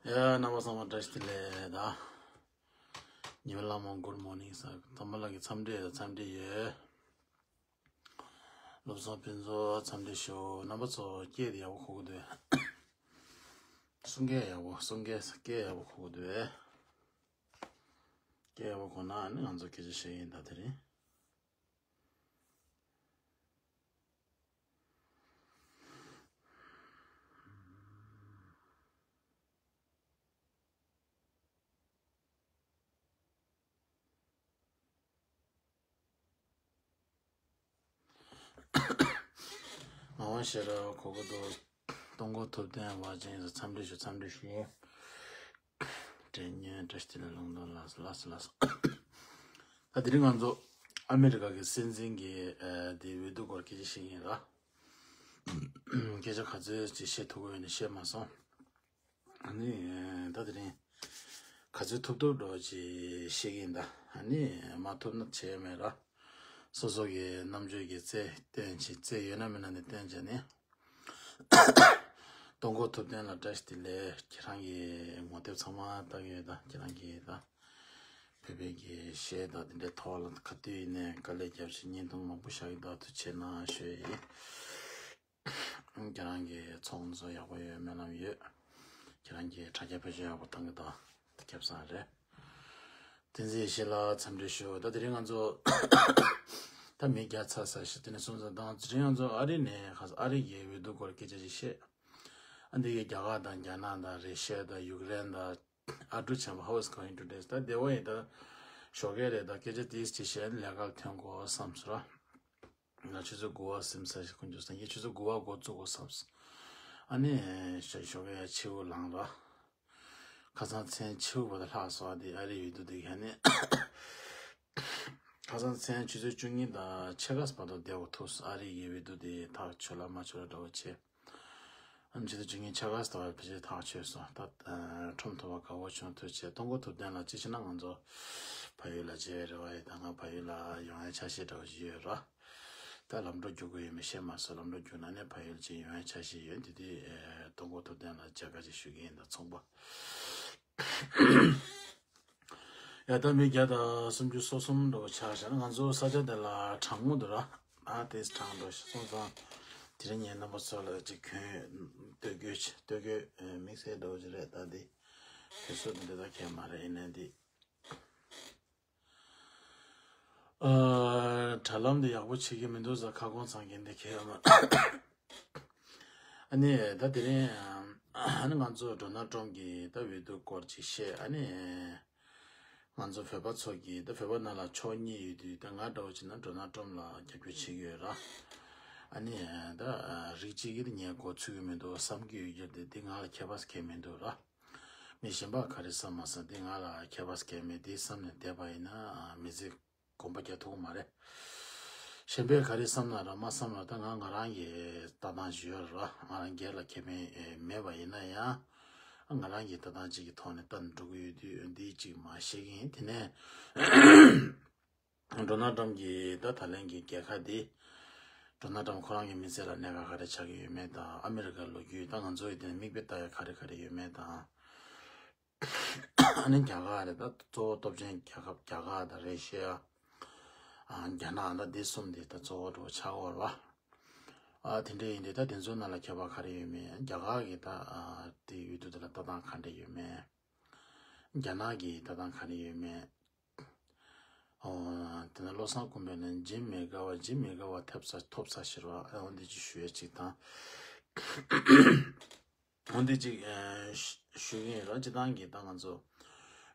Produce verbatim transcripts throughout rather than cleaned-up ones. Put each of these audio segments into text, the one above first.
ཡ། རྣམ་པ་ཚང་མ་བཀྲ་ཤིས་བདེ་ལེགས་ད། ཉི་མ་ལྷ་མོ་good morning ཟེར། དམ་པ་ལགས་ཀྱི་འཚམས་འདྲི་འཚམས་འདྲི་ཡོད། བློ་བཟང་ཕུན་ཚོགས་འཚམས་འདྲི་ཞུ། རྣམ་པ་ཚོ་སྐད་དེ་ཡག་པོ་གོ་གི་འདུག་གསུང་སྐད་ཡག་པོ། གསུང་སྐད་སྐད་ཡག་པོ་གོ་གི་འདུག་སྐད་ཡག་པོ་གོ་ན་ཨ་ནི་ང་ཚོ་སྐད་ཆ་བཤད་ཡིན་ད་དེ་རིང་། ངག་དབང་ཤེས་རབ་གོ་གི་འདུག་སྟོང་སྐོར་ཐུབ་བསྟན་བ་ཅན་ཟེར། འཚམས་འདྲི་ཞུ། འཚམས་འདྲི་ཞུ། དྲན་ཉན་བཀྲ་ཤིས་བདེ་ལེགས་ལུང་སྟོན་ལགས་སོ། ལགས་སོ། ལགས་སོ། ད་དེ་རིང་ང་ཚོ་ཨ་མེ་རི་ཀ་གི་སྲིད་འཛིན་གྱི་ཨ་དེ་འོས་བསྡུ་སྐོར་སྐད་ཆ་བཤད་ཀྱི་ཡིན་ར། སྐད་ཆ་ག་ཚོད་ཅིག་བཤད་ཐུབ་ཀྱི་ཡོད་ན་བཤད་མ་སོང་། ཨ་ནི་ད་དེ་རིང་ག་ཚོད་ཐུབ་ཐུབ་འདྲ་ཅིག་བཤད་ཀྱི་ཡིན་ད། ཨ་ནི་མ་ཐུབ་ན་བྱས་མེད་ར། སོ་སོ་གི་རྣམ་དཔྱོད་ཀྱི་རྩལ་བཏོན་བྱས། རྩལ་ཡོད་ན་མེད་ན་ནི་བཏོན་བྱས་ནས། སྟོང་སྐོར་ཐུབ་བསྟན་ལགས་བཀྲ་ཤིས་བདེ་ལེགས། ཁྱེད་རང་གི་ངོ་དེབ་ཚང་མ་ལྟ་གི་ཡོད་ད། ཁྱེད་རང་གི་ད་བོད་པའི་གི་གཞས་དང་དེ་འདྲའི་ཐོག་ལ་ག་དུས་ཡིན་ནའི་དཀའ་ལས་རྒྱབ་བྱས་བརྙན་ཐུང་མང་པོ་བཞག་གི་འདུག་ཐུགས་རྗེ་གནང་ཞུ་ཡི། ཁྱེད་རང་གི་ཚོགས་གཙོ་ཡག་པོ་ཡོད། སྨོན་ལམ་ཡོད། ཁྱེད་རང་གི་དྲ་རྒྱ་བེད་སྤྱོད་ཡག་པོ་གཏོང་གི་འདུག་ཁེ་བཟང་རེད། བསྟན་འཛིན་ཡེ་ཤེས་ལགས་འཚམས་འདྲི་ཞུ། ད་དེ་རིང་ང་ཚོ་ད་མི་བརྒྱ་ཚར་ཚར་ཞིག་དེ་ནས་སོང་ཙང་། ད་དེ་རིང་ང་ཚོ་ཨ་རི་ནས་ཁ་སང་ཨ་རི་གི་འོས་བསྡུ་སྐོར་སྐད་ཆ་ཅིག་བཤད། ཨ་འདི་གི་རྒྱ་གར་དང་རྒྱ་ནག་དང་རེ་ཤི་ཡ་དང་ཡུཀ་རེན་དང་ཨ་ཀྲུག་ཆེན་པོ། How is going to this? ད་བདེ་བོ་ཡིན། ད་ཞོགས་ཀས་རེད། ད་སྐད་ཆ་དེ་ཅིག་བཤད་ན་ལས་ཀར་ཐོན་དགོས་བསམ་སོང་ར། ང་ཆུ་ཚོད་དགུ་པ་ཟིན་ས་ཞིག་ཁོང་ཚོ་སང་ཉིན་ཆུ་ཚོད་དགུ་པ་འགོ་བཙུགས་དགོས་བསམ་སོང་། ཨ་ནི་ཞོགས་ཀས་ཕྱི་པོ་ལངས་ར། ཁ་སང་མཚན་ཕྱི་པོ་བར་དུ་ལྷག་སོང་། ཨ་དེ་ཨ་རིའི་འོས་བསྡུ་དེ་ག་ནས། ཁ་སང་མཚན་ཆུ་ཚོད་བཅུ་གཉིས་དང་ཕྱེད་ཀ་བར་དུ་བསྡད་དགོས་ཐུག་སོང་། ཨ་རི་ཡི་འོས་བསྡུ་དེ་ཐག་ཆོད་ལ་མ་ཆོད་ལ་འདྲ་བོ་བྱས། ཨ་ནི་ཆུ་ཚོད་བཅུ་གཉིས་ཕྱེད་ཀ་ཙམ་ལ་ཕལ་ཆེར་ཐག་ཆོད་སོང་། ད་ཨ་ཁྲོམ་ཐུག་པ་དགའ་བོ་བྱུང་། ཐུགས་རྗེ་ཆེ། སྟོང་སྐོར་ཐུབ་བསྟན་ལགས། གཅིག་བྱས་ན་ང་ཚོ་བལ་ཡུལ་ལ་མཇལ་བའི་རེ་བ་ཡོད། ད་ང་བལ་ཡུལ་ལ་ཡོང་ཡ་འཆར་གཞི་འདྲ་བོ་ཞིག་ཡོད་ར། ད་ལམ་འགྲོ་རྒྱུག་གི་ཡོད་མེད་ཤེས་མ་སོང་། ལམ་འགྲོ་རྒྱུག་ན་ནས་བལ་ཡུལ་ཅིག་ཡོང་ཡ་འཆར་གཞི་ཡོད། དེ་དུས་ཨེ་སྟོང་སྐོར་ཐུབ་བསྟན་ལགས་མཇལ་ཁ་ཅིག་ཞུ་གི་ཡིན། ད་ཚོང་པ། ཡ་ད་མི་བརྒྱ་དང་སུམ་ཅུ་སོ་གསུམ་འདྲ་བོ་ཆགས་བཞག་ན། ང་ཚོ་ས་ཆ་དེ་ལ་གྲང་མོ་འདུག་ར། ཨ་དེས་གྲང་འགྲོ་ཤི་སོང་ཙང་། དེ་རིང་ངས་རྣམ་པ་ཚོ་ལ་ཅིག་གྱོན་སྟོད་གོས་ཅིག་སྟོད་གོས་ཨེ་དམིགས་བསལ་འདྲ་བོ་ཅིག་རེད། ད་འདི་དུས་ཚོད་འདི་འདྲ་ད་གས་མ་རེད། ཡིན་ནའི་འདི་ཨ་དྲ་ལམ་འདི་ཡག་པོ་བྱེད་ཀྱི་མི་འདུག་ཟེར་ཁ་སྐོང་ཚང་གི་འདི་གས་ཡོད་མ། ཨ་ནི་ད་དེ་རིང་ཨ་ནི་ང་ཚོ་ཌོ་ནལ་ཊམ་གྱི་ད་འོས་བསྡུ་སྐོར་ཅིག་བཤད། ཨ་ནི་ང་ཚོ་བོད་པ་ཚོ་གིས་ད་བོད་པ་ནང་ལ་ཕྱོགས་གཉིས་ཡོད་དུས། ད་ང་འདྲ་བོ་བྱས་ན་ཌོ་ནལ་ཊམ་ལ་རྒྱབ་སྐྱོར་བྱེད་ཀྱི་ཡོད་ར། ཨ་ནི་ད་རིགས་གཅིག་གིས་ད་ངས་མགོ་ཚོད་ཀྱི་མི་འདུག་བསམ་གྱི་ཡོད་ཀྱི་རེད་དེ། འདི་ང་ལ་ཁྱད་པར་གང་ཡང་མི་འདུག་ར། མི་གཞན་པ་ག་རེ་བསམ་མ་བསམ་འདི་ང་ལ་ཁྱད་པར་གང་ཡང་མེད། འདི་བསམ་ནས་བསྡད་པ་ཡིན་ན་མི་ཚེ་གོམ་པ་རྒྱག་ཐུབ་ཀྱི་མ་རེད། གཞན་པས་ག་རེ་བསམ་ན་ར་མ་བསམ་ན། ད་ང་ང་རང་གི་ལྟ་སྟངས་ཤིག་ཡོད་རེད་བ། ང་རང་སྒེར་ལ་ཁེ་ཕན་ཨེ་མེད་པ་ཡིན་ན་ཡང་། ང་རང་གི་ལྟ་སྟངས་གཅིག་གི་ཐོག་ནས་ལྟ་འགྲོ་གི་ཡོད་དུས། འདི་གཅིག་མ་བཤད་ཀྱི་ཡིན། དེ་ནས་ཌོ་ནལ་ཊམ་གྱིས་ད་ད་ལན་གྱི་རྒྱལ་ཁ་འདི། ཌོ་ནལ་ཊམ་ཁོ་རང་གི་མི་ཚེ་ལ་གནད་འགག་ག་རེ་ཆགས་ཀྱི་ཡོད་མེད་དང་། ཨ་མེ་རི་ཀའི་ལོ་རྒྱུས་ད་ང་ཚོ་ཡི་དེ་ནས་མིག་དཔེ་ལྟ་ཡ་ག་རེ་ག་རེ་ཡོད་མེད་དང་། ཨ་ནི་རྒྱ་གར་རེད། ད་གཙོ་བོ་སྟོབས་ཆེན་རྒྱལ་ཁབ་རྒྱ་གར་དང་རེ་ཤི་ཡ། ཨ་རྒྱ་ནག་ད་འདི་གསུམ་འདི་ད་གཙོ་བོ་འགྲོ་ཆགས་ཡོད་རེད་བ། ཨ་དེ་འདྲ་ཡིན་དུས་ད་དེ་ཚོའི་ནང་ལ་ཁྱད་པར་ག་རེ་ཡོད་མེད། རྒྱ་གར་གྱི་ད་ཨ་དེ་འོས་བསྡུ་དེ་ལ་ལྟ་སྟངས་ག་འདྲ་ཡོད་མེད། རྒྱ་ནག་གི་ལྟ་སྟངས་ག་རེ་ཡོད་མེད། ཨོ། དེ་ནས་བློ་བཟང་སྐུ་ཕུན་ནས་འཇིམ་མི་དགའ་བ་འཇིམ་མི་དགའ་བ་ཐེབས་ས་ཐོབ་ས་ཞེས་པ་ཨོ་འདི་ཅིག་ཞུ་ཡ་ཅིག་དང་། འོན་ཏེ་ཅིག་ཨ་ཞུ་གི་ཡིན་ར། སྤྱིར་བཏང་གི་ད་ང་ཚོ་འོས་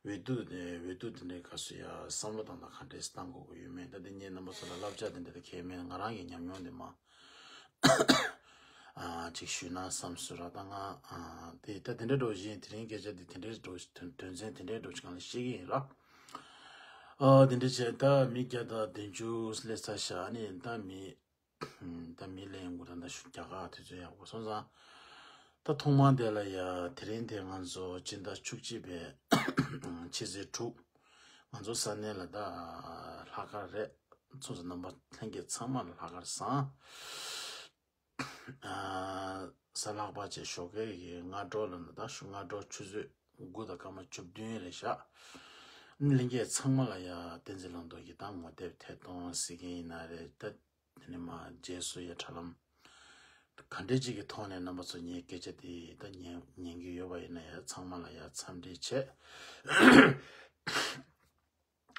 བསྡུ་དེ་འོས་བསྡུ་དེ་འདྲའི་སྐབས་སུ་ཡ་བསམ་བློ་བཏང་སྟངས་ག་འདྲས་བཏང་དགོས་ཀྱི་ཡོད་མེད། ད་དེ་ངས་རྣམ་པ་ཚོ་ལ་བསླབ་བྱ་དེ་འདྲ་དེ་གལ་མེད། ང་རང་གི་ཉམས་མྱོང་དེ་མ་ཨ་ཅིག་ཞུས་ན་བསམ་སོང་ར། ད་ང་ཨ་དེ་ད་དེ་འདྲའི་འགྲོ་བཞིན་དེ་རིང་སྐད་ཆ་དེ་དེ་འདྲའི་འགྲོ་དོན་དོན་ཚན་དེ་འདྲའི་འགྲོ་ཅིག་གང་ལ་བཤད་ཀྱི་ཡིན་ར། ཨ་དེ་འདྲ་བྱས་ད་མི་བརྒྱ་དང་བདུན་ཅུ་སླེབས་ཚར་ཤག་ཨ་ནི་ད་མི་ད་མི་ལན་དགུ་དང་ད་ཤུ་རྒྱ་གར་དུས་ཚོད་ཡག་པོ་སོང་ཙང་། ད་ཐོག་མར་དེ་ལ་ཡ་དེ་རིང་དེ་ང་ཚོ་སྤྱི་ཟླ་བཅུ་གཅིག་པའི་ཕྱི་ཚེས་དྲུག་ང་ཚོ་ས་གནས་ལ་ད་ལྷག་དཀར་རེད། སོང་ཙང་རྣམ་པ་ལྷན་རྒྱས་ཚང་མ་ལ་ལྷག་དཀར་བཟང་། ཨ་གཟའ་ལྷག་པ་བཅས་ཞོགས་ཀའི་གི་སྔ་དྲོ་ལ་ད་ཤུ་སྔ་དྲོ་ཆུ་ཚོད་དགུ་དང་སྐར་མ་བཅུ་བདུན་རེད་ཤག་ལྷན་རྒྱས་ཚང་མ་ལ་ཡ་བསྟན་འཛིན་ལྷུན་གྲུབ་ཀྱི་ད་ངོ་དེབ་ཐད་གཏོང་ཟེར་གྱི་ཡིན་ན་རེད། ད་དེ་ནས་མ་རྗེས་སུ་ཡ་དྲ་ལམ་ག་འདྲས་ཅིག་གི་ཐོག་ནས་རྣམ་པ་ཚོ་ངའི་སྐད་ཆ་དེ་ད་ཉན་ཉན་གྱི་ཡོད་པ་ཡིན་ན་ཡ་ཚང་མ་ལ་ཡ་འཚམས་འདྲི་བྱས།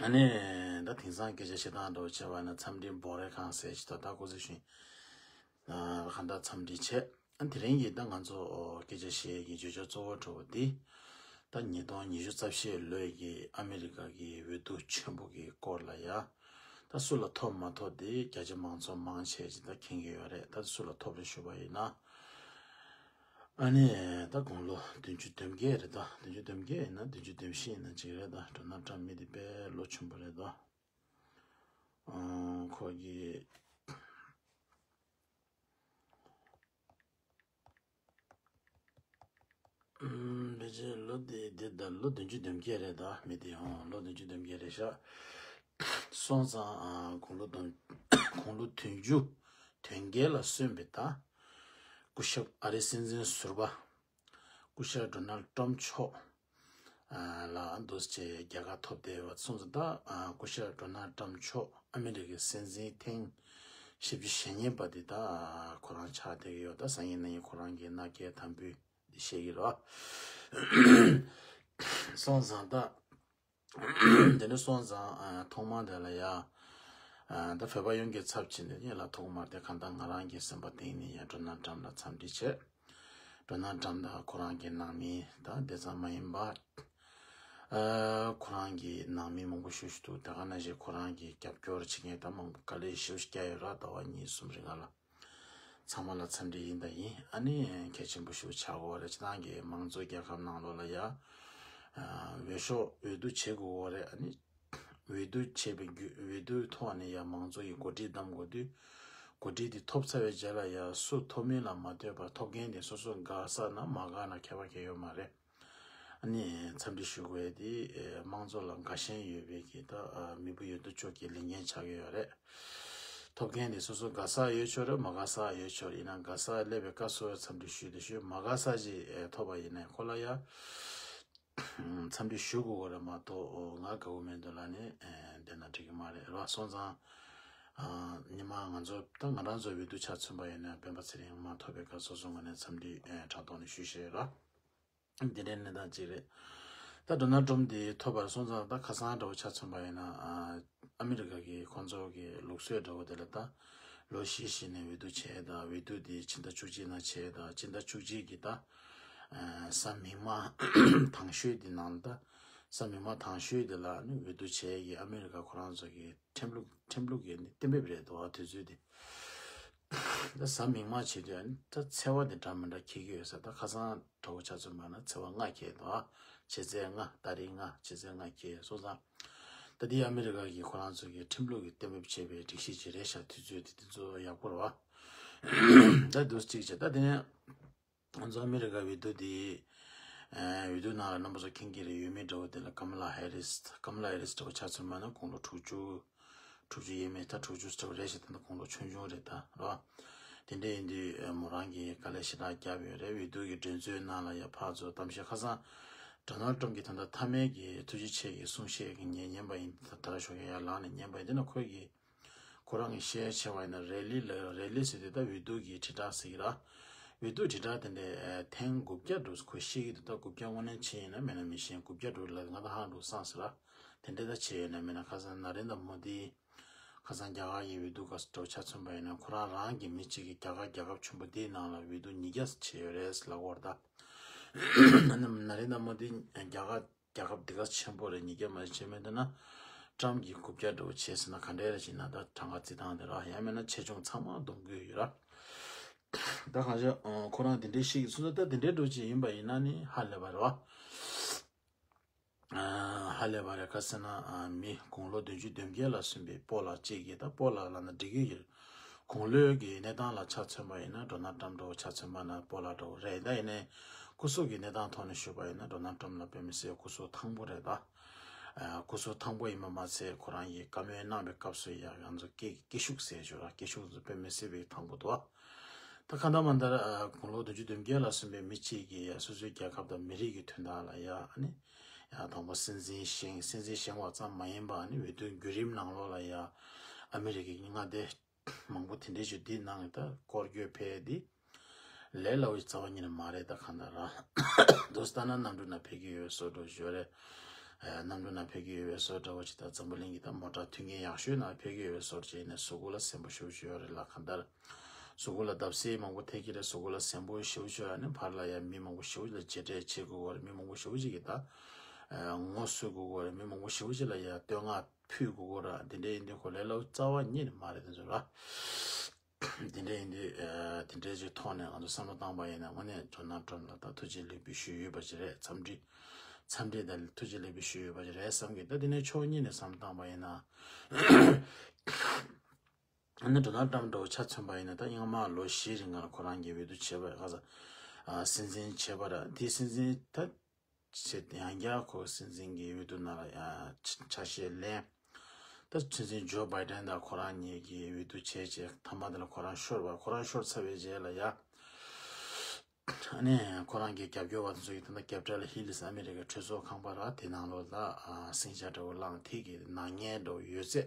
ཨ་ནི་ད་དེང་སང་སྐད་ཆ་བཤད་སྟངས་འདྲ་བོ་བྱས་པ་ན་འཚམས་འདྲི་འབོག་རེས་གང་ཟེར་ཞིག་ད་ད་ཀོ་ཟི་ཤིང་གང་ལྟར་འཚམས་འདྲི་བྱས། ཨ་དེ་རིང་གི་ད་ང་ཚོ་སྐད་ཆ་བཤད་ཀྱི་བརྗོད་བྱ་གཙོ་བོ་འདྲ་བོ་འདི་ད་ཉིས་སྟོང་ཉི་ཤུ་རྩ་བཞི་ལོའི་གི་ཨ་མི་རི་ཀ་གི་འོས་བསྡུ་ཆེན་པོ་གི་སྐོར་ལ་ཡ། ད་སུ་ལ་ཐོབ་མ་ཐོབ་དེ་རྒྱ་ཆེ་མང་ཚོགས་མང་ཆེ་ཅིག་ད་མཁྱེན་གྱི་ཡོད་རེད། ད་སུ་ལ་ཐོབ་རེད་ཞུ་བ་ཡིན་ན། ཨ་ནི་ད་དགུང་ལོ་བདུན་ཅུ་དོན་བརྒྱད་རེད་ད། བདུན་ཅུ་དོན་བརྒྱད་ཡིན་ན་བདུན་ཅུ་དོན་བཞི་ཡིན་ན་ཅིག་རེད་ད། ཌོ་ནལ་ཊམ་མི་དེ་དཔེ་ལོ་ཆུང་པོ་རེད་ད། ཨང་ཁོ་གི་ཨུམ་ཕལ་ཆེར་ལོ་དེ་དེ་ད་ལོ་བདུན་ཅུ་དོན་བརྒྱད་རེད་ད། མི་དེ་ཨང་ལོ་བདུན་ཅུ་དོན་བརྒྱད་རེད་ཤག་སོང་ཙང་ཨ་དགུང་ལོ་བདུན་དགུང་ལོ་བདུན་ཅུ་དོན་བརྒྱད་ལ་སོན་པའི་ད་སྐུ་ཞབས་ཨ་རིའི་སྲིད་འཛིན་ཟུར་པ་སྐུ་ཞབས་ཌོ་ནལ་ཊམ་མཆོག་ལ་འདུག་སེ་རྒྱལ་ཁ་ཐོབ་བསྡད་ཡོད་པ་སོང་ཙང་ད་སྐུ་ཞབས་ཌོ་ནལ་ཊམ་མཆོག་ཨ་མི་རི་ཀའི་སྲིད་འཛིན་ཐེངས་བཞི་བཅུ་ཞེ་གཉིས་པ་འདི་ད་ཁོ་རང་ཆགས་བསྡད་ཡོད། ད་སང་ཉིན་གནངས་ཉིན་ཁོ་རང་གི་མནའ་སྐྱེལ་དམ་འབུལ་འདི་བཤད་ཀྱི་རེད། སོང་ཙང་ད་དེ་འདྲ་སོང་ཙང་ཐོག་མ་དེ་ལ་ཡ་ད་བོད་པ་ཡོངས་ཀྱི་ཚབ་བྱས་ནས་ཡིན་ལ་ཐོག་མར་དེ་གང་ལྟར་ང་རང་གི་སེམས་པ་གཏིང་ནས་ཡ་ཌོ་ནལ་ཊམ་ལ་འཚམས་འདྲི་བྱས། ཌོ་ནལ་ཊམ་དང་ཁོ་རང་གི་ནང་མི་དང་དེ་ཙམ་མ་ཡིན་པ། ཨ་ཁོ་རང་གི་ནང་མི་མང་པོ་ཞེ་པོ་ཞིག་འདུག་དེ་ག་ནང་བཞིན་ཁོ་རང་གི་རྒྱབ་སྐྱོར་བྱེད་མཁན་དང་མང་པོ་དཀའ་ལས་ཞེ་པོ་ཞིག་བརྒྱབ་ཡོད་ར། ཟླ་བ་གཉིས་གསུམ་རིང་ལ་ཚང་མ་ལ་འཚམས་འདྲི་ཡིན་དང་ཡིན། ཨ་ནི་གལ་ཆེན་པོ་ཞེ་པོ་ཆགས་ཀྱི་ཡོད་རེད། སྤྱིར་བཏང་གི་མང་གཙོ་རྒྱལ་ཁབ་ནང་ལོགས་ལ་ཡ་འོས་ཤོག་འོས་བསྡུ་བྱེད་དགོས་ཀྱི་ཡོད་རེད། ཨ་ནི་འོས་བསྡུ་བྱས་པའི་བརྒྱུད་འོས་བསྡུའི་ཐོག་ནས་ཡ་མང་གཙོ་ཡི་འགོ་ཁྲིད་བདམས་དགོས་དུས། འགོ་ཁྲིད་དེ་ཐོབ་ཚར་བའི་རྗེས་ལ་ཡ་སུ་ཐོབ་མིན་ལ་མ་ལྟོས་པར་ཐོབ་མཁན་དེ་སོ་སོ་དགའ་ས་ན་མ་དགའ་ན་ཁྱད་པར་གང་ཡང་ཡོད་མ་རེད། ཨ་ནི་འཚམས་འདྲི་ཞུ་དགོས་དེ་དམངས་གཙོ་ལ་དགའ་ཞེན་ཡོད་པའི་གི་ད་མི་བུ་ཡོད་དོ་ཅོག་གི་ལས་འགན་ཆགས་ཀྱི་ཡོད་རེད། ཐོབ་མཁན་དེ་སོ་སོ་དགའ་ས་ཡོད་ཆོག་རེད། མ་དགའ་ས་ཡོད་ཆོག་རེད། ཡིན་ན་དགའ་ས་སླེབས་པའི་སྐབས་སུ་འཚམས་འདྲི་ཞུས་དེ་ཞུས། མ་དགའ་ས་ཅིག་ཐོབ་པ་ཡིན་ན་ཁོ་ལ་ཡ་འཚམས་འདྲི་ཞུ་དགོས་ཀྱི་རེད་མ་གཏོགས་ང་དགའ་བོ་མེད་འདུག་ལབ་ནས་བསྡད་ན་འགྲིག་གི་མ་རེད་ར། སོང་ཙང་ཉི་མ་ང་ཚོ་ད་ང་རང་ཚོ་འོས་བསྡུ་ཆ་མཚོན་པ་ཡིན་ན་སྤེན་པ་ཚེ་རིང་མ་ཐོབ་པའི་སྐབས་སོ་སོ་ངོས་ནས་འཚམས་འདྲི་དྲ་ཐོག་ནས་ཞུས་བཞག་ཡོད་ར། འདི་འདྲའི་གནས་སྟངས་ཅིག་རེད། ད་ཌོ་ནལ་ཊམ་འདི་ཐོབ་པར་སོང་ཙང་ད་ཁ་སང་འདྲ་བོ་ཆ་མཚོན་པ་ཡིན་ན་ཨ་མི་རི་ཀ་གི་ཁོང་ཚོ་གི་ལུགས་སྲོལ་འདྲ་བོ་དེ་ལ་ད་ལོ་བཞི་བཞི་ནས་འོས་བསྡུ་བྱས། ད་འོས་བསྡུ་འདི་ཕྱི་ཟླ་བཅུ་གཅིག་ནང་བྱས། ད་ཕྱི་ཟླ་བཅུ་གཅིག་གི་ད་གཟའ་མིག་དམར་དང་ཤོས་འདི་ནང་ད་གཟའ་མིག་དམར་དང་ཤོས་འདི་ལ་ནི་འོས་བསྡུ་བྱས་ཀྱི་ཨ་མི་རི་ཀ་ཁོ་རང་ཚོ་གི་ཁྲིམས་ལུགས་ཁྲིམས་ལུགས་ཀྱི་ནི་གཏན་འབེབས་རེད་འདུག་ཨ་དུས་ཚོད་དེ། ད་གཟའ་མིག་དམར་བྱེད་དུས་ཨ་ནི་ད་ཚེས་པ་དེ་འདྲ་མི་འདྲ་འཁེལ་གྱི་ཡོད་ས། ད་ཁ་སང་འདྲ་བོ་ཆ་མཚོན་པ་ན་ཚེས་པ་ལྔ་འཁེལ་འདུག་ཨ། ཕྱི་ཚེས་ལྔ་ཏ་རིག་ལྔ་ཕྱི་ཚེས་ལྔ་འཁེལ་སོང་ཙང་། ད་འདི་ཨ་མི་རི་ཀ་གི་ཁོ་རང་ཚོ་གི་ཁྲིམས་ལུགས་ཀྱི་གཏན་འབེབས་བྱས་པའི་སྒྲིག་གཞི་ཅིག་རེད་ཤག་དུས་ཚོད་དེ་དེ་ཚོ་ཡག་པོ་རེད་བ། ད་འདུག་གཅིག་བྱས་ད་དེ་ནས། ང་ཚོ་ཨ་མི་རི་ཀ་འོས་བསྡུ་དེ། ཨ་འོས་བསྡུ་ནང་ལ་རྣམ་པ་ཚོ་མཁྱེན་གྱི་རེད། འོས་མི་འདྲ་བོ་དེ་ལ་ཀ་མ་ལ་ཧེ་རིས། ཀ་མ་ལ་ཧེ་རིས་འདྲ་བོ་ཆ་མཚོན་པ་ན་དགུང་ལོ་དྲུག་ཅུ། དྲུག་ཅུ་ཡས་མས། ད་དྲུག་ཅུ་འདྲ་བོ་རེད་ཤག་ད་ལྟ་དགུང་ལོ་ཆུང་ཆུང་རེད་ད་རོ། དེ་འདྲ་ཡིན་དུས་མོ་རང་གིས་དཀའ་ལས་ཞེ་དྲག་བརྒྱབ་ཡོད་རེད། འོས་བསྡུ་གི་འགྲན་རྩོད་ནང་ལ་ཡ་ཕར་ཚུར་གཏམ་བཤད་ཁ་སང་ཌོ་ནལ་ཊམ་གྱི་ད་ལྟ་མཐའ་མའི་གི་ཐུགས་རྗེ་ཆེ་གི་གསུང་བཤད་ཀྱི་ངས་ཉན་པ་ཡིན། ད་ད་ར་ཞོགས་ཀས་ཡར་ལངས་ནས་ཉན་པ་ཡིན། དེ་ན་ཁོས་གི་ཁོ་རང་གི་བཤད་བྱས་པ་ཡིན་ན་རེ་ལི་ལ་རེ་ལི་ཟེར་དུས་ད་འོས་བསྡུ་གི་དྲིལ་བསྒྲགས་ཟེར་གི་ར། འོས་ འོས་བསྡུ་དྲིལ་བསྒྲགས་དེ་འདྲའི་ཐེངས་དགུ་བརྒྱ་འགྲོ་ཁོས་ཤེས་ཀྱི་འདུག་ད་དགུ་བརྒྱ་དངོས་གནས་བྱས་ཡིན་ན་མེད་ན་མི་ཤེས། དགུ་བརྒྱ་འགྲོ་ལ་ང་ད་ཧང་འགྲོ་སང་ཟེར་ར། དེ་འདྲའི་ད་བྱས་ཡོད་ན་མེད་ན། ཁ་སང་ན་རེན་དྲ་མོ་དི་ཁ་སང་རྒྱ་གར་གྱི་འོས་བསྡུ་སྐབས་སུ་འགྲོ་ཆ་མཚོན་པ་ཡིན་ན། ཁོ་རང་རང་གི་མི་གཅིག་གིས་རྒྱ་གར་རྒྱལ་ཁབ་ཆེན་པོ་འདིའི་ནང་ལ་འོས་བསྡུ་ཉིས་བརྒྱ་བྱས་ཡོད་རེད་ཟེར་ལབ་ཀྱི་ཡོད་རེད་ད། ན་རེན་དྲ་མོ་དི་རྒྱ་གར་རྒྱལ་ཁབ་འདི་ག་ཆེན་པོ་རེད། ཉིས་བརྒྱ་མ་བྱས་མེད་འདུག་ན། ཊམ་གྱིས་དགུ་བརྒྱ་འགྲོ་བྱས་ཟེར་ན་ག་འདྲས་རེད་ཅེ་ན། ད་གྲངས་ཀ་རྩིས་སྟངས་དེ་ར། ཡང་མིན་ན་ཆེ་ཆུང་ཚང་མ་བསྡོམས་ཀྱི་ཡོད་ར། ད་གང་ཤེས་ཁོ་རང་དེ་འདྲའི་ཤེས་ཀྱི་སོང་ཙང་། ད་དེ་འདྲའི་འགྲོ་ཅིག་ཡིན་པ་ཡིན་ན་ནི་ཧ་ལས་པ་རེད་བ། ཧ་ལས་པ་རེད། ག་ཟེར་ན་མི་དགུང་ལོ་བདུན་ཅུ་དོན་བརྒྱད་ལ་སོན་པའི་སྤོ་ལགས་གཅིག་གིས། ད་སྤོ་ལགས་ལབ་ན་འགྲིག་གི་ཡོད། དགུང་ལོའི་གི་གནས་སྟངས་ལ་ཆ་མཚོན་པ་ཡིན་ན་ཌོ་ནལ་ཊམ་འདྲ་བོ་ཆ་མཚོན་པ་ན་སྤོ་ལགས་འདྲ་བོ་རེད། ད་ཡིན་ནའི་སྐུ་གཟུགས་ཀྱི་གནས་སྟངས་ཐོག་ནས་ཞུས་པ་ཡིན་ན་ཌོ་ནལ་ཊམ་ལ་དཔེ་མི་སྲིད་སྐུ་གཟུགས་ཐང་པོ་རེད་ད། སྐུ་གཟུགས་ཐང་པོ་ཡིན་པ་མ་ཚད་ཁོ་རང་གིས་བཀའ་མོལ་གནང་བའི་སྐབས་སུ་ཡང་ང་ཚོ་སྐད་སྐད་ཤུགས་ཟེར་ཞུ་ར། སྐད་ཤུགས་ཚོ་དཔེ་མི་སྲིད་པའི་ཐང་པོ་འདུག་ད་གང་ལྟར་མ་ལྟར་དགུང་ལོ་བདུན་ཅུ་དོན་བརྒྱད་ལ་སོན་པའི་མི་གཅིག་གིས་ཡང་སོ་སོའི་རྒྱལ་ཁབ་དང་མི་རིགས་ཀྱི་དོན་དག་ལ་ཡང་ནི། ཡང་དང་པོ་སྲིད་འཛིན་བཞེངས། སྲིད་འཛིན་བཞེངས་པ་ཙམ་མ་ཡིན་པ་ནི་འོས་བསྡུའི་བརྒྱུད་རིམ་ནང་ལོགས་ལ་ཡང་ཨ་མི་རི་ཀའི་མངའ་སྡེ་མང་པོ་དེ་འདྲའི་ཞིག་འདི་ནང་ད་སྐོར་སྐྱོད་ཕེབས་འདི་ལས་སླ་བོའི་རྩ་བ་ཉིད་ནས་མ་རེད། ད་གང་ལྟར་ར་འདུག་སེ་ལྟ་ན་གནམ་གྲུ་ནང་ཕེབས་ཀྱི་ཡོད་བཟོ་འདྲ་ཞིག་ཡོད་རེད། གནམ་གྲུ་ནང་ཕེབས་ཀྱི་ཡོད་བཟོ་འདྲ་བོ་ཅིག་ད་འཛམ་བུ་གླིང་གི་ད་མོ་ཊ་མཐུན་རྐྱེན་ཡག་ཤོས་ནང་ཕེབས་ཀྱི་ཡོད་བཟོ་འདྲ་ཅིག་ཡིན་ནའི་གཟུགས་པོ་ལ་གཟན་པོ་ཞེ་པོ་ཅིག་ཡོད་རེད་ལ། གང་ལྟར། གཟུགས་པོ་ལ་བརྡབ་གསིག་མང་པོ་ཐེབས་ཀྱི་རེད། གཟུགས་པོ་ལ་གཟན་པོ་ཞེ་པོ་ཅིག་ཡོད་ནི་བར་ལ་ཡང་མི་མང་པོ་ཞེ་པོ་ཅིག་ལ་མཇལ་འཕྲད་བྱེད་དགོས་ཀྱི་རེད། མི་མང་པོ་ཞེ་པོ་ཅིག་གིས་ད་ངོ་བསུ་དགོས་ཀྱི་རེད། མི་མང་པོ་ཞེ་པོ་ཅིག་ལ་ཡང་བསྟོད་བསྔགས་ཕུལ་དགོས་ཀྱི་རེད། དེ་འདྲ་ཡིན་དུས་ཁོ་ལས་སླ་བོ་རྩ་བ་ཉིད་ནས་མ་རེད། དེ་ཚོ་ར། དེ་འདྲ་ཡིན་དུས་དེ་འདྲའི་ཅིག་ཐོག་ནས་ང་ཚོ་བསམ་བློ་བཏང་པ་ཡིན་ན་དངོས་གནས་ཌོ་ནལ་ཊམ་ལ་ད་ཐུགས་རྗེ་ལེགས་འབུལ་ཞུས་ཡོད་པ་ཅིག་རེད། འཚམས་འདྲི་འཚམས་འདྲི་དང་ཐུགས་རྗེ་ལེགས་འབུལ་ཞུས་ཡོད་པ་ཅིག་རེད་བསམ་གི། ད་དེ་ནས་ཕྱོགས་གཉིས་ནས་བསམ་བློ་བཏང་པ་ཡིན་ན། ཨ་ནི་ཌོ་ནལ་ཊམ་འདྲ་བོ་ཆ་མཚོན་པ་ཡིན་ན། ད་སྔོན་མ་ལོ་བཞི་རིང་ལ་ཁོ་རང་གིས་འོས་བསྡུ་བྱས་པ་ག་ས་སྲིད་འཛིན་བྱས་པ་ར། དེ་སྲིད་འཛིན་ད་བྱས་ཡང་བསྐྱར་ཁོ་སྲིད་འཛིན་གྱི་འོས་བསྡུ་ནང་ལ་ཡང་ཆ་ཤས་ལེན། ད་སྲིད་འཛིན་ཇོ་བྷའི་ཌེན་དང་ཁོ་རང་གཉིས་ཀྱིས་འོས་བསྡུ་བྱས་རྗེས་མཐའ་མ་དེ་ལ་ཁོ་རང་ཤོར་བ། ཁོ་རང་ཤོར་ཚར་བའི་རྗེས་ལ་ཡ། ཨ་ནི་ཁོ་རང་གི་རྒྱབ་སྐྱོར་བ་དེ་ཚོ་གིས་ད་ལྟ་ཀེ་པི་ཊལ་ཧིལ་ཟེར་ཨ་མི་རི་ཀའི་གྲོས་ཚོགས་ཁང་པ་ར་དེ་ནང་ལོགས་ལ་ཨ་སྲིང་བྱ་འདྲ་བོ་བླངས། དེ་གི་ནག་ཉེས་འདྲ་བོ་ཡོད་ཚད་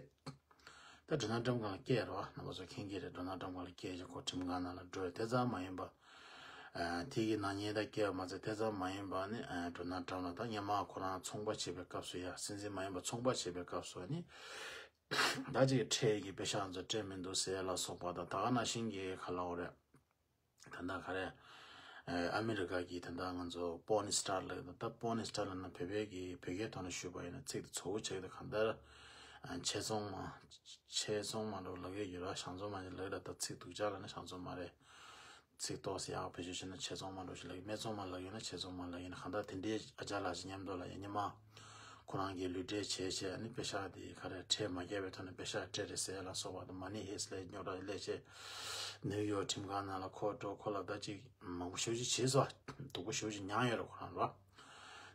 ད་ཌོ་ནལ་ཊམ་སྒང་ལ་བསྐྱལ་ར་བ། རྣམ་པ་ཚོ་མཁྱེན་གྱི་རེད། ཌོ་ནལ་ཊམ་སྒང་ལ་བསྐྱལ་རྗེས་ཁོ་ཁྲིམས་ཁང་ནང་ལ་འགྲོ་ཡ་དེ་ཙམ་མ་ཡིན་པ། ཨ་དེ་གི་ནག་ཉེས་ད་བསྐྱལ་བ་མ་ཚད་དེ་ཙམ་མ་ཡིན་པ་ནི་ཨ་ཌོ་ནལ་ཊམ་ལ་ད་སྔོན་མ་ཁོ་རང་ཚོང་པ་བྱེད་པའི་སྐབས་སུ་ཡ། སྲིད་འཛིན་མ་ཡིན་པ་ཚོང་པ་བྱེད་པའི་སྐབས་སུ་ནི་ད་ཅིག་ཁྲལ་གྱི་པེ་ཤག་ཚོ་སྤྲད་མི་འདུག་ཟེར་ལ་སོགས་པ་དང་། ད་ག་ནང་བཞིན་གྱི་ག་ལབ་དགོས་རེད། ད་ལྟ་ག་རེ། ཨ་མི་རི་ཀ་གི་ད་ལྟ་ང་ཚོ་པོན་སི་ཊར་ལབ་ད། པོན་སི་ཊར་ལབ་ན་བོད་པའི་གི་བོད་སྐད་ཐོག་ནས་ཞུས་པ་ཡིན་ན་ཚིག་དེ་ཚོ་བོ་ཆེ་གི། ད་གང་ལྟར་ཆེད་ཚོང་མ་ཆེད་ཚོང་མ་འདྲ་བོ་ལབ་ཀྱི་ཡོད་ར། ཞང་ཚོང་མ་ལབ་ཀྱི་ར། ད་ཚིག་སྡུག་ཅག་ལབ་ན་ཞང་ཚོང་མ་རེད། ཚིག་ཏོག་ཙམ་ཡག་བེད་སྤྱོད་བྱས་ན་ཆེད་ཚོང་མ་འདྲ་བོ་ཞིག་ལབ་ཀྱི། སྨད་འཚོང་མ་ལབ་ཀྱི་ཡོད་ན་ཆེད་ཚོང་མ་ལབ་ཀྱི་ཡིན་ན། གང་ལྟར་དེ་འདྲའི་ཨ་ཅག་ལགས་ཀྱི་མཉམ་དུ་ལ་ཡ་སྔོན་མ་ཁོ་རང་གིས་ལུས་འབྲེལ་བྱས་བྱས་ཨ་ནི་པེ་ཤག་དེ་ག་རེ་ཁྲལ་མ་བརྒྱབ་པའི་ཐོག་ནས་པེ་ཤག་སྤྲད་རེད་ཟེར་ལ་སོགས་པ་དང་། མ་ནི་ཧེས་ལ་རྙོག་དྲ་སླེབས་བྱས་ནིའུ་ཡོག་ཁྲིམས་ཁང་ནང་ལ་ཁོ་འགྲོ། ཁོ་ལ་ད་ཅིག་མང་པོ་ཞེ་པོ་ཅིག་བྱས་སོང་། སྡུག་པོ་ཞེ་པོ་ཅིག་མྱངས་ཡོད་རེད་ཁོ་རང་ར།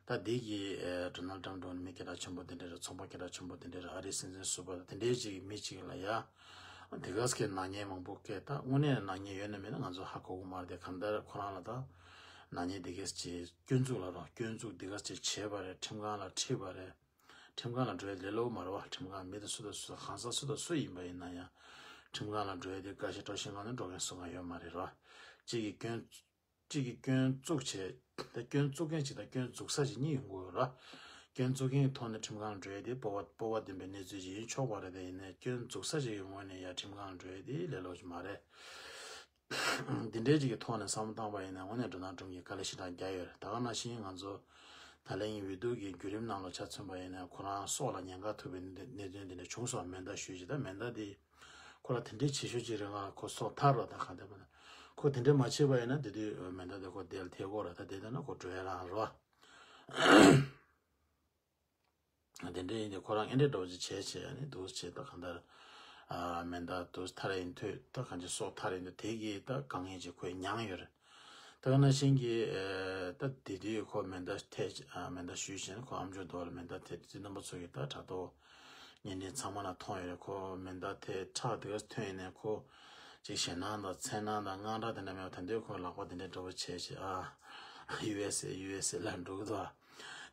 ད་འདི་གི་ཨེ་ཌོ་ནལ་ཊམ་འགྲོ་ནི་མི་སྐད་གྲགས་ཆེན་པོ་དེ་འདྲ་རེད། ཚོང་པ་སྐད་གྲགས་ཆེན་པོ་དེ་འདྲ་རེད། ཨ་རིའི་སྲིད་འཛིན་ཟུར་པ་དེ་འདྲའི་ཅིག་མི་ཅིག་ལ་ཡ་དེ་ག་ཙམ་གྱི་ནག་ཉེས་མང་པོ་བཀལ། ད་དངོས་གནས་ནག་ཉེས་ཡོད་ན་མེད་ན་ང་ཚོ་ཧ་གོ་གི་མ་རེད་དེ། གང་ལྟར་ཁོ་རང་ལ་ད་ནག་ཉེས་དེ་ག་ཙམ་གྱི་སྐྱོན་འཛུགས་ལབ་རོགས། སྐྱོན་འཛུགས་དེ་ག་ཙམ་གྱི་བྱས་པ་རེད། ཁྲིམས་ཁང་ལ་ཁྲིད་པ་རེད། ཁྲིམས་ཁང་ལ་འགྲོ་ཡ་ལས་སླ་པོ་མ་རེད་བ། ཁྲིམས་ཁང་མི་དེ་སུ་དང་སུ་གང་ཟག་སུ་དང་སུ་ཡིན་པ་ཡིན་ན་ཡང་ཁྲིམས་ཁང་ལ་འགྲོ་ཡ་དེ་དགའ་ཞིང་སྤྲོ་ཞིང་ངང་ནས་འགྲོ་མཁན་སུ་གང་ཡོད་མ་རེད་ར། གཅིག་གིས་སྐྱོན་གཅིག་གིས་སྐྱོན་བཙུགས་བྱས། ད་སྐྱོན་བཙུགས་མཁན་གཅིག་དང་སྐྱོན་འཛུགས་ས་གཅིག་གཉིས་ཡོང་གི་ཡོད་ར། སྐྱོན་བཙུགས་མཁན་གྱི་ཐོག་ནས་ཁྲིམས་ཁང་ལ་འགྲོ་ཡ་དེ་སྤོབས་པ་སྤོབས་པ་ལྡན་པའི་གནས་ཚུལ་ཅིག་ཡིན་ཆོག་པ་རེད། དེ་ཡིན་ནའི་སྐྱོན་འཛུགས་ས་གཅིག་གི་ངོས་ནས་ཡ་ཁྲིམས་ཁང་ལ་འགྲོ་ཡ་དེ་ལས་སླ་པོ་ཅིག་མ་རེད། འདི་འདྲའི་ཅིག་གི་ཐོག་ནས་བསམ་བློ་བཏང་པ་ཡིན་ན་དངོས་གནས་ཌོ་ནལ་ཊམ་གྱིས་དཀའ་ལས་ཞེ་དྲག་རྒྱག་ཡོད་རེད། ད་ག་ནང་བཞིན་ང་ཚོ་ད་ལན་གྱི་འོས་བསྡུ་གི་བརྒྱུད་རིམ་ནང་ལ་ཆ་མཚོན་པ་ཡིན་ན་ཁོ་རང་སྲོག་ལ་ཉེན་ཁ་ཐུག་པའི་གནད་དོན་འདི་འདྲ་བྱུང་སོང་། མེ་མདའ་གཞུས་བྱས། ད་མེ་མདའ་འདི་ཁོ་ལ་དེ་འདྲའི་བྱེད་ཤུགས་ཅིག་རེད། ང་ཁོ་སྲོག་ཐར་བ་དང་གང་ལྟར་མ་ན་ཁོ་དེ་འདྲ་མ་བྱས་པ་ཡིན་ན་དེ་དུས་མེ་མདའ་དེ་ཁོ་དེ་ལ་ཐེབས་ཀྱི་ཡོད་རེད། ད་དེ་ལྟ་ན་ཁོ་འགྲོ་ཡ་རང་རེད་བ། དེ་འདྲ་ཡིན་དུས་ཁོ་རང་ཨེ་འདྲ་འདྲ་བོ་ཅིག་བྱས་བྱས་ནས་འདུག་བྱས། ད་གང་ལྟར་ཨ་མེ་མདའ་འདུག་ཐར་ཡིན་དུས། ད་གང་ཅི་སྲོག་ཐར་ཡིན་དུས་དེ་གི་ད་དཀའ་ངལ་ཅིག་ཁོས་མྱངས་ཡོད་རེད། ད་ག་ནང་བཞིན་གྱི་ཨེ་ད་དེ་དུས་ཁོ་མེ་མདའ་ཐེ་ཨ་མེ་མདའ་གཞུས་བྱས་ནས་ཁོ་ཨམ་ཅོག་རྡོ་ལ་མེ་མདའ་ཐེ་དུས་རྣམ་པ་ཚོ་གི་ད་དྲ་ཐོག་བརྙན་འཕྲིན་ཚང་མ་ལ་མཐོང་ཡོད་རེད། ཁོ་མེ་མདའ་དེ་ཁྲག་དེ་ག་ཐོན་ཡིན་ནས་ཁོ་ཅིག་ཞེད་སྣང་དང་འཚེར་སྣང་དང་དངངས་སྐྲག་དེ་འདྲ་མེད་པ། ད་དུང་ཁོ་ལག་པ་དེ་འདྲ་འདྲ་བོ་བྱས་བྱས་ཨ་ཡུ་ཨེས་ཨེ་ཡུ་ཨེས་ཨེ་ལབ་འགྲོ་གི་འདུག་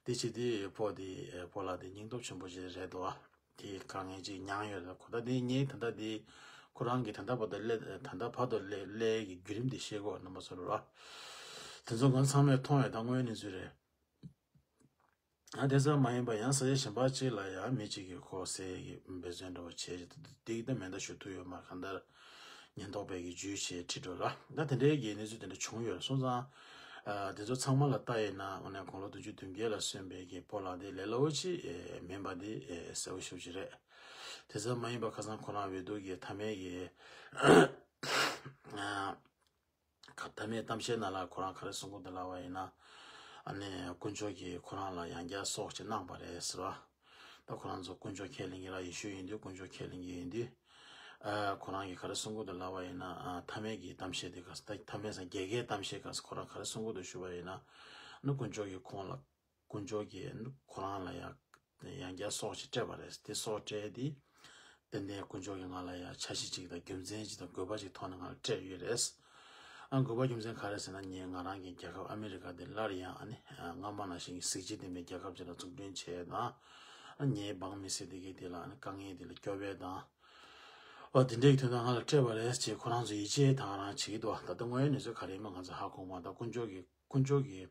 དེ་བྱས་དུས་སྤོ་དེ་སྤོ་ལགས་དེ་སྙིང་སྟོབས་ཆེན་པོ་ཅིག་རེད་འདུག་དེ་དཀའ་ངལ་ཅིག་མྱངས་ཡོད་རེད། ཁོ་ད་དེ་ངས་ད་ལྟ་དེ་ ཁོ་རང་གིས་ད་ལྟ་བར་དུ་སླེབས་ད་ལྟ་བར་དུ་སླེབས་སླེབས་ཀྱི་བརྒྱུད་རིམ་དེ་ཤེས་དགོས་རྣམ་པ་ཚོ་རེད་བ། དེ་ཚོ་ང་ཚང་མས་མཐོང་ཡོད་ད་དངོས་ཡོད་གནས་ཚུལ་རེད། ཨ་དེ་ཙམ་མ་ཡིན་པ་ཡང་ས་ཆ་གཞན་པ་གཅིག་ལ་ཡང་མི་གཅིག་གིས་ཁོ་ཟས་ཀྱི་འབད་བརྩོན་འདྲ་བོ་བྱས་ཏེ་འདི་ད་མེ་མདའ་གཞུ་ཐུབ་ཡོད་མ་གང་ལྟར་ཉེན་རྟོག་པས་ཀྱི་འཇུས་བྱས་ཁྲིད་འགྲོ་ར། ད་དེ་འདྲའི་གི་གནས་ཚུལ་དེ་འདྲ་བྱུང་ཡོད་སོང་ཙང་། ཨ་དེ་ཚོ་ཚང་མ་ལ་ལྟ་ཡིན་ན་དངོས་གནས་དགུང་ལོ་བདུན་ཅུ་དོན་བརྒྱད་ལ་སོན་པའི་གི་སྤོ་ལགས་དེ་ལས་སླ་བོ་ཅིག་ཨེ་མིན་པ་དེ་ཨེ་གསལ་བོ་ཞེ་པོ་ཅིག་རེད། དེ་ཙམ་མ་ཡིན་པ་ཁ་སང་ཁོ་རང་འོས་བསྡུ་གི་མཐའ་མའི་གི་ཨ། མཐའ་མའི་གཏམ་བཤད་ནང་ལ་ཁོ་རང་ག་རེ་གསུང་གི་འདུག་ལབ་པ་ཡིན་ན། ཨ་ནི་དཀོན་མཆོག་གིས་ཁོ་རང་ལ་ཡང་བསྐྱར་སྲོག་ཅིག་གནང་པ་རེད་ཟེར་བ། ད་ཁོ་རང་ཚོ་དཀོན་མཆོག་ཁས་ལེན་མཁན་ར་ཡེ་ཤུ་ཡིན་དུས་དཀོན་མཆོག་ཁས་ལེན་མཁན་ཡིན་དུས། ཨ་ཁོ་རང་གིས་ག་རེ་གསུང་གི་འདུག་ལབ་པ་ཡིན་ན་ཨ་མཐའ་མའི་གི་གཏམ་བཤད་དེ་ག་ས་ད་མཐའ་མའི་སང་རྒྱལ་ཁའི་གཏམ་བཤད་ག་ས་ཁོ་རང་ག་རེ་གསུང་གི་འདུག་ཞུ་བ་ཡིན་ན། ཨ་ནི་དཀོན་མཆོག་གིས་ཁོང་ལ། དཀོན་མཆོག་གིས་ཁོ་རང་ལ་ཡང་ཡང་བསྐྱར་སྲོག་ཅིག་སྤྲད་པ་རེད། དེ་སྲོག་སྤྲད་དེ། ཏན་ཏན་དཀོན་མཆོག་གིས་ང་ལ་ཡང་འཆར་གཞི་ཅིག་དང་རྒྱུ་མཚན་ཅིག་དང་དགོས་པ་ཅིག་ཐོག་ནས་ང་ལ་སྤྲད་ཡོད་རེད། ཨ་དགོས་པ་རྒྱུ་མཚན་ག་རེ་ཟེར་ན་ངས་ང་རང་གི་རྒྱལ་ཁབ་ཨ་མི་རི་ཀ་འདི་སླར་ཡང་ཨ་ནི་སྔ་མ་ནང་བཞིན་གྱི་གཟི་བརྗིད་ལྡན་པའི་རྒྱལ་ཁབ་ཅིག་ལ་འཛུགས་སྐྲུན་བྱས་དང་། ཨ་ངའི་འབངས་མི་སེར་དེ་གའི་དེ་ལ་ཨ་ནི་དཀའ་ངལ་དེ་ལ་སྐྱོབ་པའི་དང་། འོ་དེ་འདྲའི་དོན་དག་ང་ལ་སྤྲད་པ་རེད་ཅེས་ཁོ་རང་ཚོ་ཡིད་ཆེས་དང་རང་བྱེད་ཀྱི་འདུག་ད་ལྟ་དངོས་ཡོད་གནས་ཚུལ་ག་རེ་ཡིན་པ་ང་ཚོ་ཧ་གོ་མ་ད་དཀོན་མཆོག་གི་དཀོན་མཆོག་གིས།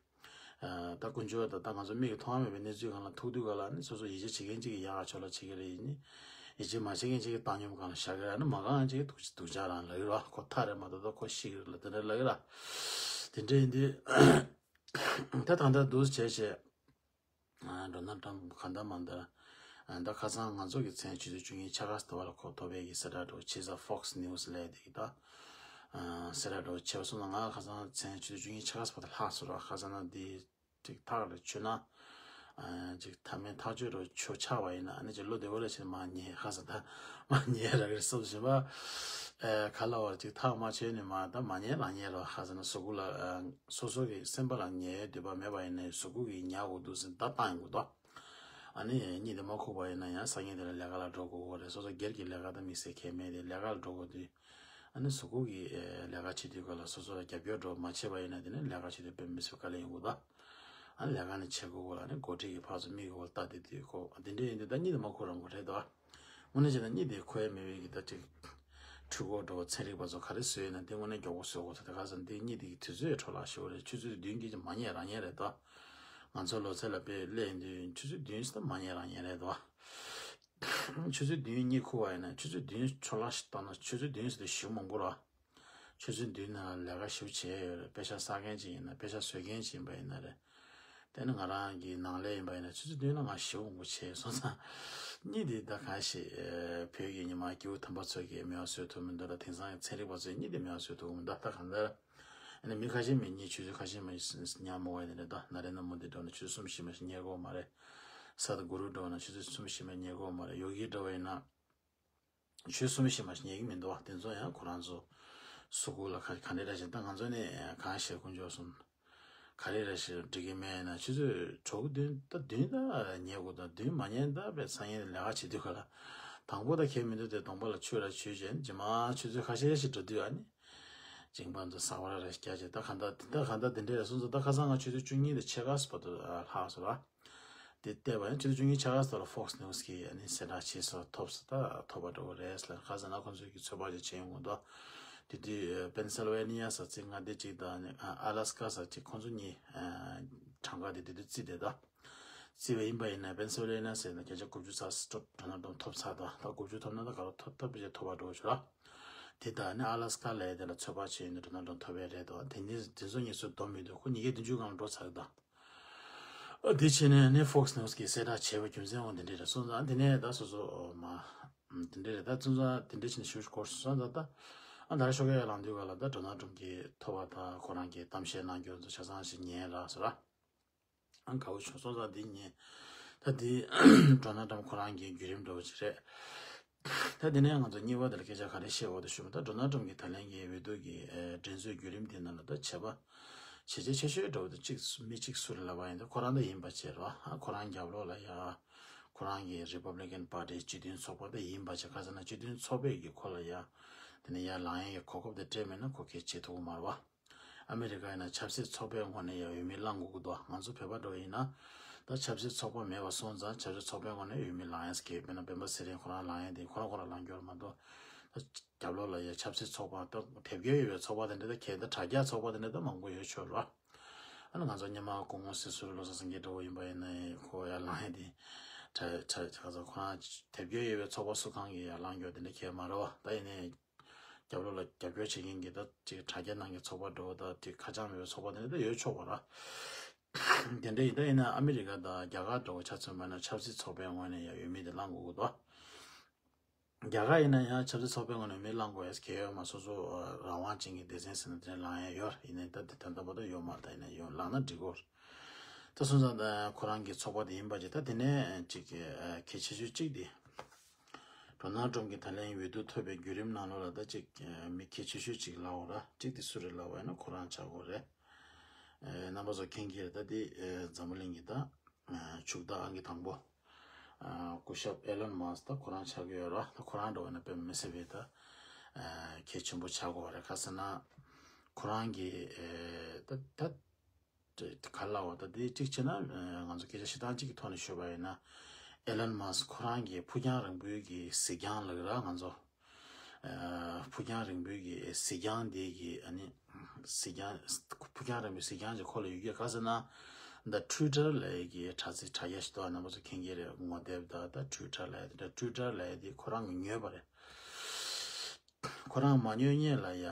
ཨ་ད་དཀོན་མཆོག་ད་ལྟ་ང་ཚོ་མིག་གིས་མཐོང་བ་མེད་པའི་གནས་ཚུལ་སྒང་ལ་ཐུག་དུས་སྒང་ལ་ནི་སོ་སོ་ཡིད་ཆེས་བྱེད་མཁན་གཅིག་གིས་ཡག་ག་ཕྱོགས་ལ་བྱེད་ཀྱི་རེད་ཡིན་ནི། ཡིད་ཆེས་མ་བྱེད་མཁན་གཅིག་གིས་བཏང་སྙོམས་སྒང་ལ་བཞག་གི་རེད་ནི་མ་གང་གཅིག་གིས་སྡུག་སྡུག་ཅག་རང་ལབ་ཀྱི་རེད་བ། ཁོ་ཐག་རེད་མ་གཏོགས་ད་ཁོ་ཤི་གི་རེད་ལ་དེ་འདྲ་ལབ་ཀྱི་རེད། དེ་འདྲ་ཡིན་དུས། ད་ད་ལྟ་འདུག་བྱས་བྱས། ཨ་ཌོ་ནལ་ཊམ་ག་འདྲ་མ་འདྲ། ཨ་ད་ཁ་སང་ང་ཚོ་གི་མཚན་ཆུ་ཚོད་བཅུ་གཉིས་ཆ་ག་ཙམ་དུ་བ་ལ་ཁོ་ཐོབ་པའི་གི་གསལ་བསྒྲགས་འདྲ་བོ་བྱས་ཙང་Fox News་ལས་དེ་གི་ད། ཨ་གསལ་བསྒྲགས་འདྲ་བོ་བྱས་པ་སོང་ཙང་ང་ཁ་སང་མཚན་ཆུ་ཚོད་བཅུ་གཉིས་ཆ་ག་ཙམ་བར་དུ་ལྷག་སོང་ར། ཁ་སང་ན་འདི་ཅིག་ཐག་ལ་ཆུད་ན། ཨ་ཅིག་མཐའ་མའི་ཐག་གཅོད་འདྲ་བོ་ཆོ་ཆགས་པ་ཡིན་ན་ཨ་ནི་ཅིག་བློ་བདེ་བོ་རེ་བྱས་ནས་མར་ཉལ་ཁ་ས་ད་མར་ཉལ་རག་གི་རེད་བསམ་བཞིན་པ། ཨ་ག་ལ་བར་ཅིག་ཐག་མ་ཆོད་ནས་མར་ད་མ་ཉལ་རང་ཉལ་རོགས་ཁ་ས་ན་གཟུགས་པོ་ལ་ཨ་སོ་སོ་གི་སེམས་པ་ལ་ཉལ་འདོད་པ་མེད་པ་ཡིན་ནའི་གཟུགས་པོ་གིས་ཉལ་དགོས་འདུག་ཟེར་ད་བཏང་ཡོང་གི་འདུག་ཨ་ནི་གཉིད་དེ་མ་ཁུག་པ་ཡིན་ན་ཡང་སང་ཉིན་དེ་ལ་ལས་ཀ་ལ་འགྲོ་དགོས་ཀྱི་རེད། སོ་སོ་སྒེར་གྱི་ལས་ཀ་དང་དམིགས་བསལ་གང་ཡང་མེད་དེ་ལས་ཀ་ལ་འགྲོ་དགོས་དུས། ཨ་ནི་གཟུགས་པོ་གིས་ལས་ཀ་བྱེད་དུས་སྐབས་ལ་སོ་སོ་ལ་རྒྱབ་སྐྱོར་འདྲ་བོ་མ་བྱས་པ་ཡིན་ན་དེ་ནི་ལས་ཀ་བྱེད་དུས་དཔེ་མི་སྲིད་དཀའ་ལས་ཡོང་གི་འདུག་ཨ་ནི་ལས་ཀ་ནི་བྱེད་དགོས་གོ་ལ་ནི་འགོ་ཁྲིད་ཀྱི་ཕར་ཚུར་མིག་གི་འོག་ལ་ལྟ་བསྡད་དུས་ཁོ་དེ་འདྲ་ཡིན་དུས་ད་གཉིད་དེ་མ་ཁུག་རང་གོ་རེད་དོ། དངོས་གནས་བྱས་ན་གཉིད་དེ་ཁུག་ཡ་མེད་པའི་གི་ད་ཅིག་འཕྲུལ་འཁོར་འདྲ་བོ་ཚན་རིག་པ་ཚོ་ག་རེ་བཟོས་ཡོད་ན་དེ་དངོས་གནས་མགྱོགས་པོ་བཟོ་དགོས་ད། དེ་ག་ཚོད་འདི་གཉིད་དེ་གི་དུས་ཚོད་འཕྲོ་བརླག་ཞེ་པོ་རེད། ཆུ་ཚོད་བདུན་གྱི་མ་ཉལ་རང་ཉལ་རེད་དོ། ང་ཚོ་ལོ་ཚད་ལ་དཔེ་སླེབས་དུས་ཆུ་ཚོད་བདུན་ཙམ་མ་ཉལ་རང་ཉལ་རེད་དོ། ཆུ་ཚོད་བདུན་གཉིད་ཁུག་པ་ཡིན་ན་ཆུ་ཚོད་བདུན་འཕྲོ་བརླག་ཞིག་བཏང་ན་ཆུ་ཚོད་བདུན་ཟེར་དུས་ཞེ་པོ་མང་པོ་རེད། ཆུ་ཚོད་བདུན་ནང་ལ་ལས་ཀ་ཞེ་པོ་བྱས་ཡོད་རེད། དཔེ་ཆ་བསགས་མཁན་ཅིག་ཡིན་ན་དཔེ་ཆ་བཟོ་མཁན་ཅིག་ཡིན་པ་ཡིན་ན་རེད། དེ་ནི་ང་རང་གི་ནང་ལས་ཡིན་པ་ཡིན་ན་ཆུ་ཚོད་བདུན་ལ་ང་ཞེ་པོ་མང་པོ་བྱས་ཡོད་སོང་ཙང་གཉིད་དེ་ད་གང་ཞིག་བོད་ཀྱི་ཉི་མ་སྐྱེ་བོ་དམ་པ་ཚོ་གིས་མེད་པ་བཟོ་ཐུབ་མི་འདུག་ད་དེང་སང་གི་ཚན་རིག་པ་ཚོས་གཉིད་དེ་མེད་པ་བཟོ་ཐུབ་ཀྱི་མི་འདུག་ད་གང་ལྟར། ཨ་ནི་མི་ཁ་ཤས་མི་གཉིད་ཆུ་ཚོད་ཁ་ཤས་མ་ཉལ་མོ་བ་ཡིན་ནི་རེད་ད། ན་རེ་ན་མོ་འདི་འགྲོ་ན་ཆུ་ཚོད་གསུམ་བཞི་མ་ཞིག་ཉལ་གོ་མ་རེད། ས་ད་གུ་རུ་འགྲོ་ན་ཆུ་ཚོད་གསུམ་བཞི་མ་ཉལ་གོ་མ་རེད། ཡོ་གི་འགྲོ་བ་ཡིན་ན་ཆུ་ཚོད་གསུམ་བཞི་མ་ཞིག་ཉལ་གི་མི་འདུག་བ། དེ་ཚོ་ཡང་ཁོ་རང་ཚོ་སུ་གུ་ལ་ག་ག་འདྲ་འདྲ་བྱས་ད་ང་ཚོ་ནས་གང་བཤད་དཀོན་མཆོག་གསུམ་ག་རེ་ར་ཞིག་འགྲིག་གི་མེད་ན་ཆུ་ཚོད་གྲོགས་བདུན་ད་བདུན་ད་ཉལ་དགོས་ད་བདུན་མ་ཉལ་ད་པའི་སང་ཉིན་ལས་ཀ་བྱེད་དུས་ག་ལ་དང་པོ་ད་ཁྱད་མི་འདུག་དེ་གདོང་པ་ལ་ཆུ་ར་ཆུ་བྱས་ནས་རྗེས་མ་ཆུ་ཚོད་ཁ་ཤས་ཤིག་འགྲོ་དུས་ཨ་ནི། ཅིང་པང་དུ་ཟ་བར་རེ་སྐྱ་ཅེ་ད་ག་འདྲ་འདི་འདྲ་ག་འདྲ་འདི་འདྲ་རེ་སོང་ཙང་ད་ཁ་སང་ང་ཆུ་ཚོད་བཅུ་གཉིས་དང་ཕྱེད་ཀ་སུ་བར་དུ་ལྷག་སོང་ར། དེ་བལྟས་པ་ཡང་ཆུ་ཚོད་བཅུ་གཉིས་ཕྱེད་ཀ་སུ་ལ་Fox News་གིས་ཨ་ནི་གསལ་བསྒྲགས་བྱས་སོ་ཐོབ་སོ་ད་ཐོབ་པ་འགྲོ་གི་རེད་ལ་ཁ་སང་ན་ཁོང་ཚོས་ཀྱི་ཚོད་དཔག་ཅིག་བྱས་ཡོང་གི་འདུག་དེ་དུས་Pennsylvania་ས་ཚིགས་མངའ་སྡེ་གཅིག་དང་ཨ་Alaska་ས་གཅིག་ཁོང་ཚོ་གཉིས་གྲངས་ཀ་དེ་དེ་དུས་རྩིས་དེ་ད། རྩིས་པ་ཡིན་པ་ཡིན་ན་Pennsylvania་ཟེར་ན་བརྒྱ་ཆ་དགུ་བཅུ་ཚར་སོ་ཌོ་ནལ་ཊམ་ཐོབ་ཚར་དང་ད་དགུ་བཅུ་ཐོབ་ན་ད་ག་རོ་ཐོབ་ཐོབ་པའི་ཆེད་ཐོབ་པ་འགྲོ་ཆོག་ར། དེ་ད་ནི་ཨ་ལ་སི་ཀ་ལ་ཡ་དེ་ལ་ཚོད་དཔག་བྱས་ཡོད་ན་ཌོ་ནལ་ཊམ་ཐོབ་པའི་རེད་དོ། དེ་ནི་དེ་ཚོ་ངེད་ཚོ་སྡོམ་མི་འདུག་ཁོ་ཉིས་བརྒྱ་བདུན་ཅུ་སྒང་འགྲོ་ཚར་དང་། ཨ་དེ་བྱས་ནས་ནི་Fox News་གིས་གསལ་བསྒྲགས་བྱས་པའི་རྒྱུ་མཚན་འོ་དེ་འདྲས་རེད་སོང་ཙང་དེ་ནས་ད་སོ་སོ་མ་དེ་འདྲས་རེད་ད་སོང་ཙང་དེ་འདྲས་བྱས་ནས་ཞུ་སྐོར་སོང་ཙང་ད་ཨ་ད་ར་ཤོག་ཁ་ཡར་ལངས་དུས་ག་ལ་ད་ཌོ་ནལ་ཊམ་གིས་ཐོབ་པ་དང་ཁོ་རང་གིས་གཏམ་བཤད་གནང་རྒྱུ་ཚོ་ཆ་ཚང་ཞིག་ཉན་རག་སོ་ར། ཨང་དགའ་བོ་བྱུང་སོང་ཙང་འདི་ཉིན། ད་འདི་ཌོ་ནལ་ཊམ་ཁོ་རང་གི་བརྒྱུད་རིམ་འདྲ་བོ་ཅིག་རེད། ད་འདི་ནས་ང་ཚོ་གཉིས་པ་དེ་ལ་སྐད་ཆ་ག་རེ་བཤད་འོ་དེ་ཞུ་མ་ད་ཌོ་ནལ་ཊམ་གི་ད་ལན་གྱི་འོས་བསྡུ་གི་འགྲན་རྩོད་བརྒྱུད་རིམ་དེ་ནང་ལ་ད་བྱས་པ། བྱས་རྗེས་ཆེ་ཤོས་འདྲ་བོ་དེ་གཅིག་མི་གཅིག་སུ་རེད་ལབ་པ་ཡིན་ད་ཁོ་རང་ད་ཡིན་པ་བྱས་རོ། ཁོ་རང་རྒྱབ་ལོགས་ལ་ཡ། ཁོ་རང་གི་Republican Party་སྤྱི་མཐུན་ཚོགས་པ་ད་ཡིན་པ་བྱས་ཁ་ས་ན་སྤྱི་མཐུན་ཚོགས་པས་ཀྱི་ཁོ་ལ་ཡ། དེ་ནས་ཡར་ལངས་ཡས་ཀྱི་གོ་སྐབས་དེ་སྤྲད་མེད་ན་ཁོ་གལ་ཆེ་ཐུབ་ཀྱི་མ་རེད་བ། ཨ་མི་རི་ཀ་ཡིན་ན་ཆབ་སྲིད་ཚོགས་པའི་ངོས་ནས་ཡང་འོས་མི་བླང་དགོས་ཀྱི་འདུག་ང་ཚོ་བོད་པ་འདྲ་བོ་ཡིན་ན། ད་ཆབ་སྲིད་ཚོགས་པ་མེད་པ་སོང་ཙང་ཆབ་སྲིད་ཚོགས་པའི་ངོས་ནས་འོས་མི་ལངས་ཡས་ཀྱི་དཔེར་ན་སྤེན་པ་ཚེ་རིང་ཁོ་རང་ལངས་ཡས་དེ་ཁོ་རང་ཁོ་རང་ལངས་རྒྱུ་རེད་མ་གཏོགས། ད་རྒྱབ་ལོགས་ལ་ཡ་ཆབ་སྲིད་ཚོགས་པ་ད་དེབ་སྐྱེལ་ཡོད་པའི་ཚོགས་པ་དེ་འདྲ་ད་གལ་ད་དྲ་རྒྱ་ཚོགས་པ་དེ་འདྲ་ད་མང་པོ་ཡོད་ཆོག་ར། ཨ་ནི་ང་ཚོ་སྔོན་མ་སྐུ་ངོ་སྲིད་ཟུར་བློ་བཟང་སེང་གེ་འདྲ་བོ་ཡིན་པ་ཡིན་ན་ཁོ་ཡར་ལངས་ཡ་དེ་དྲ་དྲ་ཁ་ཚ་ཁོ་རང་དེབ་སྐྱེལ་ཡོད་པའི་ཚོགས་པ་སུ་གང་གི་ཡར་ལངས་རྒྱུ་དེ་འདྲ་གལ་མ་རེད་བ། ད་ཡིན་ནའི་རྒྱབ་ལོགས་ལ་རྒྱབ་སྐྱོར་བྱེད་མཁན་གྱི་ད་ཅིག་དྲ་རྒྱ་ནང་གི་ཚོགས་པ་འགྲོ་ད་དེ་ཁ་བྱང་མེད་པའི་ཚོགས་པ་དེ་འདྲ་ད་ཡོད་ཆོག་པ་ར། དེ་འདྲ་ཡིན་ད་ཡིན་ན་ཨ་མི་རི་ཀ་དང་རྒྱ་གར་འགྲོ་ཆ་མཚོན་པ་ན་ཆབ་སྲིད་ཚོགས་པའི་ངོས་ནས་ཡང་ཡོད་མེད་དེ་ལངས་དགོས་ཀྱི་འདུག་རྒྱ་གར་ཡིན་ན་ཡང་ཆབ་སྲིད་ཚོགས་པའི་ངོས་ནས་མི་ལངས་དགོས་ཡས་གལ་ཡོད་མ། སོ་སོ་རང་དབང་ཅན་གྱི་སྡེ་ཚན་ཟེར་ན་དེ་ནས་ལངས་ཡས་ཡོད། ཡིན་ནའི་ད་དེ་ད་ལྟ་བར་དུ་ཡོད་མ་རེད། ད་ཡིན་ན་ཡོད་ལངས་ན་འགྲིག་གོ། ད་སོང་ཙང་ད་ཁོ་རང་གི་ཚོགས་པ་དེ་ཡིན་པ་ཅིག་ད་དེ་ནས་ཅིག་གལ་ཆེ་ཤོས་གཅིག་དེ། ཌོ་ནལ་ཊམ་གྱི་ད་ལན་འོས་བསྡུ་ཐོབ་པའི་བརྒྱུད་རིམ་ནང་ལོགས་ལ་ད་ཅིག་མི་གལ་ཆེ་ཤོས་ཅིག་ལབ་དགོས་ར། གཅིག་དེ་སུ་རེད་ལབ་པ་ཡིན་ན་ཁོ་རང་ཆགས་དགོས་རེད། རྣམ་པ་ཚོ་མཁྱེན་གྱི་རེད། ད་དེ་འཛམ་བུ་གླིང་གི་ད་ཕྱུག་བདག་ཨང་ཀི་དང་པོ། སྐུ་ཞབས་ཨེ་ལོན་མཱ་སི་ད་ཁོ་རང་ཆགས་ཀྱི་ཡོད་ར། ད་ཁོ་རང་འགྲོ་བ་ན་དཔེ་མི་སྲིད་པའི་ད་གལ་ཆེན་པོ་ཆགས་ཀྱི་ཡོད་རེད། ག་ཟེར་ན་ཁོ་རང་གི་ད་ད་ག་ལ་བ་ད་དེ་གཅིག་བྱས་ན་ང་ཚོ་སྐད་ཆ་བཤད་སྟངས་གཅིག་གི་ཐོག་ནས་ཤོད་པ་ཡིན་ན་ཨེ་ལོན་མཱ་སི་ཁོ་རང་གི་ཕུགས་རྒྱང་རིང་པོའི་གི་གཟིགས་རྒྱང་ལབ་ཀྱི་ར། ང་ཚོ་ཕུགས་རྒྱང་རིང་པོའི་གི་གཟིགས་རྒྱང་དེ་གི་ཨ་ནི་གཟིགས་རྒྱང་ཕུགས་རྒྱང་རིང་པོའི་གཟིགས་རྒྱང་ཅིག་ཁོ་ལ་ཡོད་ཀྱི། ག་ཟེར་ན་ད་ཊུའི་ཊར་ལབ་ཡས་ཀྱི་དྲ་ཚིགས་དྲ་རྒྱ་ཞིག་འདུག་རྣམ་པ་ཚོ་མཁྱེན་གྱི་རེད། ངོ་དེབ་ད་ད་ཊུའི་ཊར་ལབ་ཡས་དེ་ད་ཊུའི་ཊར་ལབ་ཡས་དེ་ཁོ་རང་གི་ཉོས་པ་རེད། ཁོ་རང་མ་ཉོས་སྔོན་ལ་ཡ་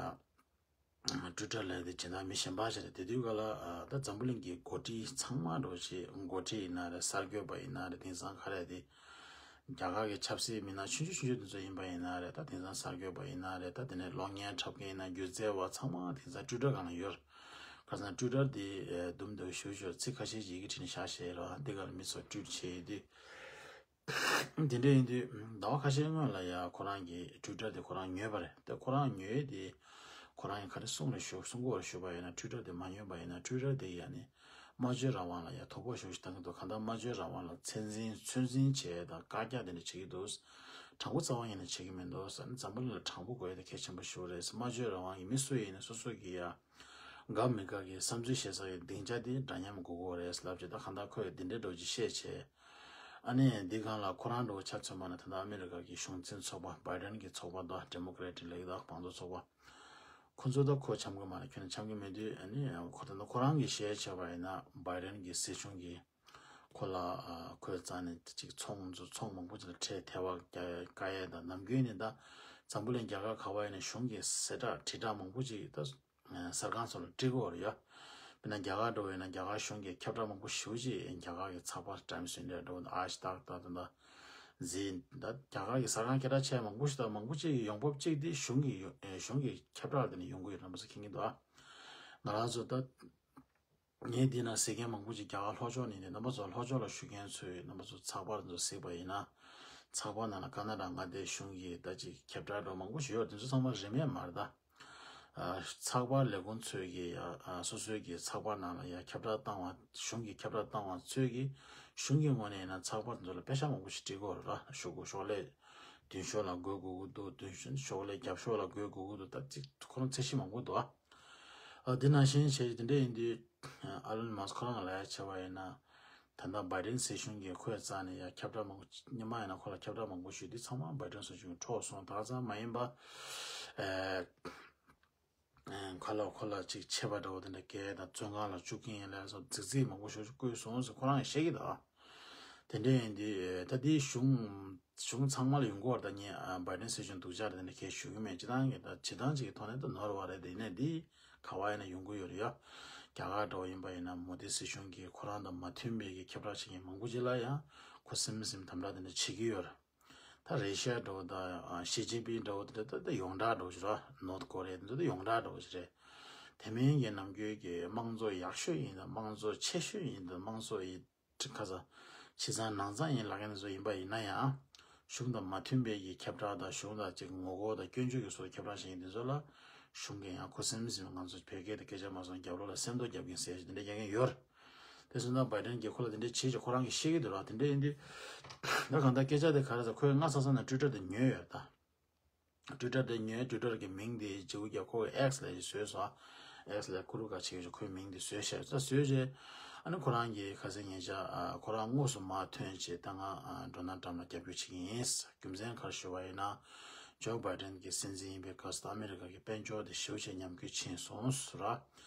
ཊུའི་ཊར་ལབ་ཡས་དེ་སྦྱིན་བདག་མི་གཞན་པ་ཞིག་རེད། དེ་དུས་ག་ལ་ད་འཛམ་བུ་གླིང་གི་འགོ་ཁྲིད་ཚང་མ་འགྲོ་ཆེ་འགོ་ཁྲིད་ཡིན་ན་རེད། གསར་འགོད་པ་ཡིན་ན་རེད། དེང་སང་ག་རེ་དེ་རྒྱ་གར་གྱི་ཆབ་སྲིད་མི་སྣ་ཆུང་ཆུང་ཆུང་ཆུང་དེ་ཚོ་ཡིན་པ་ཡིན་ན་རེད། ད་དེང་སང་གསར་འགོད་པ་ཡིན་ན་རེད། ད་དེ་ནས་གློག་བརྙན་འཁྲབ་མཁན་ཡིན་ན་སྒྱུ་རྩལ་བ་ཚང་མ་དེང་སང་ཊུའི་ཊར་སྒང་ལ་ཡོད། ག་ཟེར་ན་ཊུའི་ཊར་དེ་དུམ་དུ་ཞུ་ཞུ་ཚིག་ཁ་ཤས་ཤིག་ཡི་གེ་བྲིས་ནས་བཞག་བཞག་རེད། འདི་ག་ལ་མི་ཚོ་ཊུའིཊ་བྱེད་དུས། དེ་འདྲ་ཡིན་དུས་ཟླ་བ་ཁ་ཤས་སྔོན་ལ་ཡ་ཁོ་རང་གི་ཊུའི་ཊར་དེ་ཁོ་རང་ཉོས་པ་རེད། དེ་ཁོ་རང་ཉོས་དེ་ཁོ་རང་གི་ག་རེ་གསུང་ལ་ཞུ་གསུང་གོ་ཞུ་བ་ཡིན་ན་ཊུའི་ཊར་དེ་མ་ཉོས་པ་ཡིན་ན་ཊུའི་ཊར་དེ་ཡ་ནི་སྨྲ་བརྗོད་རང་དབང་ལ་ཡ་དོ་ཕོག་ཞེ་པོ་ཞིག་བཏང་གི་འདུག་གང་ལྟར་སྨྲ་བརྗོད་རང་དབང་ལ་ཚད་འཛིན་ཚོད་འཛིན་བྱས་དང་བཀའ་རྒྱ་དེ་འདྲ་བྱེད་ཀྱི་འདུག་དྲང་པོ་རྩ་བ་ཉིད་ནས་བྱེད་ཀྱི་མི་འདུག་ཨ་ནི་འཛམ་བུ་གླིང་ལ་དྲང་པོ་དགོས་ཡ་དེ་གལ་ཆེན་པོ་ཞེ་པོ་རེད། སྨྲ་བརྗོད་རང་དབང་གི་མི་སུ་ཡིན་ན་སོ་སོ་གི་ཡ་དགའ་མི་དགའ་གི་བསམ་ཚུལ་བཤད་ས་ཡི་སྡིངས་ཆ་དེ་འདྲ་མཉམ་དགོས་ཀྱི་རེད་ལབ་བྱས། ད་གང་ལྟར་ཁོས་འདི་འདྲའི་འགྲོ་རྒྱུ་བཤད་བྱས། ཨ་ནི་འདི་སྒང་ལ་ཁོ་རང་འགྲོ་ཆ་མཚོན་པ་ན་ད་ལྟ་ཨ་མི་རི་ཀ་གི་གཞུང་འཛིན་ཚོགས་པ་བྷའི་ཌེན་གྱི་ཚོགས་པ་དང་ཌེ་མོ་ཀེ་རེ་ཊི་ལབ་ཀྱི་ད་བང་མཛོད་ཚོགས་པ། ཁོ་ཚོ་ད་ཁོ་འཆམ་གི་མ་རེད། ཁྱོན་ནས་འཆམ་གི་མེད་དུས་ཨ་ནི་ཁོ་ད་ལྟ་ཁོ་རང་གི་བཤད་བྱས་པ་ཡིན་ན་བྷའི་ཌེན་གྱི་སྲིད་གཞུང་གི་ཁོ་ལ་ཁོའི་རྩ་ནས་ཅིག་ཚོང་ཚོ་ཚོང་མང་པོ་ཅིག་ལ་ཁྲལ་ཐེ་བ་དཀའ་ཡས་དང་ནམ་རྒྱུན་ནས་ད་འཛམ་བུ་གླིང་རྒྱ་གར་ག་བ་ཡིན་ན་གཞུང་གི་གསལ་བསྒྲགས་དྲིལ་བསྒྲགས་མང་པོ་ཅིག་ད་གསར་ཁང་ཚོ་ལ་སྤྲད་ཀྱི་ཡོད་རེད་ཡ། དཔེར་ན་རྒྱ་གར་འགྲོ་བ་ཡིན་ན་རྒྱ་གར་གཞུང་གི་ཁྱབ་བསྒྲགས་མང་པོ་ཞེ་པོ་ཅིག་རྒྱ་གར་གྱི་ཚགས་པར་ཊའིམ་སི་ཨིན་ཌི་ཡ་འགྲོ་ཨ་ཇི་དག་དང་ད་ལྟ་ཟི་ད་རྒྱ་གར་གྱི་གསར་ཁང་སྐད་གྲགས་ཆེ་མང་པོ་ཞིག་དང་མང་པོ་ཅིག་ཡོང་འབབ་ཅིག་དེ་གཞུང་གི་ཡོ་ཨེ་གཞུང་གི་ཁྱབ་བསྒྲགས་ལ་བརྟེན་ནས་ཡོང་གི་ཡོད། རྣམ་པ་ཚོ་མཁྱེན་གྱི་འདུག་ཨ། ང་རང་ཚོ་ད་ངས་འདི་ན་ཟེར་མཁན་མང་པོ་ཅིག་རྒྱ་གར་ལྷོ་ཕྱོགས་ནས་ཡིན་ཏེ་རྣམ་པ་ཚོ་ལྷོ་ཕྱོགས་ལ་བཞུགས་མཁན་ཚོས་རྣམ་པ་ཚོ་ཚགས་པར་ཚོ་གཟིགས་པ་ཡིན་ན་ཚགས་པར་ནང་ལ་ཀ་ན་ཌ་མངའ་སྡེའི་གཞུང་གི་ད་ཅིག་ཁྱབ་བསྒྲགས་འདྲ་མང་པོ་ཞིག་ཡོད། དེ་ཚོ་ཚང་མ་རིན་མེད་མ་རེད་ད། ཨ་ཚགས་པར་ལས་ཁུངས་ཚོས་ཀྱི་ཡ་ཨ་སོ་སོའི་གི་ཚགས་པར་ནང་ལ་ཡ་ཁྱབ་བསྒྲགས་བཏང་བ་གཞུང་གི་ཁྱབ་བསྒྲགས་བཏང་བ་ཚོས་ཀྱི་གཞུང་གི་ངོས་ནས་ཡིན་ན་ཚགས་པར་དེ་ཚོ་ལ་པེ་ཤག་མང་པོ་ཞིག་སྤྲད་ཀྱི་ཡོད་རེད་ལ། ཤོག་གུ་ཤོག་ལྷེ་བདུན་ཤོག་ལ་བགོ་དགོས་ཀྱི་འདུག་བདུན་ཤོག་ལྷེ་བརྒྱད་ཤོག་ལ་བགོ་དགོས་ཀྱི་འདུག་ད་ཅིག་ཁོ་རང་ཚད་གཞི་མང་པོ་འདུག་ཨ། ཨ་འདི་ནང་བཞིན་བྱས་དེ་འདྲ་ཡིན་དུས་ཨ་ལོན་མཱ་སི་ཁོ་རང་ལ་ཡ་བྱས་པ་ཡིན་ན། ད་ལྟ་བྷའི་ཌེན་སྲིད་གཞུང་གིས་ཁོའི་རྩ་ནས་ཡ་ཁྱབ་བསྒྲགས་མང་པོ་སྔོན་མ་ཡིན་ན་ཁོ་ལ་ཁྱབ་བསྒྲགས་མང་པོ་ཞུས་དུས་ཚང་མ་བྷའི་ཌེན་སྲིད་གཞུང་གིས་འཕྲོག་སོང་། ད་ཙང་མ་ཡིན་པ་ཨེ་ཁོ་ལ་ཁོ་ལ་ཅིག་ཆད་པ་འདྲ་བོ་དེ་འདྲ་བཀལ་དང་བཙོན་ཁང་ལ་བཅུག་གིན་ཡིན་ལབ་སོགས་རྫིག་རྫིག་མང་པོ་ཞིག་བཀོད་སོང་ཟེར་ཁོ་རང་ཡང་བཤད་ཀྱི་འདུག་དེ་འདྲ་ཡིན་དུས་ད་ལྟའི་གཞུང་གཞུང་ཚང་མ་ལ་ཡོང་གི་ཡོད་རེད། ད་ངས་བྷའི་ཌེན་སྲིད་གཞུང་སྡུག་ཅག་རེད་དེ་འདྲ་གས་ཞུ་གི་མེད། སྤྱིར་བཏང་གི་ད་བྱེད་སྟངས་ཅིག་གི་ཐོག་ནས་ད་ནོར་བ་རེད། དེ་ནས་འདི་ག་བ་ཡིན་ན་ཡོང་གི་ཡོད་རེད་ཡ། རྒྱ་གར་འདྲ་བོ་ཡིན་པ་ཡིན་ན་མོ་དི་སྲིད་གཞུང་གིས་ཁོ་རང་དང་མ་མཐུན་པའི་གི་ཁྱབ་བསྒྲགས་བྱེད་མཁན་མང་པོ་ཅིག་ལ་ཡང་ཁོ་སིམ་སིམ་དམ་དྲག་དེ་འདྲ་བྱེད་ཀྱི་ཡོད་རེད། ད་རེ་ཤ་འདྲ་བོ་དང་ཞི་ཅིན་ཕིང་འདྲ་བོ་དེ་འདྲ་ད་ད་ཡོངས་གྲགས་འདྲ་བོ་ཞིག་རེད། ནོར་ཐ་ཀོ་རི་ཡ་དེ་ཚོ་ད་ཡོངས་གྲགས་འདྲ་བོ་ཞིག་རེད། དེ་མིན་གྱི་ནམ་རྒྱུན་གྱི་དམངས་གཙོ་ཡག་ཤོས་ཡིན་དང་དམངས་གཙོ་ཆེ་ཤོས་ཡིན་དང་དམངས་གཙོ་ཡི་ཁ་ས་ཕྱི་གཙང་ནང་གཙང་ཡིན་ལབ་མཁན་དེ་ཚོ་ཡིན་པ་ཡིན་ན་ཡང་། གཞུང་དང་མ་མཐུན་པའི་གི་ཁྱབ་བསྒྲགས་དང་གཞུང་དང་ཅིག་ངོ་རྒོལ་དང་སྐྱོན་བརྗོད་ཀྱི་བཟོ་ཁྱབ་བསྒྲགས་བྱེད་མཁན་དེ་ཚོ་ལ་གཞུང་གིས་ཡང་ཁོ་སེམས་སེམས་ང་ཚོ་བོད་སྐད་དུ་སྐད་ཆ་མ་སོང་རྒྱབ་ལོགས་ལ་སེམས་གཏོར་རྒྱབ་མཁན་ཟེར་ཞིག་དེ་འདྲ་རྒྱག་མཁན་ཡོད་རེད། དེ་སོང་ཙང་བྷའི་ཌེན་གྱིས་ཁོ་ལ་དེ་འདྲ་བྱེད་ཅིག་ཁོ་རང་གིས་ཤེས་ཀྱི་འདུག་ར། དེ་འདྲ་ཡིན་དུས་ད་གང་ལྟར་སྐད་ཆ་དེ་ག་རེ་ཟེར་ཁོས་སྔ་ས་ས་ནས་ཊུའི་ཊར་དེ་ཉོས་ཡོད་ད། ཊུའི་ཊར་དེ་ཉོས་ཊུའི་ཊར་གྱི་མིང་དེ་བརྗེ་པོ་རྒྱག་ཁོ་གི་ཨེགས་ལབ་ཅིག་བཟོས་སོང་། ཨེགས་ལབ་ཀུ་རུ་ཀ་བྱེད་ཀྱི་ཁོའི་མིང་དེ་བཟོས་བཞག་ད་བཟོས་རྗེས་ཨ་ནི་ཁོ་རང་གིས་ཁ་སང་ཉེ་ཆར་ཨ་ཁོ་རང་དངོས་སུ་མར་ཐོན་བྱས་ད་ང་ཨ་ཌོ་ནལ་ཊམ་ལ་རྒྱབ་སྐྱོར་བྱེད་ཀྱི་ཡིན། རྒྱུ་མཚན་ག་རེ་ཞུ་བ་ཡིན་ན། ཇོ་བྷའི་ཌེན་གྱི་སྲིད་འཛིན་ཡིན་པའི་སྐབས་སུ་ཨ་མི་རི་ཀ་གི་དཔལ་འབྱོར་དེ་ཞེ་པོ་ཅིག་ཉམས་རྒུད་ཕྱིན་སོང་ཟེར།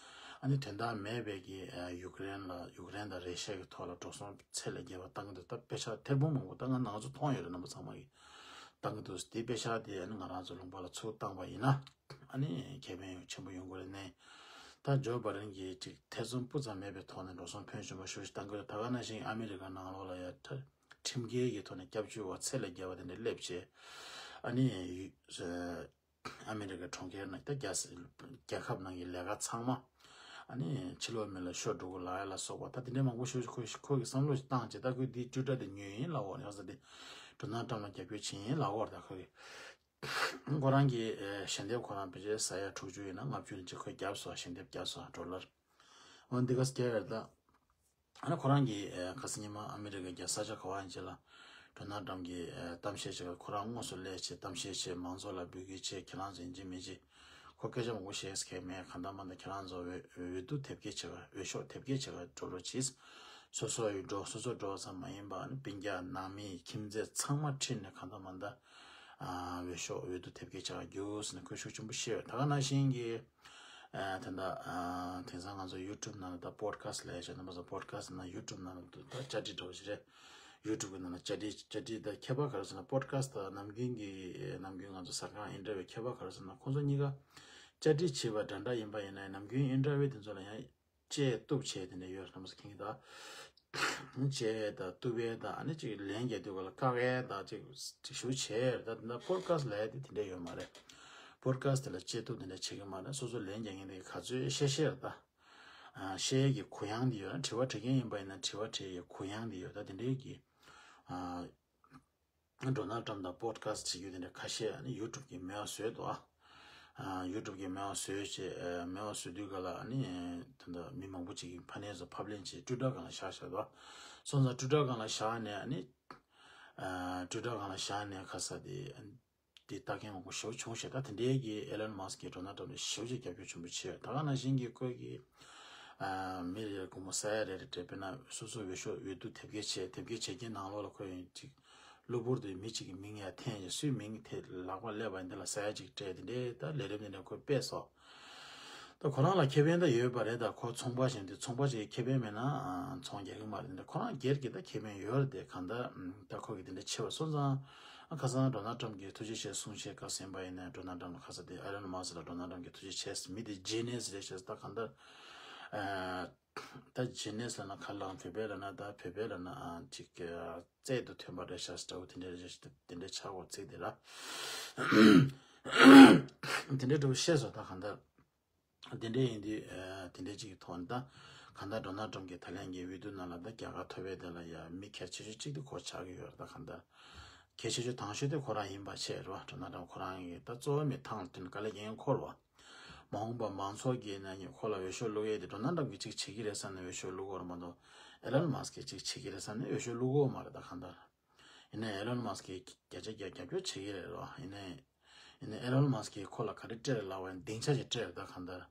ཨ་ནི་དོན་དག་མེད་པའི་གི་ཡུཀ་རེན་ལ་ཡུཀ་རེན་དང་རེ་ཤ་གི་ཐོག་ལ་འགྲོ་སོང་ཚད་ལས་བརྒལ་བ་བཏང་གི་འདུག་ད་དཔེ་ཆ་ཐེར་འབུམ་མང་པོ་ད་ང་ང་ཚོ་མཐོང་ཡོད་རེད། རྣམ་པ་ཚང་མ་གིས་བཏང་གི་འདུག་དེ་དཔེ་ཆ་དེ་ཨ་ནི་ང་རང་ཚོ་ལུང་པ་ལ་ཚུར་བཏང་པ་ཡིན་ན་ཨ་ནི་ཁེ་ཕན་ཡང་ཆེན་པོ་ཡོང་གི་རེད་ནས། ད་ཇོ་བྷའི་ཌེན་གྱིས་ཅིག་ཐེ་ཚོམ་སྤུ་ཙམ་མེད་པའི་ཐོག་ནས་འགྲོ་སོང་ཕོན་ཆེན་པོ་ཞེ་པོ་ཅིག་བཏང་གི་རེད། ད་ག་ནང་བཞིན་ཨ་མི་རི་ཀ་ནང་ལོགས་ལ་ཡ་ཁྲིམས་འགལ་གྱི་ཐོག་ནས་སྐྱབས་བཅོལ་བ་ཚད་ལས་བརྒལ་བ་དེ་འདྲ་སླེབས་བྱས། ཨ་ནི་ཨ་མི་རི་ཀའི་གྲོང་ཁྱེར་ནང་ད་རྒྱ་རྒྱལ་ཁབ་ནང་གི་ལས་ཀ་ཚང་མ་ཨ་ནི་ཕྱི་ལོགས་མི་ལ་ཤོར་འགྲོ་གི་ལབ་ཡ་ལ་སོགས་པ་ད་དེ་འདྲའི་མང་པོ་ཞིག་ཁོས་ཁོ་གི་བསམ་བློ་ཞིག་བཏང་བྱས། ད་ཁོས་དེའི་ཊུའི་ཊར་དེ་ཉོས་ཡིན་ལབ་འོ་ཡང་ས་དེ་ཌོ་ནལ་ཊམ་ལ་རྒྱབ་སྐྱོར་བྱེད་ཡིན་ལབ་འོ། ད་ཁོ་གི་ཁོ་རང་གི་ཞལ་འདེབས་ཁོ་རང་ཕལ་ཆེར་ས་ཡ་དྲུག་ཅུ་ཡིན་ན་ལྔ་བཅུ་ནས་ཅིག་ཁོས་བརྒྱབ་སོང་། ཞལ་འདེབས་བརྒྱབ་སོང་ཌོ་ལར། འོ་འདི་ག་སྐྱེ་བར་ད། ཨ་ནི་ཁོ་རང་གིས་ཁ་སང་ཉི་མ་ཨ་མི་རི་ཀའི་རྒྱལ་ས་ཆ་ག་བ་ཡིན་ཅིག་ལ་ཌོ་ནལ་ཊམ་གྱིས་གཏམ་བཤད་བྱེད་ཀ་ཁོ་རང་དངོས་སུ་སླེབས་བྱས་གཏམ་བཤད་བྱས་མང་ཚོགས་ལ་འབོད་སྐུལ་བྱས། ཁྱེད་རང་ཚོ་ཡིན་གཅིག་མིན་གཅིག་ཁོ་སྐད་ཆ་མང་པོ་བཤད་ས་གང་མེད། གང་ལྟར་མ་ལྟར་ཁྱེད་རང་ཚོ་འོས་འོས་བསྡུ་དེབ་སྐྱེལ་བྱེད་ཀ་འོས་ཤོག་དེབ་སྐྱེལ་བྱེད་ཀ་འགྲོ་རོགས་གྱིས། སོ་སོ་ཡི་འགྲོ་སོ་སོ་འགྲོ་ཙམ་མ་ཡིན་པ་ཨ་ནི་སྤུན་ཀྱག་ནང་མི་ཁྱིམ་མཚེས་ཚང་མ་ཁྲིད་ནས་གང་ལྟར་མ་ལྟར་འོས་ཤོག་འོས་བསྡུ་དེབ་སྐྱེལ་བྱེད་ཀ་རྒྱུགས་ཟེར་ནས་ཁོས་ཤུགས་ཆེན་པོ་བཤད་ཡོད། ད་ག་ནང་བཞིན་གྱི། ཨ་ད་ལྟ་ཨ་དེང་སང་ང་ཚོ་ཡུ་ཊུབ་ནང་ལ་ད་པོ་ཌི་ཁ་སི་ཊི་ལབ་ཡ་ཞིག་རྣམ་པ་ཚོ་པོ་ཌི་ཁ་སི་ཊི་ནང་ཡུ་ཊུབ་ནང་ལ་ད་བཅར་འདྲི་འདྲ་བོ་ཞིག་རེད། ཡུ་ཊུབ་གི་ནང་ལ་བཅར་འདྲི་བཅར་འདྲི་ད་ཁྱད་པར་ག་རེ་ཟེར་ན་པོ་ཌི་ཁ་སི་ཊི་ད་ནམ་རྒྱུན་གྱི་ནམ་རྒྱུན་ང་ཚོ་གསར་ཁང་ཨིན་ཊར་བིའུ་ཁྱད་པར་ག་རེ་ཟེར་ན་ཁོང་ཚོ་གཉིས་ཀ་བཅར་འདྲི་བྱེད་པ་འདྲ་འདྲ་ཡིན་པ་ཡིན་ན་ནམ་རྒྱུན་ཨིན་ཊར་བིའུ་དེ་ཚོ་ལ་ཡང་དཔྱད་གཏུབ་བྱས་དེ་འདྲ་ཡོད་རེད། རྣམ་པ་ཚོ་མཁྱེན་གྱི་ད། དཔྱད་ད་གཏུབ་ཡས་ད་ཨ་ནི་ཅིག་ལན་རྒྱག་དུས་ག་ལ་བཀག་ཡས་ད་ཅིག་ཅིག་ཞུ་བྱས་ད་ད་པོ་ཌི་ཁ་སི་ཊི་ལབ་ཡས་དེ་དེ་འདྲ་ཡོད་མ་རེད། པོ་ཌི་ཁ་སི་ཊི་དེ་ལ་དཔྱད་གཏུབ་དེ་འདྲ་བྱེད་ཀྱི་མ་རེད། སོ་སོ་ལན་རྒྱག་མཁན་དེ་ག་ཚོད་བཤད་བཤད་རེད་ད། ཨ་བཤད་ཡས་ཀྱི་གུ་ཡངས་དེ་ཡོད་ན་དྲི་བ་དྲི་མཁན་ཡིན་པ་ཡིན་ན་དྲི་བ་དྲི་ཡས་གུ་ཡངས་དེ་ཡོད་ད་དེ་འདྲའི་གི། ཨ་ཌོ་ནལ་ཊམ་དང་པོ་ཌི་ཁ་སི་ཊི་བྱེད་རྒྱུ་དེ་འདྲ་ཁ་ཤས་ཨ་ནི་ཡུ་ཊུབ་གི་མེད་པ་བཟོས་འདུག་ཨ། ཡུ་ཊུབ་གི་མེད་པ་བཟོས་བྱས་མེད་པ་བཟོས་དུས་ག་ལ་ཨ་ནི་ད་ལྟ་མི་མང་པོ་ཅིག་གིས་ཕ་ནས་ཚོ་ཕབ་ལེན་བྱས་ཊུའི་ཊར་སྒང་ལ་བཞག་བཞག་འདུག་ཨ། སོང་ཙང་ཊུའི་ཊར་སྒང་ལ་བཞག་ནས་ཨ་ནི་ཊུའི་ཊར་སྒང་ལ་བཞག་ནས་ཁ་ས་དེ་དེ་ལྟ་མཁན་མང་པོ་ཞེ་པོ་བྱུང་ཞེས། ད་དེ་འདྲའི་གི་ཨེ་ལོན་མཱ་སི་ཀི་གིས་ཌོ་ནལ་ཊམ་ལ་ཞེ་པོ་ཅིག་རྒྱབ་སྐྱོར་ཆེན་པོ་བྱས་ཡོད། ད་ག་ནང་བཞིན་གྱི་ཁོས་ཀྱི་མི་རེ་རེ་སྒོར་མོ་ས་ཡ་རེ་རེ་སྤྲད་པས་ན་སོ་སོ་འོས་ཤོག་འོས་བསྡུ་དེབ་སྐྱེལ་བྱས་དེབ་སྐྱེལ་བྱེད་མཁན་ནང་ལོགས་ལ་ཁོས་ཡང་ཅིག་གློ་བུར་དུ་མི་གཅིག་གི་མིང་ཡར་འཐེན་ཡོད། སུའི་མིང་དེ་ལག་པ་སླེབས་པ་འདི་ལ་ས་ཡ་གཅིག་སྤྲད་དེ་འདྲའི་ད་ལས་རིམ་འདི་འདྲ་ཁོས་སྤེལ་སོང་། ད་ཁོ་རང་ལ་ཁེ་ཕན་ད་ཡོད་པ་རེད། ད་ཁོ་ཚོང་པ་ཞིག་འདི་ཚོང་པ་ཞིག་ཁེ་ཕན་མེད་ན་ཚོང་རྒྱག་གི་མ་རེད། འདི་ཁོ་རང་སྒེར་གྱི་ད་ཁེ་ཕན་ཡོད་རེད་དེ་གང་ལྟར་ད་ཁོ་གི་དེ་འདྲ་བྱས་པ་སོང་ཙང་ཁ་སང་ཌོ་ནལ་ཊམ་གྱིས་ཐུགས་རྗེ་ཆེ་གསུང་བཤད་སྐབས་ཟིན་པ་ཡིན་ན་ཌོ་ནལ་ཊམ་ལ་ཁ་ས་དེ་ཨེ་ལོན་མཱ་སི་ལ་ཌོ་ནལ་ཊམ་གྱིས་ཐུགས་རྗེ་ཆེ་མི་དེ་ཇི་ནི་ཡས་རེད་ཤག་ད་གང་ལྟར། ད་ཇི་ནི་ཡས་ལབ་ན་ག་ལ་བོད་པའི་ལབ་ན་ད་བོད་པའི་ལབ་ན་ཅིག་རྩལ་དུ་ཐོན་པ་རེད་ཤག་འདྲ་བོ་དེ་འདྲ་རེད་ཤག་དེ་འདྲ་ཆགས་འགོ་ཚིག་དེ་ལ་དེ་འདྲ་འདྲ་བོ་བཤད་སོང་། ད་གང་ལྟར་དེ་འདྲ་ཡིན་དུས་དེ་འདྲ་ཅིག་གི་ཐོག་ནས་ད་གང་ལྟར་ཌོ་ནལ་ཊམ་གྱིས་ད་ལན་གྱི་འོས་བསྡུ་ནང་ལ་ད་རྒྱལ་ཁ་ཐོབ་པའི་དེ་ལ་ཡ་མི་གལ་ཆེ་ཤོས་གཅིག་དེ་ཁོ་ཆགས་ཀྱི་ཡོད་རེད། ད་གང་ལྟར་གལ་ཆེ་ཤོས་དང་ཤོས་དེ་ཁོ་རང་ཡིན་པ་བྱས་རེད་བ། ཌོ་ནལ་ཊམ་ཁོ་རང་གིས་ད་གཙོ་བོ་མི་ཐང་ལ་བསྟུན་དཀའ་ལས་རྒྱག་མཁན་ཁོ་རེད་བ། མ་འོངས་པ་མང་ཚོགས་ཀྱི་ནང་ནས་ཁོ་ལ་འོས་ཤོག་བླུག་ཡས་དེ་ཌོ་ནལ་ཊམ་གྱིས་གཅིག་བྱེད་ཀྱི་རེད་བསམ་ནས་འོས་ཤོག་བླུག་གི་ཡོད་རེད་མ་གཏོགས་ཨེ་ལོན་མཱ་སི་ཀིས་གཅིག་བྱེད་ཀྱི་རེད་བསམ་ནས་འོས་ཤོག་བླུག་གི་ཡོད་མ་རེད། ད་གང་ལྟར་ཡིན་ན་ཨེ་ལོན་མཱ་སི་ཀིས་བརྒྱ་ཆ་བརྒྱ་རྒྱབ་སྐྱོར་བྱེད་ཀྱི་རེད་རོ། ཡིན་ནའི་ཡིན་ནའི་ཨེ་ལོན་མཱ་སི་ཀིས་ཁོ་ལ་ག་རེ་སྤྲད་རེད་ལབ་པ་ཡིན་སྡིངས་ཆ་ཞིག་སྤྲད་རེད། ད་གང་ལྟར་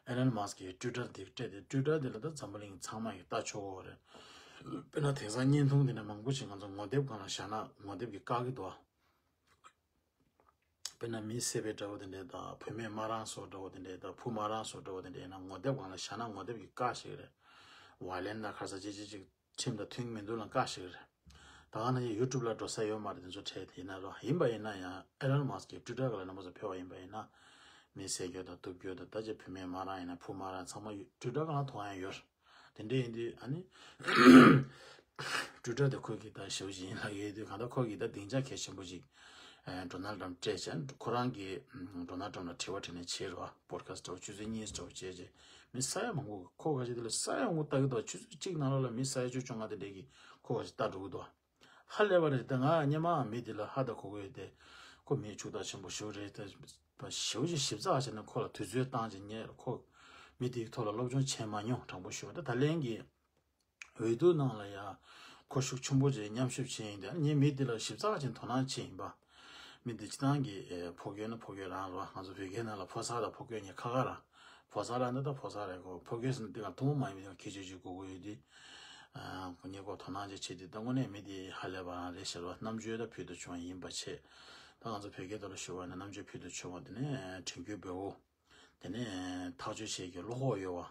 ཨེ་ལོན་མཱ་སི་ཀིས་ཊུའི་ཊར་དེ་སྤྲད་དེ་ཊུའི་ཊར་དེ་ལ་ད་འཛམ་བུ་གླིང་ཚང་མ་གིས་ལྟ་ཆོག་གི་རེད། དཔེར་ན་དེང་སང་བརྙན་ཐུང་དེ་འདྲ་མང་པོ་ཞིག་ང་ཚོ་ངོ་དེབ་སྒང་ལ་བཞག་ན་ངོ་དེབ་ཀྱིས་བཀག་གི་འདུག་དཔེར་ན་མི་བསད་པའི་འདྲ་བོ་དེ་འདྲས་དང་བུད་མེད་དམར་རང་སོགས་འདྲ་བོ་དེ་འདྲས་དང་བུ་དམར་རང་སོགས་འདྲ་བོ་དེ་འདྲས་ཡིན་ན་ངོ་དེབ་སྒང་ལ་བཞག་ན་ངོ་དེབ་ཀྱིས་བཀག་ཞིག་རེད། ཝ་ལན་དང་ཁ་ས་ཅི་ཅི་ཅིག་ཁྲིམས་དང་མཐུན་མི་འདུག་ལ་བཀག་ཞིག་རེད། ད་ག་ནང་བཞིན་ཡུ་ཊུབ་ལ་འགྲོ་ས་ཡོད་མ་རེད། དེ་ཚོ་ཁྲལ་དེ་ཡིན་ན་རོ། ཡིན་པ་ཡིན་ན་ཡང་ཨེ་ལོན་མཱ་སི་ཀིས་ཊུའི་ཊར་སྒང་ལ་རྣམ་པ་ཚོ་ཕེབས་པ་ཡིན་པ་ཡིན་ན་མི་བསད་རྒྱུ་དང་གཏུབ་རྒྱུ་དང་ད་ཅི་བུད་མེད་དམར་རང་ཡིན་ན་བུ་དམར་རང་ཚང་མ་ཊུའི་ཊར་སྒང་ལ་མཐོང་ཡ་ཡོད་རེད། དེ་འདྲ་ཡིན་དུས་ཨ་ནི་ཊུའི་ཊར་དེ་ཁོ་གིས་ད་ཞེ་པོ་ཅིག་ཡིན་ལབ་ཡོད་དུས་གང་ལྟར་ཁོ་གིས་ད་སྡིངས་ཆ་གལ་ཆེན་པོ་ཅིག་ཨ་ཌོ་ནལ་ཊམ་སྤྲད་བྱས་ཁོ་རང་གིས་ཨ་ཌོ་ནལ་ཊམ་ལ་དྲི་བ་དྲིས་ལན་བྱས་རོ། པོ་ཌི་ཁ་སི་ཊི་འདྲ་བོ་ཆུ་ཚོད་གཉིས་འདྲ་བོ་བྱས་རྗེས་མི་ས་ཡ་མང་པོ་ཁོ་ག་ཅིག་དེ་ལ་ས་ཡ་མང་པོ་ལྟ་གི་འདུག་ཆུ་ཚོད་གཅིག་ནང་ལོགས་ལ་མི་ས་ཡ་བཅུ་བཅོ་ལྔ་དེ་འདྲས་ཀྱིས་ཁོ་ག་ཅིག་ལྟ་འགྲོ་གི་འདུག་ཧ་ལས་པ་རེད། ད་ང་སྔོན་མ་མི་དེ་ལ་ཧ་ད་གོ་གི་ཡོད་དེ། ཁོ་མི་ཕྱུག་བདག་ཆེན་པོ་ཞེ་པོ་རེད། ད་ཞེ་པོ་ཅིག་ཞིབ་ཚགས་བྱས་ནས་ཁོ་ལ་དུས་ཚོད་བཏང་བྱས་ངས་ཁོ་མི་དེའི་ཐོག་ལ་སློབ་སྦྱོང་བྱས་མ་མྱོང་དྲང་པོ་ཞུ་བ། ད་ད་ལན་གྱི་འོས་བསྡུ་ནང་ལ་ཡ་ཁོ་ཤུགས་ཆེན་པོ་ཅིག་མཉམ་ཞུགས་བྱས་ཡིན་ཏེ། ངས་མི་དེ་ལ་ཞིབ་ཚགས་ཅིག་དོ་སྣང་བྱས་ཡིན་པ། མི་དེ་སྤྱིར་བཏང་གི་ཨེ་ཕོ་རྒྱས་ན་ཕོ་རྒྱས་རང་རེད་བ། ང་ཚོ་བོད་སྐད་ནང་ལ་ཕོ་གསར་དང་ཕོ་རྒྱས་གཉིས་ཁ་ཁ་རང་། ཕོ་གསར་ལ་འདི་ད་ཕོ་གསར་རེད་གོ། ཕོ་རྒྱས་ཟེར་ན་འདི་ག་ཐུན་མོང་མ་ཡིན་པའི་སྟེང་ལ་ཁྱད་ཆོས་ཅིག་དགོས་ཀྱི་ཡོད་དུས། ཨ་ཁོ་གཉིས་ཀ་དོ་སྣང་ཅིག་བྱས་དུས་ད་དངོས་གནས་མི་དེ་ཧ་ལས་པ་རང་རེད་ཤག་རེད་བ། རྣམ་དཔྱོད་ད་ཕུལ་དུ་བྱུང་བ་ཡིན་པ་བྱས། ད་ང་ཚོ་བོད་སྐད་ཐོག་ལ་ཞུ་བ་ན་རྣམ་དཔྱོད་ཕུལ་དུ་བྱུང་བ། དེ་ནས་དྲན་རྒྱུའི་བེའུ། དེ་ནས་ཐག་གཅོད་བྱེད་ཀྱི་བློ་ཁོག་ཡོད་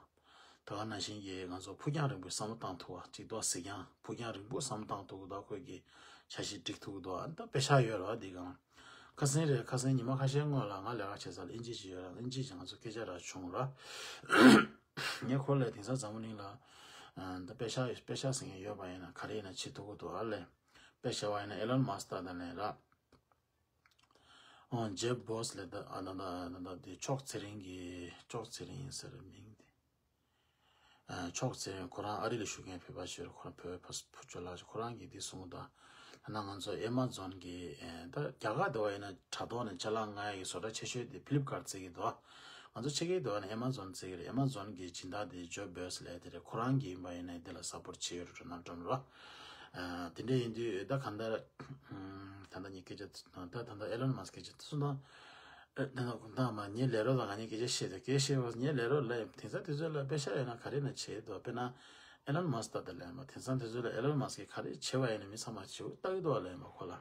པ། ད་ག་ནང་བཞིན་གྱི་ང་ཚོ་ཕུགས་རྒྱང་རིང་པོའི་བསམ་བློ་བཏང་ཐུབ་པ་ཅིག་ཏོག་གཟིགས་ཀྱང་ཕུགས་རྒྱང་རིང་པོ་བསམ་བློ་བཏང་ཐུབ་ཀྱི་འདུག་ཁོས་ཀྱི་འཆར་གཞི་སྒྲིག་ཐུབ་ཀྱི་འདུག་ཨ་ནི་ད་པེ་ཤག་ཡོད་རེད་བ། འདི་གང་ཁ་སང་རེད། ཁ་སང་ཉི་མ་ཁ་ཤས་སྔོན་ལ་ང་ལས་ཀ་བྱེད་ས་ལ་ཨིན་ཇི་ཅིག་ཡོད་རེད། ཨིན་ཇི་ཅིག་ང་ཚོ་སྐད་ཆ་ར་བྱུང་ར། ངས་ཁོ་ལ་དེང་སང་འཛམ་བུ་གླིང་ལ་ཨ་ད་པེ་ཤག་པེ་ཤག་ཟེར་མཁན་ཡོད་པ་ཡིན་ན་ག་རེ་ཡིན་ན་བྱེད་ཐུབ་ཀྱི་འདུག་ཨ་ལས། དཔེ་བྱས་པ་ཡིན་ན་ཨེ་ལོན་མཱ་སི་ཀི་ལྟ་ད་ལས་ར། ཨོ་ཇེབ་བོ་སི་ལས་ད་ཨ་ད་ད་ད་ད་དེ་ཕྱོགས་ཚེ་རིང་གི་ཕྱོགས་ཚེ་རིང་ཟེར་མིང་དེ། ཨ་ཕྱོགས་ཚེ་རིང་ཁོ་རང་ཨ་རི་ལ་བཞུགས་མཁན་བོད་པ་ཞིག་རེད། ཁོ་རང་བོད་པའི་ཕ་བུ་ཅོ་ལགས་ཤིག་ཁོ་རང་གིས་འདི་གསུངས་ད། ད་ན་ང་ཚོ་ཨེ་མ་ཛོན་གི་ཨེ་ད་རྒྱ་གར་དེ་བ་ཡིན་ན་དྲ་ཐོག་ནས་ཅ་ལག་མངགས་ཡག་གི་བཟོ་གྲྭ་ཆེ་ཤོས་དེ་ཕི་ལིབ་ཀར་ཊི་ཟེར་གི་འདུག་ང་ཚོ་ཕྱི་རྒྱལ་དུ་བ་ནི་ཨེ་མ་ཛོན་ཟེར་གི་རེད། ཨེ་མ་ཛོན་གྱི་སྦྱིན་བདག་དེ་ཇོབ་བེ་སི་ལབ་དེ་རེད། ཁོ་རང་གིས་ཡིན་པ་ཡིན་ན་དེ་ལ་སབ་པོར་ཊི་བྱེད་ཡོད་རེད། ཌོ་ནལ་ཊམ་ལ། ཨ་དེ་འདྲ་ཡིན་དུས་ད་གང་ལྟར་ད་ལྟ་ངས་སྐད་ཆ་ད་ད་ལྟ་ཨེ་ལོན་མཱ་སི་ཀི་སྐད་ཆ་ད་གསུངས་དང་། ཨ་ད་ད་ད་མ་ངའི་ལས་རོགས་དང་ང་གཉིས་སྐད་ཆ་བཤད་དུས་སྐད་བཤད་པ་ངའི་ལས་རོགས་ལ་དེང་སང་དུས་ཚོད་ལ་པེ་ཤག་ཡོད་ན་ག་རེ་ན་བྱེད་དོ། དཔེར་ན་ཨེ་ལོན་མཱ་སི་ཀི་ད་ལྟ་ལས་མ་དེང་སང་དུས་ཚོད་ལ་ཨེ་ལོན་མཱ་སི་ཀི་ག་རེ་བྱེད་པ་ཡིན་ན་མི་ཚང་མ་བྱེད་འོ་ལྟ་གི་འདུག་བ་ལས་མ་ཁོ་ལ།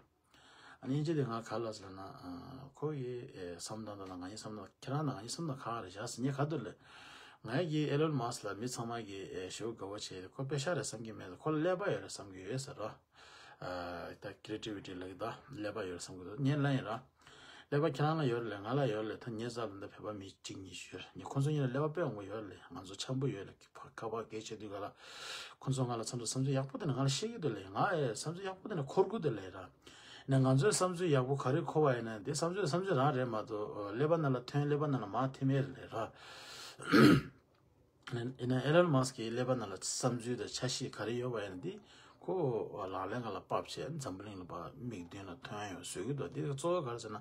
ཨ་ནི་ཅི་དེ་ང་ག་ལ་ཟེར་ན། ཨ་ཁོ་ཡི་ཨེ་བསམ་སྟངས་དང་ང་ཡི་བསམ་སྟངས་ཁྱེད་རང་དང་ང་ཡི་བསམ་སྟངས་ག་རེ་བཞག་ཟེར་ངས་ག་དུ་ལས། ང་ཡི་ཨེ་ལོན་མཱ་སི་ལ་མི་ཚང་མ་གི་ཨེ་ཞེ་པོ་དགའ་བོ་བྱས་ཁོ་པེ་ཤག་རེད་བསམ་གི་མེད། ཁོ་ལ་ཀླད་པ་ཡོད་རེད་བསམ་གི་ཡོད་ཟེར་རོ། ཨ་ད་ཀི་རི་ཨེ་ཊི་ཝི་ཊི་ལ་གི་ད་ཀླད་པ་ཡོད་རེད་བསམ་གི་འདུག་ངས་ལན་ཡིན་ར། ཀླད་པ་ཁྱེད་རང་ལ་ཡོད་རེད་ལས། ང་ལ་ཡོད་རེད་ལས། ད་ངའི་རྩ་ལ་འདི་བོད་པ་མི་གཅིག་གཉིས་ཤིག་ཡོད་རེད། ངས་ཁོང་ཚོ་གཉིས་ལ་ཀླད་པ་དཔེ་འོང་གི་ཡོད་རེད་ལས། ང་ཚོ་འཆམ་པོ་ཡོད་ལས། ཁ་པར་སྐད་ཆ་དུས་ག་ལ་ཁོང་ཚོ་ང་ལ་ཚང་མ་བསམ་ཚུལ་ཡག་པོ་དེ་ནི་ང་ལ་བཤད་ཀྱི་འདུག་ལས། ང་ཨེ་བསམ་ཚུལ་ཡག་པོ་དེ་ནི་འཁོར་གྱི་འདུག་ལས་ར། ནས་ང་ཚོའི་བསམ་ཚུལ་ཡག་པོ་ག་རེ་འཁོར་བ་ཡིན་ན་དེ་བསམ་ཚུལ་བསམ་ཚུལ་རང་རེད་མ་གཏོགས་ཀླད་པ་ནང་ལ་ཐོན་ཀླད་པ་ནང་ལ་མར་ཐོན་མེད་རེད་ལས་ར། ཡིན་ན་ཨེ་ལོན་མཱ་སི་ཀིའི་ཀླད་པ་ནང་ལ་བསམ་ཚུལ་དང་འཆར་གཞི་ག་རེ་ཡོད་པ་ཡིན་ན་འདི་ཁོ་ལག་ལེན་ག་ལ་ཕབ་བྱས་འཛམ་བུ་གླིང་ལ་ཕར་མིག་མདུན་ལ་ཐོན་ཡོང་བཟོ་གི་འདུག་འདི་གཙོ་བོ་ག་རེ་ཟེར་ན་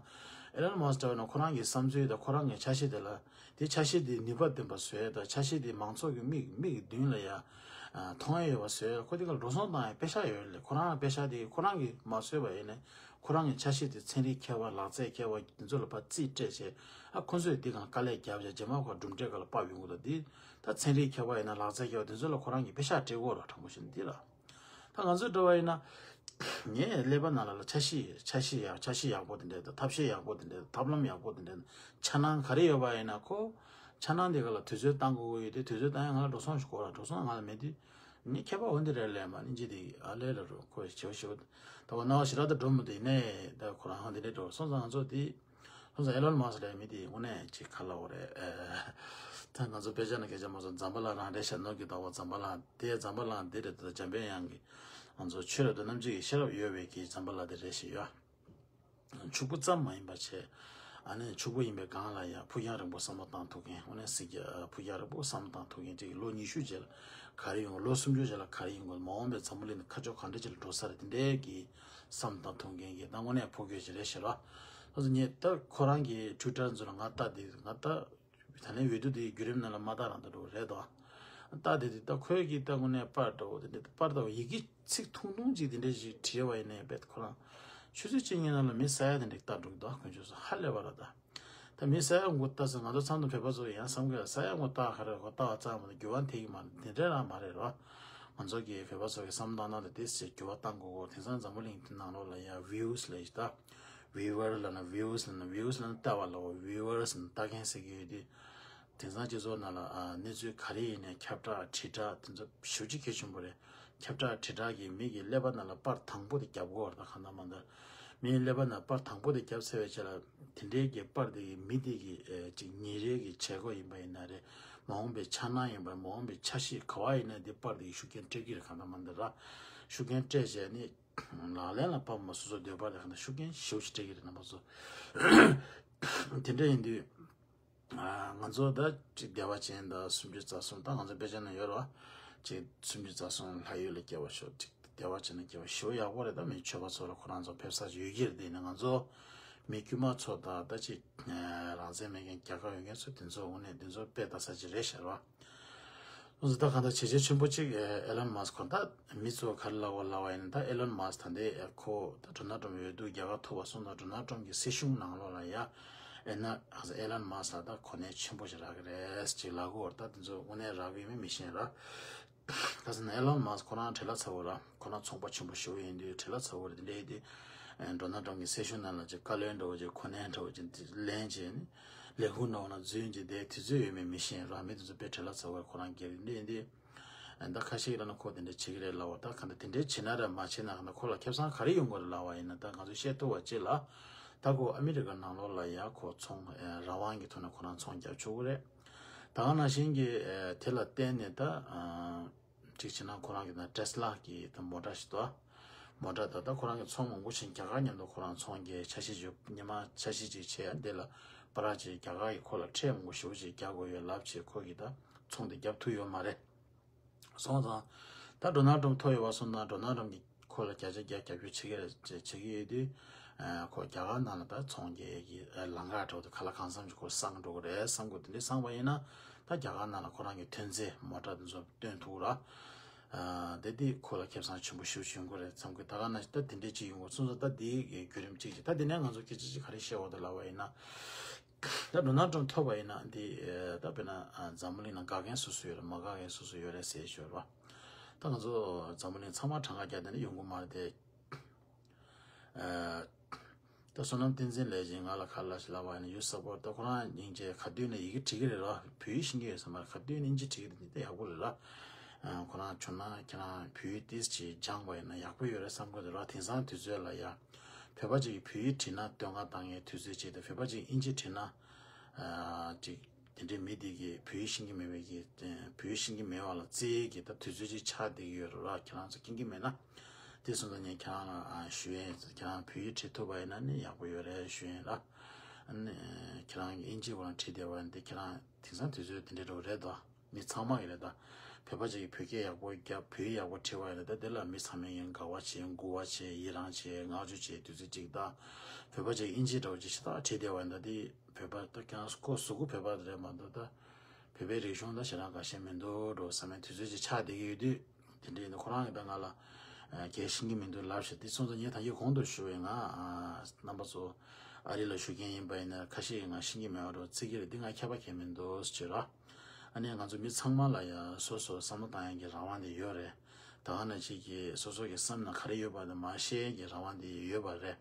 ཨེ་ལོན་མཱ་སི་ཀི་ལྟ་བུ་ན་ཁོ་རང་གི་བསམ་ཚུལ་དང་ཁོ་རང་གི་འཆར་གཞི་དེ་ལ་འདི་འཆར་གཞི་འདི་ནུས་པ་ལྡན་པ་བཟོས་དང་འཆར་གཞི་འདི་མང་ཚོགས་ཀྱི་མིག་མིག་གི་མདུན་ལ་ཡ་མཐོང་ཡ་ཡོད་པ་བཟོས། ཁོ་འདི་ག་ལ་འགྲོ་སོང་བཏང་ཡ་པེ་ཤག་ཡོད་ལས། ཁོ་རང་པེ་ཤག་འདི་ཁོ་རང་གིས་མ་བཟོས་པ་ཡིན་ན། ཁོ་རང་གི་འཆར་གཞི་དེ་ཚན་རིག་མཁས་པ་ལག་རྩལ་མཁས་པ་དེ་ཚོ་ལ་ཕར་རྩིས་སྤྲད་བྱས། ཨ་ཁོ་ཚོས་འདི་གང་དཀའ་ལས་བརྒྱབ་བྱས་རྗེས་མ་ཁོ་གྲུབ་འབྲས་ག་ལ་ཕབ་ཡོང་གི་འདུག་འདི་ད་ཚན་རིག་མཁས་པ་ཡིན་ན་ལག་རྩལ་མཁས་པ་དེ་ཚོ་ལ་ཁོ་རང་གིས་པེ་ཤག་སྤྲད་དགོས་ར། དྲང་པོ་བཤད་ན་འདི་ལ། ད་ང་ཚོའི་འགྲོ་བ་ཡིན་ན། ངས་ཀླད་པ་ནང་ལ་ལ་འཆར་གཞི་འཆར་གཞི་ཡག་འཆར་གཞི་ཡག་པོ་དེ་འདྲས་དང་ཐབས་ཤེས་ཡག་པོ་དེ་འདྲས་དང་ཐབས་ལམ་ཡག་པོ་དེ་འདྲས་དང་འཆར་སྣང་ག་རེ་ཡོད་པ་ཡིན་ན་ཁོ། འཆར་སྣང་དེ་ག་ལ་དུས་ཚོད་བཏང་དགོས་ཀྱི་ཡོད་དེ་དུས་ཚོད་བཏང་ཡ་ང་ལ་འགྲོ་སོང་ཞིག་དགོས་ར། འགྲོ་སོང་ང་ལ་མེད་དུས། ངས་མཁས་པ་འོ་འདི་རེད་ལས་མ་ནི་ཅི་དེ་ཨ་ལས་ལ་རུ་ཁོས་ཞེ་པོ་ཞེ་པོ་ད་བ་ན་བ་ཞེ་དྲག་ཏུ་འགྲོ་མི་འདུག་ཡིན་ནའི་ད་ཁོ་རང་འདི་འདྲས་འགྲོ་སོང་ཙང་ང་ཚོ་དེ་སོང་ཙང་ཨེ་ལོན་མཱ་སི་ལས་མི་དེ་དངོས་གནས་ཅིག་ཁ་ལ་འོ་རེད། ད་ང་ཚོ་དཔེ་ཆ་ནས་སྐད་ཆ་མ་སོང་འཛམ་བུ་གླིང་རང་རེད་ཤག་ནོར་གྱི་ཟླ་བ་འཛམ་བུ་གླིང་དེ་འཛམ་བུ་གླིང་འདི་རེད། ད་འཇམ་དཔལ་དབྱངས་ཀྱི་ང་ཚོ་ཆོས་རབ་ཏུ་རྣམ་འབྱེད་ཀྱི་ཤེས་རབ་ཡོད་པའི་གི་འཛམ་བུ་གླིང་དེ་རེད་ཞེས་ཡོད། ཕྱུག་པོ་ཙམ་མ་ཡིན་པ་བྱས། ཨ་ནི་ཕྱུག་པོ་ཡིན་པའི་སྒང་ལ་ཡང་ཕུགས་རྒྱང་རིང་པོ་བསམ་བློ་བཏང་ཐུབ་མཁན། དངོས་གནས་གཟིགས་རྒྱ་ཕུགས་རྒྱང་རིང་པོ་བསམ་བློ་བཏང་ཐུབ་མཁན་ཅིག་ལོ་ཉི་ཤུ་རྗེས་ལ་ག་རེ་ཡོང་། ལོ་སུམ་ཅུ་རྗེས་ལ་ག་རེ་ཡོང་དགོས། མ་འོངས་པའི་འཛམ་བུ་གླིང་འདི་ཁ་ཕྱོགས་ག་འདྲ་ཅིག་ལ་འགྲོ་ས་རེད། དེ་འདྲའི་གི་བསམ་བློ་བཏང་ཐུབ་མཁན་གྱི་ད་དངོས་གནས་ཕོ་རྒོད་ཅིག་རེད་ཤག་ར། ཨ་ཙི་ངས་ད་ཁོ་རང་གི་ཊུ་ཝི་ཊར་ཚོ་ལ་ང་ལྟ་དེ་ང་ལྟ། ད་ལན་འོས་བསྡུ་དེའི་བརྒྱུད་རིམ་ནང་ལ་མ་ལྟ་རང་ལྟ་འགྲོ་གི་རེད་དོ། ལྟ་དེ་དེ་ལྟ་ཁོས་ཀྱིས་ལྟ་དངོས་གནས་པར་འདྲ་བོ་དེ་འདྲ་པར་འདྲ་བོ་ཡི་གེ་ཚིག་ཐུང་ཐུང་ཅིག་དེ་འདྲ་ཞིག་བྲིས་པ་ཡིན་ནའི་རྦད་ཁོ་རང་ཆུ་ཚོད་གཅིག་གཉིས་ནང་ལ་མི་ས་ཡ་དེ་འདྲ་ལྟ་འགྲོ་གི་འདུག་དཀོན་མཆོག་གསུམ་ཧ་ལས་པ་རེད་ད། ད་མི་ས་ཡ་མགོ་ལྟ་ས་ང་ཚོ་ཚང་མ་བོད་པ་ཚོ་ཡང་བསམ་གི་ས་ཡ་མགོ་ལྟ་ག་རེ་གོ་ལྟ་བ་ཙམ་མ་གཏོགས་འགྱུར་བ་འཐེབ་ཀྱི་མ་རེད། དེ་འདྲ་རང་མ་རེད་རོ། ང་ཚོ་གི་བོད་པ་ཚོ་གི་བསམ་སྟངས་ནང་ལ་དེ་ཟེར་འགྱུར་བ་གཏང་དགོས་གོ་དེང་སང་འཛམ་བུ་གླིང་དེ་ནང་ལོགས་ལ་ཡང་views་ལབ་ཡོད་ད། viewer་ལབ་ན་views་ལབ་ན་views་ལབ་ན་ལྟ་བ་ལ་འོ་viewers་ལབ་ན་ལྟ་མཁན་ཟེར་གྱི་ཡོད་དུས། དེང་སང་སྤྱི་ཚོགས་ནང་ལ་ཨ་གནས་ཚུལ་ག་རེ་ཡིན་ནའི་ཁྱབ་བསྒྲགས་དྲིལ་བསྒྲགས་དེ་ཚོ་ཞེ་པོ་ཅིག་གལ་ཆེན་པོ་རེད། ཁྱབ་བསྒྲགས་དྲིལ་བསྒྲགས་ཀྱིས་མི་གི་ཀླད་པ་ནང་ལ་པར་དང་པོ་དེ་བརྒྱབ་དགོས་རེད་ད། གང་ལྟར་མང་ལྟར་མིའི་ཀླད་པ་ནང་པར་དང་པོ་དེ་བརྒྱབ་ཚར་བའི་རྗེས་ལ་དེ་འདྲའི་གི་པར་དེ་གི་མི་དེ་གི་ཨ་ཅིག་ཉིན་རེ་གི་བྱེད་སྒོ་ཡིན་པ་ཡིན་ན་རེད། མ་འོངས་པའི་འཆར་སྣང་ཡིན་པ་མ་འོངས་པའི་འཆར་གཞི་ག་བ་ཡིན་ན་དེ་པར་དེ་གི་ཤུགས་རྐྱེན་སྤྲད་ཀྱི་རེད། གང་ལྟར་མང་ལྟར་ར་ཤུགས་རྐྱེན་སྤྲད་བྱས་ནི། ལག་ལེན་ལ་ཕབ་མ་སོ་སོ་འདོད་པ་དེ་ག་ན་ཤུགས་རྐྱེན་ཞེ་པོ་ཞིག་སྤྲད་ཀྱི་རེད་རྣམ་པ་ཚོ། དེ་འདྲ་ཡིན་དུས། ང་ཚོ་ད་ཅིག་བདེ་བ་ཅན་ད་སུམ་ཅུ་རྩ་གསུམ་ད་ང་ཚོ་དཔེ་ཆ་ན་ཡོད་རེད་བ། ཅིག་སུམ་ཅུ་རྩ་གསུམ་ལྷ་ཡུལ་ལ་སྐྱེ་བ་ཤོག་ཅིག་བདེ་བ་ཅན་ལ་སྐྱེ་བ་ཞེ་པོ་ཡག་པོ་རེད། ད་མི་ཆོས་པ་ཚོ་ལ་ཁོ་རང་ཚོ་ཕེབས་ས་ཅིག་ཡོད་ཀྱི་རེད། དེ་ནི་ང་ཚོ་མི་དཀྱུས་མ་ཚོ་ད་ད་ཅིག་རང་བཙན་མེད་མཁན་རྒྱལ་ཁབ་ཡོད་མཁན་ཚོ་དེ་ཚོ་དངོས་གནས་དེ་ཚོ་དཔེ་ལྟ་ས་ཅིག་རེད་ཤག་རེད་བ། ཨོ་ཙི་ད་གང་ལྟར་བྱས་རྗེས་ཆེན་པོ་གཅིག་ཨེ་ཨེ་ལོན་མཱ་སི་ཁོ་ད་མི་ཚོ་ག་རེ་ལབ་དགོས་ལབ་པ་ཡིན་ན། ད་ཨེ་ལོན་མཱ་སི་ད་ལྟའི་ཨེ་ཁོ་ད་ཌོ་ནལ་ཊམ་འོས་བསྡུ་རྒྱལ་ཁ་ཐོབ་པ་སོང་ཙང་ཌོ་ནལ་ཊམ་གྱི་སྲིད་གཞུང་ནང་ལོགས་ལ་ཡ་ཨེ་ན་ཨེ་ལོན་མཱ་སི་ལ་ད་གོ་གནས་ཆེན་པོ་ཞིག་རག་གི་རེད་ཅིག་ལབ་ཀྱི་ཡོད་རེད། ད་དེ་ཚོ་དངོས་གནས་རག་གི་ཡོད་མེད་མི་ཤེས་ར། ཁ་སང་ཨེ་ལོན་མཱ་སི་ཁོ་རང་བྲེལ་བ་ཚ་བོ་ར། ཁོ་རང་ཚོང་པ་ཆེན་པོ་ཞེ་པོ་ཡིན་དུས་བྲེལ་བ་ཚ་བོ་རེད། དེ་འདྲ་ཡིན་དུས་ཨེ་ཌོ་ནལ་ཊམ་གྱི་སྲི་ཞུ་ནང་ལ་ཅིག་བཀའ་བློན་འདྲ་བོ་ཅིག་གོ་གནས་འདྲ་བོ་ཅིག་ལེན་བྱས་ནས་ལས་ཁུངས་འདྲ་བོ་ནང་འཛུལ་གྱི་དེ་དུས་ཚོད་ཡོད་མེད་མི་ཤེས་ར། མི་དེ་ཚོ་དཔེ་བྲེལ་བ་ཚ་བོ་རེད། ཁོ་རང་སྒེར་འདྲ་ཡིན་དུས་ཨེ་ད་ཁ་ཤས་ཀྱིས་ལབ་ན་ཁོ་དེ་འདྲ་བྱེད་ཀྱི་རེད་ལབ་པ། ད་ག་འདྲ་དེ་འདྲ་བྱེད་ན་ར་མ་བྱེད་ན་ག་འདྲ་ཁོ་ལ་ཁེ་བཟང་ག་རེ་ཡོང་གི་རེད་ལབ་པ་ཡིན་ན། ད་ང་ཚོས་བཤད་ཐུབ་པ་ཅིག་ལ་ད་ཁོ་ཨ་མི་རི་ཀ་ནང་ལོགས་ལ་ཡ་ཁོ་ཚོང་ཨེ་རང་དབང་གི་ཐོག་ནས་ཁོ་རང་ཚོང་རྒྱག་ཆོག་གི་རེད། ད་ག་ནང་བཞིན་གྱི་ཨེ་དེ་ལ་བརྟེན་ནས་ད་ཨ་གཅིག་བྱས་ན་ཁོ་རང་གི་ན་ཊེ་སི་ལ་གི་ད་མོ་ཊ་ཞིག་འདུག་མོ་ཊ་ད་ལྟ་ཁོ་རང་གི་ཚོང་མང་པོ་ཕྱིན། རྒྱ་གར་མཉམ་དུ་ཁོ་རང་ཚོང་རྒྱག་འཆར་གཞི་བརྗོད། ཉི་མ་འཆར་གཞི་ཅིག་བྱས། འདི་ལ་པ་ར་ཅིག་རྒྱ་གར་གྱིས་ཁོ་ལ་ཁྲལ་མང་པོ་ཞེ་པོ་ཅིག་རྒྱག་དགོས་ཡོད་ལབ་བྱས། ཁོ་གིས་ད་ཚོང་དེ་རྒྱབ་ཐུབ་ཡོད་མ་རེད། སོང་ཙང་ད་ཌོ་ནལ་ཊམ་ཐོབ་ཡོད་པ་སོང་ཙང་ཌོ་ནལ་ཊམ་གྱིས་ཁོ་ལ་བརྒྱ་ཆ་བརྒྱ་རྒྱབ་སྐྱོར་བྱེད་ཀྱི་རེད་ཅེས་བྱེད་ཀྱི་ཡོད་དུས། ཨ་ཁོ་རྒྱ་གར་ནང་ལ་ད་ཚོང་རྒྱག་གི་ཨ་ལམ་ཁ་འགྲོ་དུས་ག་ལ་གང་འཚམ་ཅིག་ཁོ་བསམ་འགྲོ་གི་རེད་བསམ་གི། དེ་འདྲ་བསམ་པ་ཡིན་ན་ད་རྒྱ་གར་ནང་ལ་ཁོ་རང་གི་ཐོན་རྫས་མོ་ཊ་དེ་ཚོ་སྟོན་ཐུབ་ར། ཨ་དེ་དེ་ཁོ་ལ་ཁེ་བཟང་ཆེན་པོ་ཞེ་པོ་ཅིག་ཡོང་གི་རེད་བསམ་གི། ད་ག་ནང་བཞིན་ད་དེ་འདྲ་ཅིག་ཡོང་གི་སོང་ཙང་ད་དེའི་བརྒྱུད་རིམ་གཅིག་ཅིག་ད་དེ་ནས་ང་ཚོ་སྐད་ཆ་ཅིག་ག་རེ་བཤད་འོ་དེ་ལབ་པ་ཡིན་ན། ད་ཌོ་ནལ་ཊམ་ཐོབ་པ་ཡིན་ན་འདི་ཨེ་ད་དཔེར་ན་ཨ་འཛམ་བུ་གླིང་ནང་དགའ་མཁན་སུ་སུ་ཡོད་རེད། མ་དགའ་མཁན་སུ་སུ་ཡོད་རེད་ཟེར་ཞོར་བ། ད་ང་ཚོ་འཛམ་བུ་གླིང་ཚང་མ་གྲངས་ཀ་རྒྱག་བསྡད་ན་ཡོང་གི་མ་རེད་དེ། ཨེ་ད་བསོད་ནམས་བསྟན་འཛིན་ལས་ཀྱིས་ང་ལ་ཁ་ལ་ཞིག་ལབ་པ་ཡིན་ན། ཡུ་སབ་པོར་ཊི། ད་ཁོ་རང་སྙིང་རྗེ། ག་དུས་ནས་ཡི་གེ་བྲིས་ཀྱི་རེད་ར། བོད་ཡིག་ཤེས་ཀྱི་ཡོད་ས་མ་རེད། ག་དུས་ནས་ཨིན་ཇི་བྲིས་ཀྱི་འདུག་འདི་ཡག་པོ་རེད་ར། ཨ་ཁོ་རང་བྱུང་ན་ཁྱེད་རང་བོད་ཡིག་ཏོག་ཙམ་སྦྱངས་པ་ཡིན་ན་ཡག་པོ་ཡོད་རེད་བསམ་གྱི་འདུག་ར། དེང་སང་དུས་ཚོད་ལ་ཡ་བོད་པ་ཅིག་གིས་བོད་ཡིག་བྲིས་ན་བསྟོད་བསྔགས་བཏང་མཁན་དུས་ཚོད་ཅིག་དང་། བོད་པ་ཅིག་ཨིན་ཇི་བྲིས་ན་ཨ་ཅིག་དེ་འདྲའི་མི་དེ་གིས་བོད་ཡིག་ཤེས་ཀྱི་མེད་པའི་གི་བོད་ཡིག་ཤེས་ཀྱི་མེད་པ་ལ་བརྩི་ཡས་ཀྱི་ད་དུས་ཚོད་ཅིག་ཆགས་བསྡད་ཀྱི་ཡོད་རེད་ར། ཁྱེད་རང་ཚོ་མཁྱེན་གྱི་མེད་ན། དེ་སོང་ཙང་ངས་ཁྱེད་རང་ལ་ཨ་ཞུ་ཡས་ཡིན། ཁྱེད་རང་བོད་ཡིག་བྲིས་ཐུབ་པ་ཡིན་ན་ནི་ཡག་པོ་ཡོད་རེད་ཞུ་ཡས་ཡིན་ར། ཨ་ནི་ཁྱེད་རང་གིས་ཨིན་ཇི་སྐོར་ལ་བྲིས་བསྡད་པ་ཡིན་ཏེ། ཁྱེད་རང་དེང་སང་དུས་ཚོད་དེ་འདྲའི་འགྲོ་རེད་དོ། མི་ཚང་མ་གི་རེད་ད། བོད་པ་ཅིག་གིས་བོད་སྐད་ཡག་པོ་རྒྱབ། བོད་ཡིག་ཡག་པོ་བྲིས་པ་ཡིན་ན་ད་དེ་ལ་མི་ཚང་མས་ཡང་དགའ་བ་བྱེད། མགུ་བ་བྱེད། ཡི་རངས་བྱེད། བསྔགས་བརྗོད་བྱེད། དུས་ཚོད་ཅིག་ད་བོད་པ་ཅིག་ཨིན་ཇི་འདྲ་བོ་ཅིག་ཤ་སྟག་བྲིས་བསྡད་པ་ཡིན་ད། དེ་བོད་པ་ད་ཁྱེད་རང་ཁོ་གཟུགས་པོ་བོད་པ་རེད་མ་གཏོགས་ད་བོད་པའི་རིག་གཞུང་ད་ཞེ་དྲག་དགའ་ཤས་མི་འདུག་འགྲོ་བསམ་པའི་དུས་ཚོད་ཅིག་ཆགས་བསྡད་ཀྱི་ཡོད་དུས། དེ་འདྲ་ཡིན་ན་ཁོ་རང་གིས་ད་ང་ལ་ཨ་གལ་ཤེས་ཀྱི་མི་འདུག་ལབ་བྱས། དེ་སོང་ཙང་ངས་ད་ཡིག་གོང་དུ་ཞུ་བའི་ང་ཨ་རྣམ་པ་ཚོ་ཨ་རི་ལ་བཞུགས་མཁན་ཡིན་པ་ཡིན་ན་ཁ་ཤས་ཀྱིས་ང་ཤེས་ཀྱི་མེད་པ་འདྲ་བོ་བརྩི་གི་རེད། འདི་ང་ཁྱད་པར་གང་ཡང་མི་འདུག་ཟེར་ར། ཨ་ནི་ང་ཚོ་མི་ཚང་མ་ལ་ཡང་སོ་སོ་བསམ་བློ་བཏང་ཡག་གི་རང་དབང་དེ་ཡོད་རེད། ད་ག་ནང་བཞིན་གྱི་སོ་སོ་གི་བསམ་ན་ག་རེ་ཡོད་པ་དེ་མར་བཤད་ཡག་གི་རང་དབང་དེ་ཡོད་པ་རེད།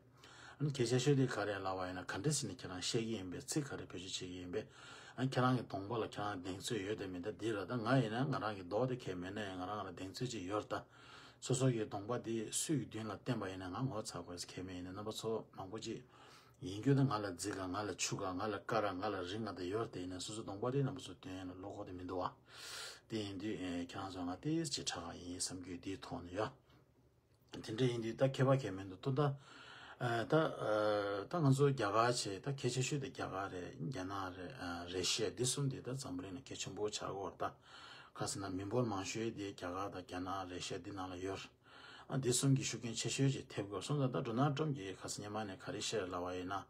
ཨ་ནི་གལ་ཆེ་ཤོས་དེ་ག་རེ་ལབ་པ་ཡིན་ན། ག་འདྲ་ཟེར་ནས་ཁྱེད་རང་བཤད་ཀྱི་ཡིན་པས། ཚིག་ག་རེ་བེད་སྤྱོད་བྱེད་ཀྱི་ཡིན་པས། ཨ་ནི་ཁྱེད་རང་གི་གདོང་པ་ལ་ཁྱེད་རང་གདེང་ཚོད་ཡོད་དམ་མེད་དམ་འདི་རེད། ད་ང་ཡིན་ན་ང་རང་གི་མདོག་དེ་གང་ཡང་མེད་ན་ཡང་ང་རང་ལ་གདེང་ཚོད་ཅིག་ཡོད་རེད་ད། སོ་སོ་གི་གདོང་པ་དེ་སུ་ཡི་མདུན་ལ་བསྟན་པ་ཡིན་ན་ང་ངོ་ཚ་དགོས་ཟེར་གང་ཡང་མེད། ཡིན་ན་རྣམ་པ་ཚོ་མང་པོ་ཅིག་ཡིན་རྒྱུ་དེ་ང་ལ་རྫིག་ག་ང་ལ་ཕྱུག་ག་ང་ལ་དཀར་ར་ང་ལ་རིང་ག་དེ་ཡོད་རེད། དེ་ཡིན་ན་སོ་སོ་གདོང་པ་དེ་རྣམ་པ་ཚོ་སྟོན་ཡ་ལ་བློ་ཁོག་དེ་མི་འདུག་བ། དེ་ཡིན་དུས་ཨེ་ཁྱེད་རང་ཚོ་ང་ཏོག་ཙམ་ཅིག་ཁྲ་ག་ཡིན་བསམ་རྒྱུ་དེའི་ཐོག་ནས་ཡོད། དེ་འདྲ་ཡིན་དུས་ད་ཁྱད་པར་གང་ཡང་མི་འདུག་ཏོ། ད་ཨ་ད་ཨ་ད་ང་ཚོ་རྒྱ་གར་བྱས། ད་གལ་ཆེ་ཤོས་དེ་རྒྱ་གར་རེད། རྒྱ་ནག་རེད། ཨ་རེ་ཤི་ཡ། འདི་གསུམ་དེ་ད་འཛམ་བུ་གླིང་ལ་གལ་ཆེན་པོ་ཆགས་ཀྱི་ཡོད་རེད་ད། ག་ཟེར་ན་མི་འབོར་མང་ཤོས་དེ་རྒྱ་གར་དང་རྒྱ་ནག་རེ་ཤི་ཡ་འདི་ནང་ལ་ཡོད་རེད། ཨ་འདི་གསུམ་གྱིས་ཤུགས་རྐྱེན་ཆེ་ཤོས་ཅིག་ཐེབས་ཀྱི་ཡོད། སོང་ཙང་ད་ཌོ་ནལ་ཊམ་གྱིས་ག་ཟེར་སྔོན་མ་ནས་ག་རེ་བཤད་ལབ་པ་ཡིན་ན།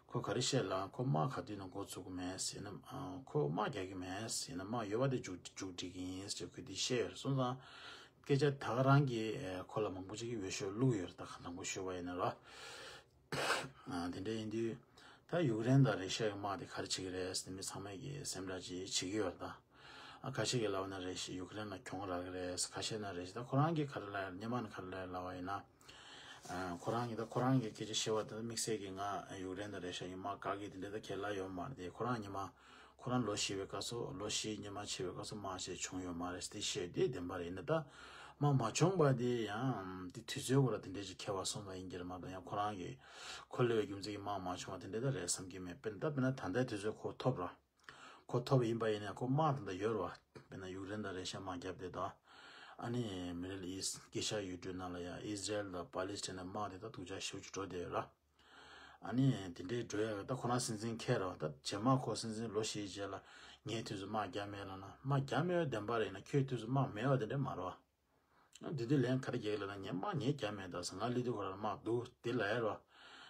ཁོ་ག་རེ་བཤད་ལབ། ཁོ་དམག་ག་དུས་ནས་འགོ་བཙུགས་ཀྱི་མེད་ཟེར་ན། ཨ་ཁོ་དམག་རྒྱག་གི་མེད་ཟེར་ན། དམག་ཡོད་པ་དེ་མཇུག་མཇུག་སྒྲིལ་གྱི་ཡིན་ཟེར་ཁོས་འདི་བཤད་ཡོད་རེད། སོང་ཙང་སྐད་ཆ་ད་ག་རང་གིས་ཨེ་ཁོ་ལ་མང་པོ་ཅིག་གིས་འོས་ཤོག་བླུགས་ཡོད་རེད། ད་ག་དང་པོ་ཞུས་པ་ཡིན་ན་ར། ཨ་དེ་འདྲ་ཡིན་དུས་ད་ཡུཀ་རེན་དང་རེ་ཤ་ཡའི་དམག་དེ་ག་རེ་བྱེད་ཀྱི་རེད་ཟེར་ནས་མི་ཚང་མས་ཀྱིས་སེམས་ཁྲལ་ཅིག་བྱེད་ཀྱི་ཡོད་རེད་ད། ཨ་ཁ་ཤས་ཀྱིས་ལབ་ན་རེ་ཤ་ཡུཀ་རེན་ལ་གྱོང་རག་གི་རེད། ཁ་ཤས་ན་རེ་ཤ། ད་ཁོ་རང་གིས་ག་རེ་ལབ་ཡོད། སྔོན་མ་ནས་ག་རེ་ལབ་ཡོད་ལབ་པ་ཡིན་ན། ཨ་ཁོ་རང་གིས་ད་ཁོ་རང་གི་སྐད་ཆ་བཤད་པ་དེ་དམིགས་བསལ་གྱིས་ང་ཡུཀ་རེན་དང་རེ་ཤ་ཡའི་དམག་བཀག་གི་དེ་འདྲ་ད་ཁས་ལེན་ཡོད་མ་རེད་དེ། ཁོ་རང་སྔོན་མ་ཁོ་རང་ལོ་བཞི་པའི་སྐབས་སུ། ལོ་བཞི་སྔོན་མ་ཕྱིན་པའི་སྐབས་སུ་དམག་ཆེ་བྱུང་ཡོད་མ་རེད་དེ་བཤད་དེ་བདེན་པ་རེད། ཡིན་ན་ད་དམག་མ་བྱུང་བ་དེ་ཡང་དེ་དུས་ཚོད་སྐོར་ལ་དེ་འདྲ་ཅིག་ཁྱད་པར་སོང་ཙང་ཡིན་གྱི་རེད་མ་གཏོགས། ཡང་ཁོ་རང་གིས་ཁོ་སླེབས་པའི་རྒྱུ་མཚན་གྱིས་དམག་མ་བྱུང་བ་དེ་འདྲ་ད་རེད་བསམ་གྱི་མེད། དཔེར་ན་ད་དཔེར་ན་ད་ལྟའི་དུས་ཚོད་ཁོ་ཐོབ་ར། ཁོ་ཐོབ་ཡིན་པ་ཡིན་ན་ཁོ་དམག་དེ་འདྲ་ཡོད་རེད་བ། དཔེར་ན་ཡུཀ་རེན་དང་རེ་ཤ་དམག་བརྒྱབ་དེ་དང་། ཨ་ནི་མི་ཌལ་ཨིསཊ་གྷི་ཤ་ཡུལ་གྲུ་ནང་ལ་ཡང་ཨི་ཟི་རེལ་དང་པ་ལི་སི་ཐན་ནས་དམག་དེ་ད་སྡུག་ཅག་ཞེ་པོ་ཅིག་འགྲོ་བསྡད་ཡོད་ར། ཨ་ནི་དེ་འདྲའི་འགྲོ་ཡ་ད་ཁོ་རང་སྲིད་འཛིན་འཁེལ་ར་བ། ད་རྗེས་མ་ཁོ་སྲིད་འཛིན་ལོ་བཞིའི་རྗེས་ལ་ངའི་དུས་སུ་དམག་བརྒྱབ་མེད་ལབ་ན། དམག་བརྒྱབ་མེད་པ་བདེན་པ་རེད་ན། ཁྱོད་དུས་སུ་དམག་མེད་པ་དེ་འདྲ་མ་རེད་བ། དེ་དུས་ལན་ག་རེ་རྒྱག་ལབ་ན། ངས་དམག་ངས་བརྒྱབ་མེད་ད་ཟེར། ང་སླེབས་དུས་ཁོ་རང་ལ་དམག་འདུག་དེ་ལབ་ཡ་རེད་བ།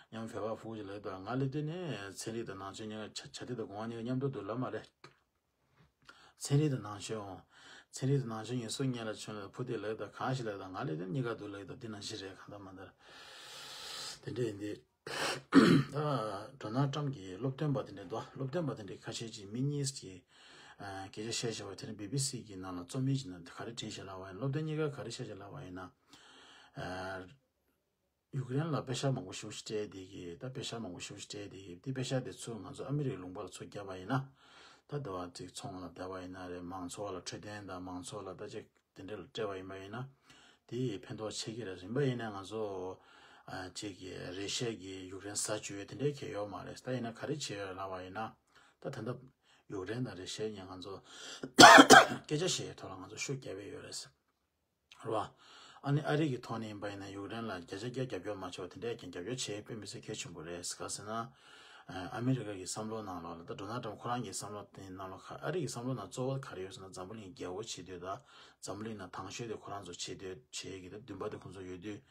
ཡང་བོད་པ་ཕྲུ་གུ་ཅིག་ལབ་དུས་ང་སླེབས་དུས་ནས་ཚན་རིག་དང་ནང་ཆོས་གཉིས་ཀ་ཆ་ཆ་ཐིག་དང་གོང་བ་གཉིས་ཀ་མཉམ་དུ་འདུག་ལབ་མ་རེད། ཚན་རིག་དང་ནང་ཆོས་འོང་། ཚན་རིག་དང་ནང་ཆོས་གཉིས་སུ་གཉིས་ལ་བྱོན་ལ་ཕུ་དེ་ལབ་དང་གང་ཞིག་ལབ་དང་ང་སླེབས་དུས་གཉིས་ཀ་འདུག་ལབ་དང་དེ་ནང་བཞིན་རེད། གང་ལྟར་མ་ལྟར་དེ་འདྲ་ཡིན་དུས། ད་ཌོ་ནལ་ཊམ་གྱི་སློབ་སྟོན་པ་དེ་འདྲ་འདུག་སློབ་སྟོན་པ་དེ་འདྲ་ཁ་ཤས་ཀྱིས་མི་གཉིས་ཀྱིས་ ཨ་སྐད་ཆ་བཤད་བྱས་པ་དེ་ནི་བི་བི་སི་གི་ནང་ལ་རྩོམ་ཡིག་ཅིག་ནང་ག་རེ་བྲིས་ཤག་ལབ་པ་ཡིན་ན། སློབ་སྡེ་གཉིས་ཀ་ག་རེ་བཤད་ཤག་ལབ་པ་ཡིན་ན། ཨ་ཡུཀ་རེན་ལ་པེ་ཤག་མང་པོ་ཞེ་པོ་ཅིག་སྤྲད་དེ་གི། ད་པེ་ཤག་མང་པོ་ཞེ་པོ་ཅིག་སྤྲད་དེ་གི། དེ་པེ་ཤག་དེ་ཚུར་ང་ཚོ་ཨ་མི་རི་ཀའི་ལུང་པ་ལ་ཚུར་བརྒྱབ་པ་ཡིན་ན། ད་དེ་བ་ཅིག་ཚོང་ལ་བསྡད་པ་ཡིན་ན་རེད། མང་ཚོགས་ལ་འཕྲོད་བསྟེན་དང་མང་ཚོགས་ལ་ད་ཅིག་དེ་འདྲ་ལ་སྤྲད་པ་ཡིན་པ་ཡིན་ན། དེ་ཡི་ཕན་ཐོགས་ཆེ་གི་རེད། ཡིན་པ་ཡིན་ན་ང་ཚོ་ཨ་ཅིག་གི་རེ་ཤ་གི་ཡུཀ་རེན་ཟ་བཅུག་ཡོད་དེ་འདྲའི་གལ་ཡོད་མ་རེད། ད་ཡིན་ན་ག་རེ་བྱས་ཡོད་ལབ་པ་ཡིན་ན། ད་ད་ལྟ་ཡུཀ་རེན་དང་རེ་ཤ་གཉིས་ང་ཚོ་སྐད་ཆ་བཤད་ཡའི་ཐོག་ལ་ང་ཚོ་ཤུགས་རྒྱབ་པ་ཡོད་རེད། རེད་བ། ཨ་ནི་ཨ་རི་གི་ཐོག་ནས་ཡིན་པ་ཡིན་ན་ཡུཀ་རེན་ལ་བརྒྱ་ཆ་བརྒྱ་རྒྱབ་སྐྱོར་མ་བྱས་པ་དེ་འདྲས་ཀྱང་རྒྱབ་སྐྱོར་བྱེད་དཔེ་མི་སྲིད་གལ་ཆེན་པོ་རེད། ག་ཟེར་ན། ཨ་མི་རི་ཀ་གི་བསམ་བློ་ནང་ལོགས་ལ། ད་ཌོ་ནལ་ཊམ་ཁོ་རང་གི་བསམ་བློ་དེ་ནང་ལོགས་ཁ། ཨ་རི་གི་བསམ་བློ་ནང་གཙོ་བོ་ག་རེ་ཡོད་ཟེར་ན། འཛམ་བུ་གླིང་རྒྱལ་པོ་བྱེད་འདོད་དང་། འཛམ་བུ་གླིང་ནང་དང་ཤོས་དེ་ཁོ་རང་ཚོ་བྱེད་འདོད་བྱེད་ཀྱི། ད་འདུན་པ་དེ་ཁོ་ཚོ་ཡོད་དུས།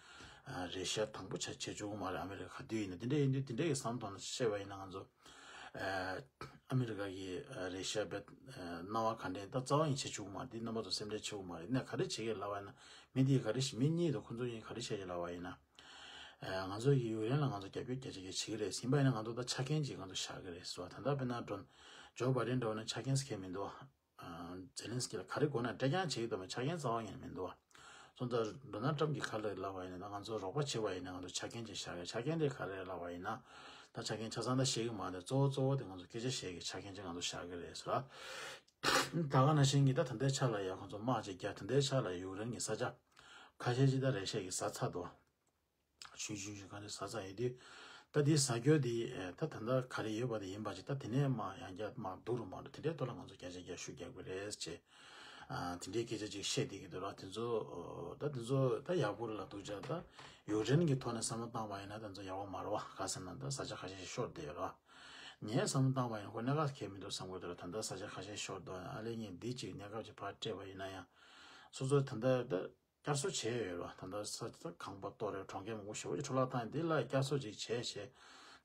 ཨ་རེ་ཤ་དང་པོ་ཆ་བྱེད་བཅུག་གི་མ་རེད། ཨ་མི་རི་ཀ་ག་དུས་ཡིན་ན། དེ་འདྲས་ཡིན་དུས་དེ་འདྲས་ཀྱི་བསམ་བློ་ནང་བཤད་པ་ཡིན་ན། ང་ཚོ་ཨ་མི་རི་ཀ་གི་རེ་ཤ་བེད་སྣང་བ་ག་འདྲས། ད་རྩ་བ་ཡིན་བྱེད་བཅུག་གི་མ་རེད། དེ་རྣམ་པ་ཚོ་སེམས་ཁྲལ་བྱེད་དགོས་མ་རེད། ནས་ག་རེ་བྱེད་ཀྱི་ལབ་པ་ཡིན་ན། མི་དེས་ག་རེ་ཞིག་མི་གཉིས་དང་ཁོ་ཚོ་གཉིས་ག་རེ་བཤད་ཀྱི་ལབ་པ་ཡིན་ན། ཨ་ང་ཚོ་ཡི་ཡུཀ་རེན་ལ་ང་ཚོ་རྒྱབ་སྐྱོར་རྒྱ་ཆེ་གི་བྱེད་ཀྱི་རེད། ཡིན་པ་ཡིན་ན་ང་ཚོ་ད་ཆ་རྐྱེན་ཅིག་ང་ཚོ་བཞག་གི་རེད་ཟེར་བ། ད་ལྟ་དཔེར་ན་ཌོ་ཇོ་བྷའི་ཌེན་འདྲ་བོ་ནི་ཆ་རྐྱེན་ཟེར་མཁན་མི་འདུག་བ། ཨ་ཛེ་ལན་སི་ཀི་ལ་ག་རེ་དགོས་ན་སྤྲད་རྐྱང་བྱེད་ཀྱི་འདུག་མ། ཆ་རྐྱེན་རྩ་བ་ཉིད་ནས་མི་འདུག་བ། སོང་ཙང་ཌོ་ནལ་ཊམ་གྱིས་ག་རེ་ལབ་པ་ཡིན་ན། ད་ང་ཚོ་རོགས་པ་བྱེད་པ་ཡིན་ན་ང་ཚོ་ཆ་རྐྱེན་ཅིག་བཞག་གི། ཆ་རྐྱེན་དེ་ག་རེ་ལབ་པ་ཡིན་ན། ད་ཆ་རྐྱེན་ཆ་ཚང་ད་བཤད་ཀྱི་མ་རེད། གཙོ་བོ་གཙོ་བོ་དེ་ང་ཚོ་སྐད་ཆ་བཤད་ཀྱི་ཆ་རྐྱེན་ཅིག་ང་ཚོ་བཞག་གི་རེད་ཟེར། ད་ག་ནང་བཞིན་གྱི་ད་ད་ལྟའི་ཆ་ལ་ཡ་ཁོང་ཚོ་དམག་ཅིག་རྒྱག་ད་ལྟའི་ཆ་ལ་ཡུཀ་རེན་གྱི་ས་ཆ་ཁ་ཤས་ཅིག་ད་རེ་ཤ་གིས་ཟ་ཚར་འདུག་བ། ཆུང་ཆུང་ཆུང་གང་དུ་ཟ་ཚར་ཡོད་དུས། ད་དེ་ཟ་རྒྱུ་དེ་ད་ད་ལྟ་ག་རེ་ཡོད་པ་དེ་ཡིན་པ་ཅིག། ད་དེ་ནས་མར་ཡང་བསྐྱར་མར་སྡུག་རུ་མ་འགྲོ། དེ་འདྲའི་ཐོག་ལ་ང་ཚོ་བརྒྱ་ཆ་བརྒྱ་ཤུགས་རྒྱག་དགོས་རེད་ཅེས། ཨ་དེ་འདྲའི་སྐད་ཆ་ཅིག་བཤད་བསྡད་ཀྱི་འདུག་ར། དེ་ཚོ་ད་དེ་ཚོ་ད་ཡག་པོ་རེད་ལ། སྡུག་ཅག་ད་ཡུཀ་རེན་གྱི་ཐོག་ནས་བསམ་བློ་བཏང་བ་ཡིན་ན་དེ་ཚོ་ཡག་པོ་མ་རེད་བ། ག་ཟེར་ན་ད་ས་ཆ་ཁ་ཤས་ཤིག་ཤོར་བསྡད་ཡོད་ར། ངས་བསམ་བློ་བཏང་བ་ཡིན་ན་ཁོ་གནད་འགག་གལ་མི་འདུག་བསམ་གྱི་འདུག་ར། ད་ལྟ་ས་ཆ་ཁ་ཤས་ཤོར་འདུག་ཨ་ལས་ངས་འདི་ཅིག་གནས་སྐབས་ཅིག་ཕར་སྤྲད་པ་ཡིན་ན་ཡང་། སོ་སོ་ད་ལྟ་ད། བསྐྱར་གསོ་བྱས་ཡོད་ར། ད་ལྟ་ས་ཆ་ཁང་པ་གཏོར་རེད། གྲོང་ཁྱེར་མང་པོ་ཞེ་པོ་ཅིག་འཕྲོ་བརླག་བཏང་ཡོད། འདི་ལ་བསྐྱར་གསོ་ཅིག་བྱས་བྱས།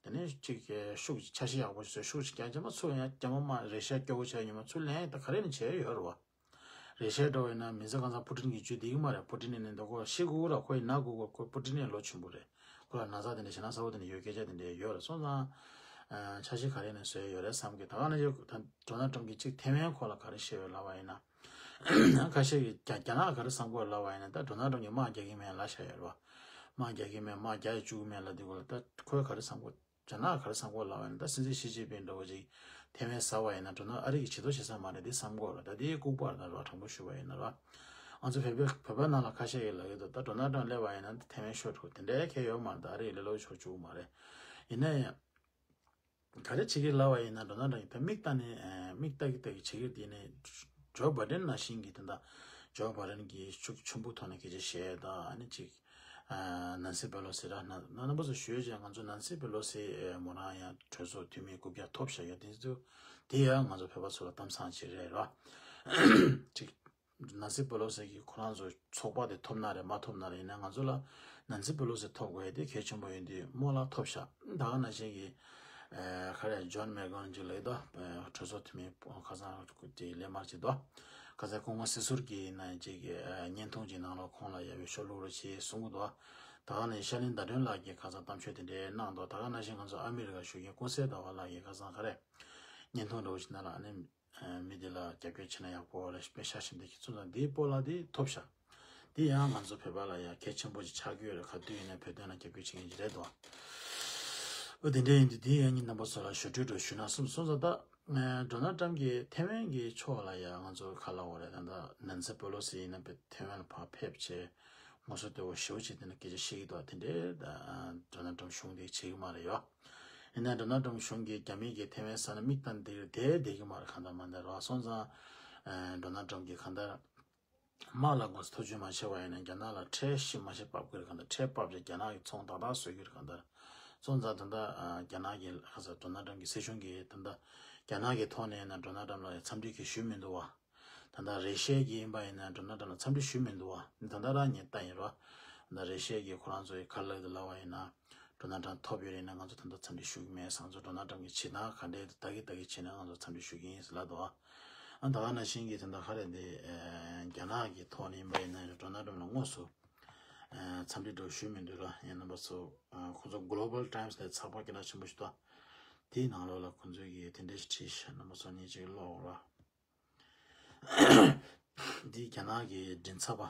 དེ་ནས་ཅིག་ཤུགས་ཆ་ཤས་ཡག་པོ་ཞིག་བཟོས། ཤུགས་ཅིག་རྐྱང་རྐྱང་མ་ཚུར་ཡང་རྐྱང་མ་མ་རེ་ཤ་སྐྱོ་བོ་བྱས་ཉི་མ་ཚུར་ལེན་ད་ག་རེ་ནས་བྱས་ཡོད་ར་བ། རེ་ཤ་འགྲོ་བས་ན་མི་ཚེ་གང་ཚང་པུ་ཏིན་གྱི་རྒྱུད་འདི་གི་མ་རེད། པུ་ཏིན་ནས་ནི་འདོགས་གོ་ཤི་གུ་ར། ཁོ་ཡི་ན་གུ་གོ། ཁོ་པུ་ཏིན་ནས་ལོ་ཆུང་པོ་རེད། ཁོ་ལ་ན་ཚ་དེ་འདྲ་ཞེ་ན་ཚ་བོ་དེ་འདྲ་ཡོད། སྐད་ཆ་དེ་འདྲ་ཡོད་ར། སོང་ཙང་ཆ་ཤས་ག་རེ་ནས་བཟོས་ཡོད་རེད་བསམ་གི། ད་ག་ནང་བཞིན་ཌོ་ནལ་ཊམ་གྱིས་ཅིག་ཐེ་ཝན་སྐོར་ལ་ག་རེ་བཤད་ཡོད་ལབ་པ་ཡིན་ན། ཁ་ཤས་ཀྱིས་རྒྱ་རྒྱ་ནག་ག་རེ་བསམ་གོ་ལབ་པ་ཡིན་ན། ད་ཌོ་ནལ་ཊམ་གྱིས་དམག་རྒྱག་གི་མེད་ལབ་བཞག་ཡོད་རེད་བ། དམག་རྒྱག་གི་མེད། དམག་རྒྱག་བཅུག་གི་མེད་ལབ་དུས་སྐོར་ལ་ད་ཁོས་ག་རེ་བསམ་གོ། རྒྱ་ནག་ག་རེ་བསམ་གོ་ལབ་པ་ཡིན་ན། ད་སྲིད་འཛིན་ཞི་ཅིན་ཕིང་འདྲ་བོ་ཅིག་ཐེ་ཝན་ཟ་བ་ཡིན་ན་ཌོ་ནལ་ཨ་རི་གིས་བྱེད་དོ་བྱེད་ས་མ་རེད་འདི་བསམ་གོ་རེད། ད་འདི་ལྐུགས་པ་རེད། ད་ར་དྲང་པོ་ཞུ་བ་ཡིན་ན་ར། ང་ཚོ་བོད་པའི་བོད་པ་ནང་ལ་ཁ་ཤས་ཀྱིས་ལབ་ཀྱི་འདུག་ད་ཌོ་ནལ་ཊམ་སླེབས་པ་ཡིན་ན་ཐེ་ཝན་ཤོར་འགྲོ། དེ་འདྲའི་ཁྱད་ཡོད་མ་རེད། ད་ཨ་རི་ལས་སླ་པོ་ཤོར་བཅུག་གི་མ་རེད། ཡིན་ན་ཡང་། ག་རེ་བྱེད་ཀྱི་ལབ་པ་ཡིན་ན། ཌོ་ནལ་ཊམ་གྱིས་ད་མིག་ལྟ་ནས་ཨ་མིག་ལྟ་གི་ལྟ་གི་བྱེད་ཀྱི་དེ་ནས་ཇོ་བྷའི་ཌེན་ནང་བཞིན་གྱི་དེ་འདྲ་ཇོ་བྷའི་ཌེན་གྱིས་ཤུགས་ཆེན་པོ་ཐོག་ནས་སྐད་ཆ་བཤད་ད། ཨ་ནི་ཅིག་ཨ་ནན་སི་པེ་ལོ་སི་ར། ན་ན་རྣམ་པ་ཚོ་ཞུས་ཀྱང་ང་ཚོ་ནན་སི་པེ་ལོ་སི་མོ་རང་ཡང་གྲོས་ཚོགས་འཐུས་མི་དགུ་བརྒྱ་ཐོབ་བཞག་ཡོད། དེ་ཚོ་དེ་ཡང་ང་ཚོ་བོད་པ་ཚོ་ལ་གཏམ་བཟང་ཅིག་རེད་ར། ཅིག་ནན་སི་པེ་ལོ་སི་གིས་ཁོ་རང་ཚོ་ཚོགས་པ་དེ་ཐོབ་ན་རེད་མ་ཐོབ་ན་རེད། ཡིན་ན་ང་ཚོ་ལ་ནན་སི་པེ་ལོ་སི་ཐོབ་དགོས་དེ་གལ་ཆེན་པོ་ཡིན་དུས་རྨོ་ལགས་ཐོབ་ཤག་ད་ག་ནང་བཞིན་གྱི་ཨ་ག་རེ་ཇོན་མེག་གྷོན་ཅིག་ལབ་ཡོད་དོ། གྲོས་ཚོགས་འཐུས་མི་ཁ་སང་དེ་ལས་མར་ཅིག་དོ། ཁ་སང་སྐུ་ངོ་སྲིད་ཟུར་གྱི་ནང་ཅིག་གི་ཨ་བརྙན་ཐུང་ཅིག་ནང་ལ་ཁོང་ལ་ཡ་བའི་ཤོ་ལུག་རོ་ཆེ་གསུང་གི་འདུག་ད་ག་ནང་བཞིན་ཤར་གླིང་ཟླ་སྒྲོན་ལགས་ཀྱིས་ཁ་སང་གཏམ་ཤོད་དེ་འདྲའི་གནང་འདུག་ད་ག་ནང་བཞིན་ང་ཚོ་ཨ་མི་རི་ཀ་བཞུགས་མཁན་ཀུན་གསལ་ཟླ་བ་ལགས་ཀྱིས་ཁ་སང་ག་རེ་བརྙན་ཐུང་འདྲ་བོ་ཞིག་ནང་ལ་ཨ་ནི། མི་དེ་ལ་རྒྱབ་སྐྱོར་བྱས་ན་ཡག་པོ་རེད། དཔེ་ཤ་ཞིམ་དེ་ཁྱེད་ཚོ་ལ་འདིའི་སྤོ་ལགས་དེ་ཐོབ་ཤག་དེ་ཡང་ང་ཚོ་བོད་པ་ལ་ཡང་གལ་ཆེན་པོ་ཞིག་ཆགས་ཀྱི་ཡོད་རེད། ག་དུས་ཡིན་ན་བོད་དོན་ལ་རྒྱབ་སྐྱོར་བྱེད་མཁན་ཞིག་རེད་དོ། ཨོ་དེ་འདྲ་ཡིན་དུས་དེ་ཡང་ངས་རྣམ་པ་ཚོ་ལ་ཞུ་སྤྲོད་འདྲ་ཞུས་ན་བསམ་སོང་ཙང་། ད་ཌོ་ནལ་ཊམ་གྱིས་ཐེ་ཝན་གྱི་ཕྱོགས་ལ་ཡང་ང་ཚོ་ག་ལབ་དགོས་རེད། ད་ལྟ་ནན་སི་པེ་ལོ་སི་ཡིན་ན་ཐེ་ཝན་ལ་ཕར་ཕེབས་བྱས་ངོ་སོ་དེ་བོ་ཞེ་པོ་ཅིག་དེ་ནས་སྐད་ཆ་བཤད་ཀྱི་འདུག་དེ་འདྲའི་ཌོ་ནལ་ཊམ་གཞུང་དེ་བྱེད་ཀྱི་མ་རེད་ཡོ། ཡིན་ན་ཌོ་ནལ་ཊམ་གཞུང་གིས་རྒྱ་མི་གིས་ཐེ་ཝན་ཟ་ན་མིག་ལྟ་བསྡད་བསྡད་ཀྱི་མ་རེད། གང་ལྟར་མ་ལྟར་རོ། སོང་ཙང་ཨ་ཌོ་ནལ་ཊམ་གིས་གང་ལྟར་དམག་ལ་ངོ་ཐོ་ཇུས་མ་བྱས་པ་ཡིན་ན་རྒྱ་ནག་ལ་ཁྲལ་ཞིབ་མ་ཞིབ་འབབ་ཀྱི་རེད། གང་ལྟར་ཁྲལ་འབབ་བྱས་རྒྱ་ནག་གི་ཚོང་ཏག་ཏག་བཟོ་གི་རེད། གང་ལྟར་སོང་ཙང་ད་ལྟ་ཨ་རྒྱ་ནག་གི་ཁ་ས་ཌོ་ནལ་ཊམ་གི་སྲིད་གཞུང་གིས་ད་ལྟ་རྒྱ་ནག་གི་ཐོག་ནས་ཡིན་ན་ཌོ་ནལ་ཊམ་ལ་ཡང་འཚམས་འདྲི་གི་ཞུས་མི་འདུག་བ། ད་ལྟ་རེ་ཤེ་གི་ཡིན་པ་ཡིན་ན་ཌོ་ནལ་ཊམ་ལ་འཚམས་འདྲི་ཞུས་མི་འདུག་བ། ད་ལྟ་རང་ཉིད་ལྟ་ཡིན་རོ། ད་ལྟ་རེ་ཤེ་གི་ཁོ་རང་ཚོ་ཡི་ག་ལ་དེ་ལབ་པ་ཡིན་ན། ཌོ་ནལ་ཊམ་ཐོབ་ཡོད་རེད་ན་ང་ཚོ་ད་ལྟ་འཚམས་འདྲི་ཞུ་གི་མེད། ང་ཚོ་ཌོ་ནལ་ཊམ་གི་བྱེད་སྟངས་ག་འདྲས་ད་གི་ད་གི་བྱེད་ན་ང་ཚོ་འཚམས་འདྲི་ཞུ་གི་ཡིན་ཟེར་ལབ་འདུག་བ། ཨ་ད་ག་ནང་བཞིན་གི་ད་ལྟ་ག་རེ་འདི་རྒྱ་ནག་གི་ཐོག་ནས་ཡིན་པ་ཡིན་ན་ཌོ་ནལ་ཊམ་ལ་དངོས་སུ་འཚམས་འདྲི་འདྲ་ཞུས་མི་འདུག་ར། ཡིན་རྣམ་པ་ཚོ་ཁོ་ཚོ་གོ་ལོ་བལ་ཊའིམ་སི་ལ་ཚགས་པར་སྐད་གྲགས་ཆེན་པོ་ཞིག་འདུག་དེའི་ནང་ལོགས་ལ་ཁོ་ཚོས་གི་དེ་འདྲས་ཞིག་བྲིས་ཤག་རྣམ་པ་ཚོ་ཉིད་ཅིག་ཀློག་ར། འདི་རྒྱ་ནག་གི་མགྲིན་ཚབ་པ་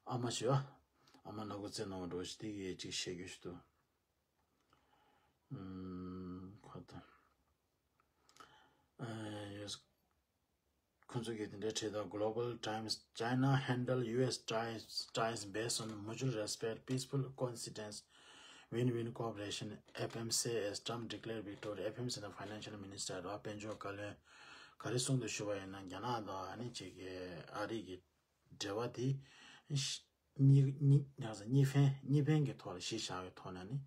ཨ་མ་ཞིག་ཨ་མ་ནག་པོ་རྩེ་ནོར་འགྲོ་ཞིག་འདི་གིས་ཅིག་བཤད་རྒྱུ་ཞིག་འདུག་ཁོ་དང་ཁོ་ཚོ་གིས་དེ་འདྲའི་བྲིས་དང་། Global Times, China handle U S ties, ties based on mutual respect, peaceful coexistence, win-win cooperation, F M C, as Trump declared victory. F M C ནི་Financial Minister ར། དཔལ་འབྱོར་བཀའ་བློན། ག་རེ་གསུངས་འདུག་ཞུ་བ་ཡིན་ན། རྒྱ་ནག་དང་ཨ་ནི་ཅིག་གི་ཨ་རི་གི་འབྲེལ་བ་དེ་གཉིས་གཉིས་གཉིས་ཕན་གཉིས་ཕན་གྱི་ཐོག་ལ་གཞི་བཞག་པའི་ཐོག་ནས་ནི།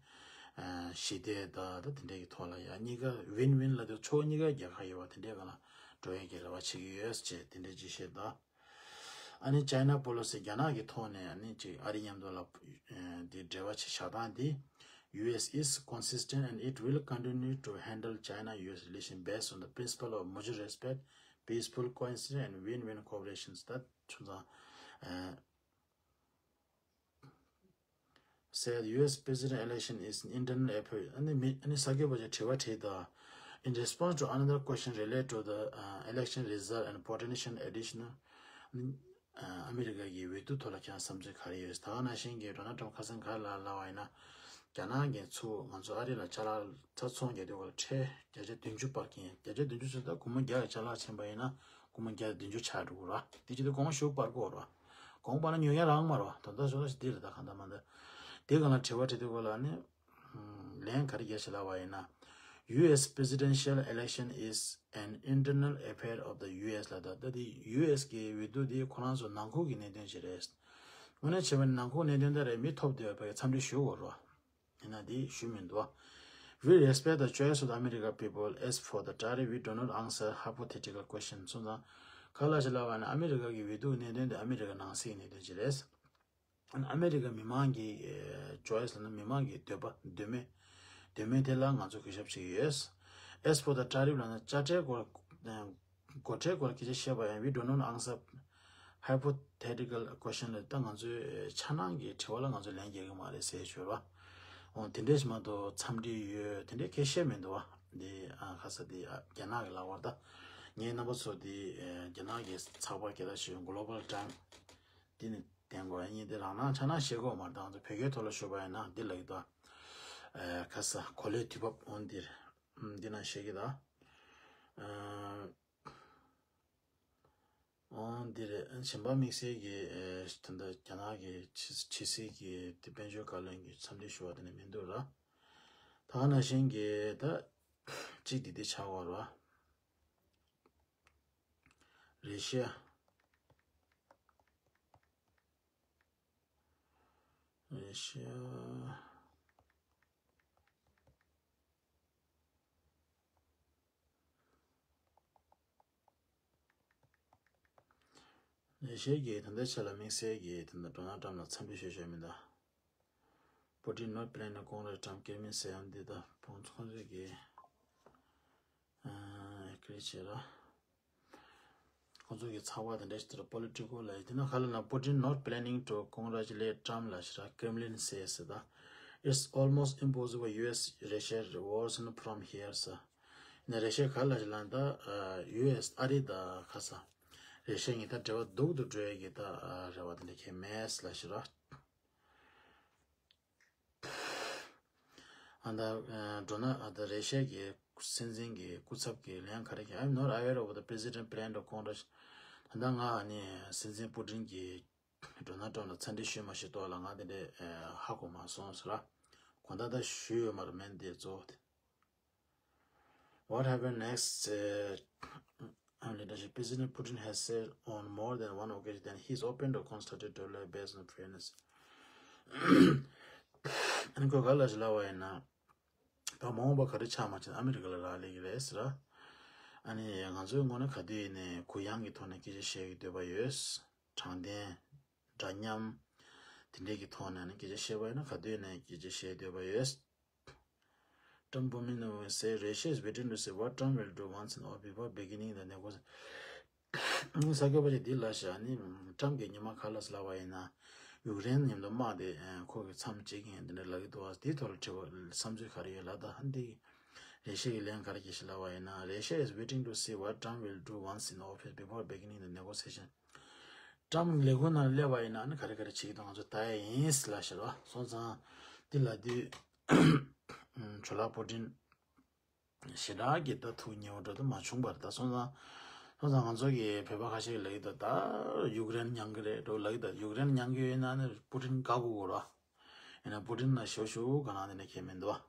ཞི་བདེ་དང་ད་དེ་འདྲའི་གི་ཐོག་ལ་ཡ་གཉིས་ཀ་win-win ལབ་དུས་ཕྱོགས་གཉིས་ཀ་རྒྱལ་ཁ་ཡོད་པ་དེ་འདྲའི་སྒང་ལ་འགྲོ་ཡས་ཀྱི་རེ་བ་བྱེད་ཀྱི་ཡོད་ཅེས་དེ་འདྲའི་ཅིག་བཤད་འདུག་ཨ་ནི་China policy རྒྱ་ནག་གི་ཐོག་ནས་ཨ་ནི་ཅིག་ཨ་རི་མཉམ་དུ་ལ་འདི་འབྲེལ་བ་ཅིག་བཞག་སྟངས་འདི། U S is consistent and it will continue to handle China U S relation based on the principle of mutual respect, peaceful coexistence and win-win cooperation. ད་ཆུང་ཙང་said U S president election is an internal affair. ཨ་ནི་མི་ཨ་ནི་གསར་འགོད་པ་ཅིག་དྲི་བ་དྲིས་དང་། In response to another question related to the uh, election result and potential additional ཨ་མི་རི་ཀ་གི་འོས་བསྡུ་ཐོག་ལ་ཁྱེད་རང་བསམ་ཚུལ་ག་རེ་ཡོད། ད་ག་ནང་བཞིན་གྱི་ཌོ་ནལ་ཊམ་ཁ་སང་ག་རེ་ལབ་ལབ་པ་ཡིན་ན། རྒྱ་ནག་གིས་ཚུར་ང་ཚོ་ཨ་རི་ལ་ཅ་ལག་ཚ་ཚོང་རྒྱག་དུས་སྐབས་ལ་ཁྲལ་བརྒྱ་ཆ་བདུན་ཅུ་སྤར་གྱི་ཡིན། བརྒྱ་ཆ་བདུན་ཅུ་ཟེར་ད་སྒོར་མོ་བརྒྱ་གི་ཅ་ལག་ཕྱིན་པ་ཡིན་ན་སྒོར་མོ་བརྒྱ་བདུན་ཅུ་ཆགས་འགྲོ་གི་རེད། དེ་བྱེད་དུས་གོང་ཞུ་སྤར་དགོས་རེད། གོང་སྤར་ན་ཉོ་མཁན་རག་མ་རེད། ད་ལྟ་ཞོགས་ཞིག་འདི་རེད། ད་གང་ལྟར་མ་ལྟར་དེ་སྒང་ལ་དྲི་བ་དྲི་དུས་སྐབས་ལ་ནི། ལན་ག་རེ་རྒྱག་ཞེས་ལབ་པ་ཡིན་ན། U S presidential election is an internal affair of the U S ལབ། ད་ལྟ་དེ་ཡུ་ཨེས་གི་འོས་བསྡུ་དེ་ཁོ་རང་ཚོ་ནང་ཁུལ་གྱི་གནད་དོན་ཅིག་རེད། དངོས་གནས་བྱས་པ་ནི་ནང་ཁུལ་གནད་དོན་དེ་རེད། མི་ཐོབ་བསྡད་པའི་འཚམས་འདྲི་ཞུ་དགོས་རེད། ཡིན་ན་དེ་ཞུ་མི་འདུག We respect the choice of the American people. As for the tariff, we do not answer hypothetical questions. སོང་ཙང་ག་རེ་ཞིག་ལབ་པ་ན་ཨ་མི་རི་ཀ་གི་འོས་བསྡུ་གནད་དོན་དེ་ཨ་མི་རི་ཀ་ནང་སྲིད་གནད་དོན་ཅིག་རེད། ཨ་མི་རི་ཀ་མི་མང་གི་choice ལབ་ན་མི་མང་གི་འདོད་པ་འདོད་མོས། འདོད་མོས་དེ་ལ་ང་ཚོ་གུས་ཞབས་བྱེད་ཀྱི་ཡོད། As for the tariff ལབ་ན་དཔྱ་ཁྲལ་སྐོར་སྒོ་ཁྲལ་སྐོར་སྐད་ཆ་བཤད་པ་ཡང་we do not answer hypothetical question ལབ། ད་ང་ཚོའི་འཆར་སྣང་གི་དྲི་བ་ལ་ང་ཚོས་ལན་རྒྱག་གི་མ་རེད་ཟེར་ཞུ་བ། འོ་དེ་འདྲས་མ་གཏོགས་འཚམས་འདྲི་ཡོད་དེ་འདྲས་གལ་བཤད་མི་འདུག་བ། འདི་ཨ་ཁ་ས་འདི་ཨ་རྒྱ་ནག་གི་ལག་པར་ད། ངའི་རྣམ་པ་ཚོ་འདི་ཨ་རྒྱ་ནག་གི་ཚགས་པར་གྱི་ད་ཞུ་Global Times འདི་ནི་བསྟན་དགོས། ཡིན་འདི་རང་སྣང་འཆར་སྣང་བཤད་དགོས་མ་རེད། ད་ང་ཚོ་བོད་སྐད་ཐོག་ལ་ཞུ་བ་ཡིན་ན་འདི་ལ་གི་ད་ཨ་ཁ་ས་གོ་ལའི་དུས་བབ་འོ་འདིར་འདི་ན་བཤད་གི་ད། ཨ་འོ་འདི་རེད། གཞན་པ་དམིགས་བསལ་གྱི་ཨེ་ད་ལྟ་རྒྱ་ནག་གི་ཕྱི་ཕྱི་སྲིད་ཀྱི་དེ་དཔལ་འབྱོར་བཀའ་བློན་གྱི་འཚམས་འདྲི་ཞུ་བ་དེ་ནས་མི་འདུག་ར། ད་ག་ནང་བཞིན་གྱི་ད་གཅིག་འདི་འདི་ཆགས་པ་ར། རེ་ཤི་ཡ། རེ་ཤི་ཡ། ལས་བྱེད་ཀྱིས་ད་ལྟའི་ཆ་ལ་དམིགས་བསལ་གྱིས་ད་ལྟ་ཌོ་ནལ་ཊམ་ལ་འཚམས་འདྲི་ཞུ་ཞུ་མི་འདུག་པུ་ཊིན་not planning to congratulate Trump སྐྱེ་དམན་ཟེར་ཡང་འདི་ད་ཁོང་ཚོ་ཁོང་ཚོས་ཀྱིས་ཨ་ཀི་རེ་བྱེད་ར། ཁོང་ཚོ་གི་ཚགས་པར་དེ་འདྲ་ཞིག་དེར་པོ་ལི་ཊི་ཀོ་ལ་ཡིན་དེ་ན་ཁ་ལ་ན་Putin not planning to congratulate Trump ལ་ཞེས་ར་Kremlin says ད། It's almost impossible U S Russia worsen from here ཟེར། ནས་རེ་ཤ་ག་ལ་ཞིག་ལ་ད་ཡུ་ཨེས་ཨ་རི་ད་ཁ་ས་རེ་ཤ་ངི་ད་འབྲེལ་བ་སྡུག་ཏུ་འགྲོ་ཡ་གི་ད་རེ་བ་དེ་འདྲ་ཁྱེད་མེད་ལ་ཞིག་ར། ཨ་ད་འགྲོ་ན་ཨ་ད་རེ་ཤ་གི་སྲིད་འཛིན་གྱི་སྐུ་ཚབ་ཀྱི་ལན་ག་རེ་གི I'm not aware of the president plan to conduct ད་ང་ནི་སྲིད་འཛིན་པུ་ཏིན་གྱི་ཌོ་ནལ་ཊམ་ལ་འཚམས་འདྲི་ཞུས་མ་ཞུས་ཐོག་ལ་ང་དེ་འདྲའི་ཧ་གོ་མ་སོང་ཟེར་ར། གོ་ད་ད་ཞུས་ཡོད་མ་རེད་མེད་འདི་གཙོ་བོ་དེ། What happened next? Uh, leadership President Putin has said on more than one occasion that he's open to constructive dialogue based on fairness. ཨ་ནི་ཁོས་ག་ལ་ཞིག་ལབ་པ་ཡིན་ན། ད་མ་འོངས་པ་ག་རེ་ཆགས་མ་ཆགས་ཨ་མི་རི་ཀ་ལ་རག་ལས་ཀྱི་རེད་ཟེར། ཨ་ནི་ང་ཚོའི་ངོས་ནས་ག་དུས་ཡིན་ནའི་གུ་ཡངས་ཀྱི་ཐོག་ནས་སྐད་ཆ་བཤད་ཀྱི་འདོད་པ་ཡོད། དྲང་བདེན། འདྲ་མཉམ། དེ་འདྲས་ཀྱི་ཐོག་ནས་ནི་སྐད་ཆ་བཤད་པ་ཡིན་ན་ག་དུས་ནས་སྐད་ཆ་བཤད་འདོད་པ་ཡོད། Trump women say Russia is waiting to see what Trump will do once and all before beginning the negotiation. ས་སྐྱོ་པ་ཅིག་འདི་ལ་བཞག་ནི་ཊམ་གྱིས་ཉི་མ་ག་ལ་ལབ་པ་ཡིན་ན་ཡུཀ་རེན་མཉམ་དུ་དམག་དེ་ཁོ་གི་མཚམས་བཅད་ཀྱི་ཡིན་འདི་འདྲ་ལབ་ཀྱི་འདུག་བ། དེའི་ཐོག་ལ་དྲི་བ་བསམ་ཚུལ་ག་རེ་ཡོད་ལབ་ད་འདི། རེ་ཤ་གི་ལན་ག་རེ་གྱིས་ཤིག་ལབ་པ་ཡིན་ན། Russia is waiting to see what Trump will do once in office before beginning the negotiation. Trump་ལས་ཁུངས་ནང་སླེབས་པ་ཡིན་ན་ནི་ག་རེ་ག་རེ་བྱེད་ཀྱི་འདུག་ང་ཚོ་ལྟ་ཡ་ཡིན་ལབ་ཤག་ར། སོང་ཙང་འདི་ལབ་དུས་ཇོ་ལགས་པུ་ཏིན་ཞེ་དྲག་གི་ད་ཐུགས་མཉེས་པོ་འདྲ་ད་མ་བྱུང་བར། ད་སོང་ཙང་སོང་ཙང་ང་ཚོ་གི་བོད་པ་ཁ་ཤས་ཀྱིས་ལབ་ཀྱི་འདུག་ད་ཡུཀ་རེན་མྱངས་ཀྱི་རེད་འགྲོ་ལབ་ཀྱི་འདུག་ཡུཀ་རེན་མྱངས་ཀྱི་ཡོད་ན་ནི་པུ་ཏིན་དགའ་དགོས་ཀྱི་རེད། ཡིན་ན་པུ་ཏིན་ལ་ཞེ་པོ་ཞེ་པོ་དགའ་སྣང་དེ་འདྲ་གང་ཡང་མི་འདུག་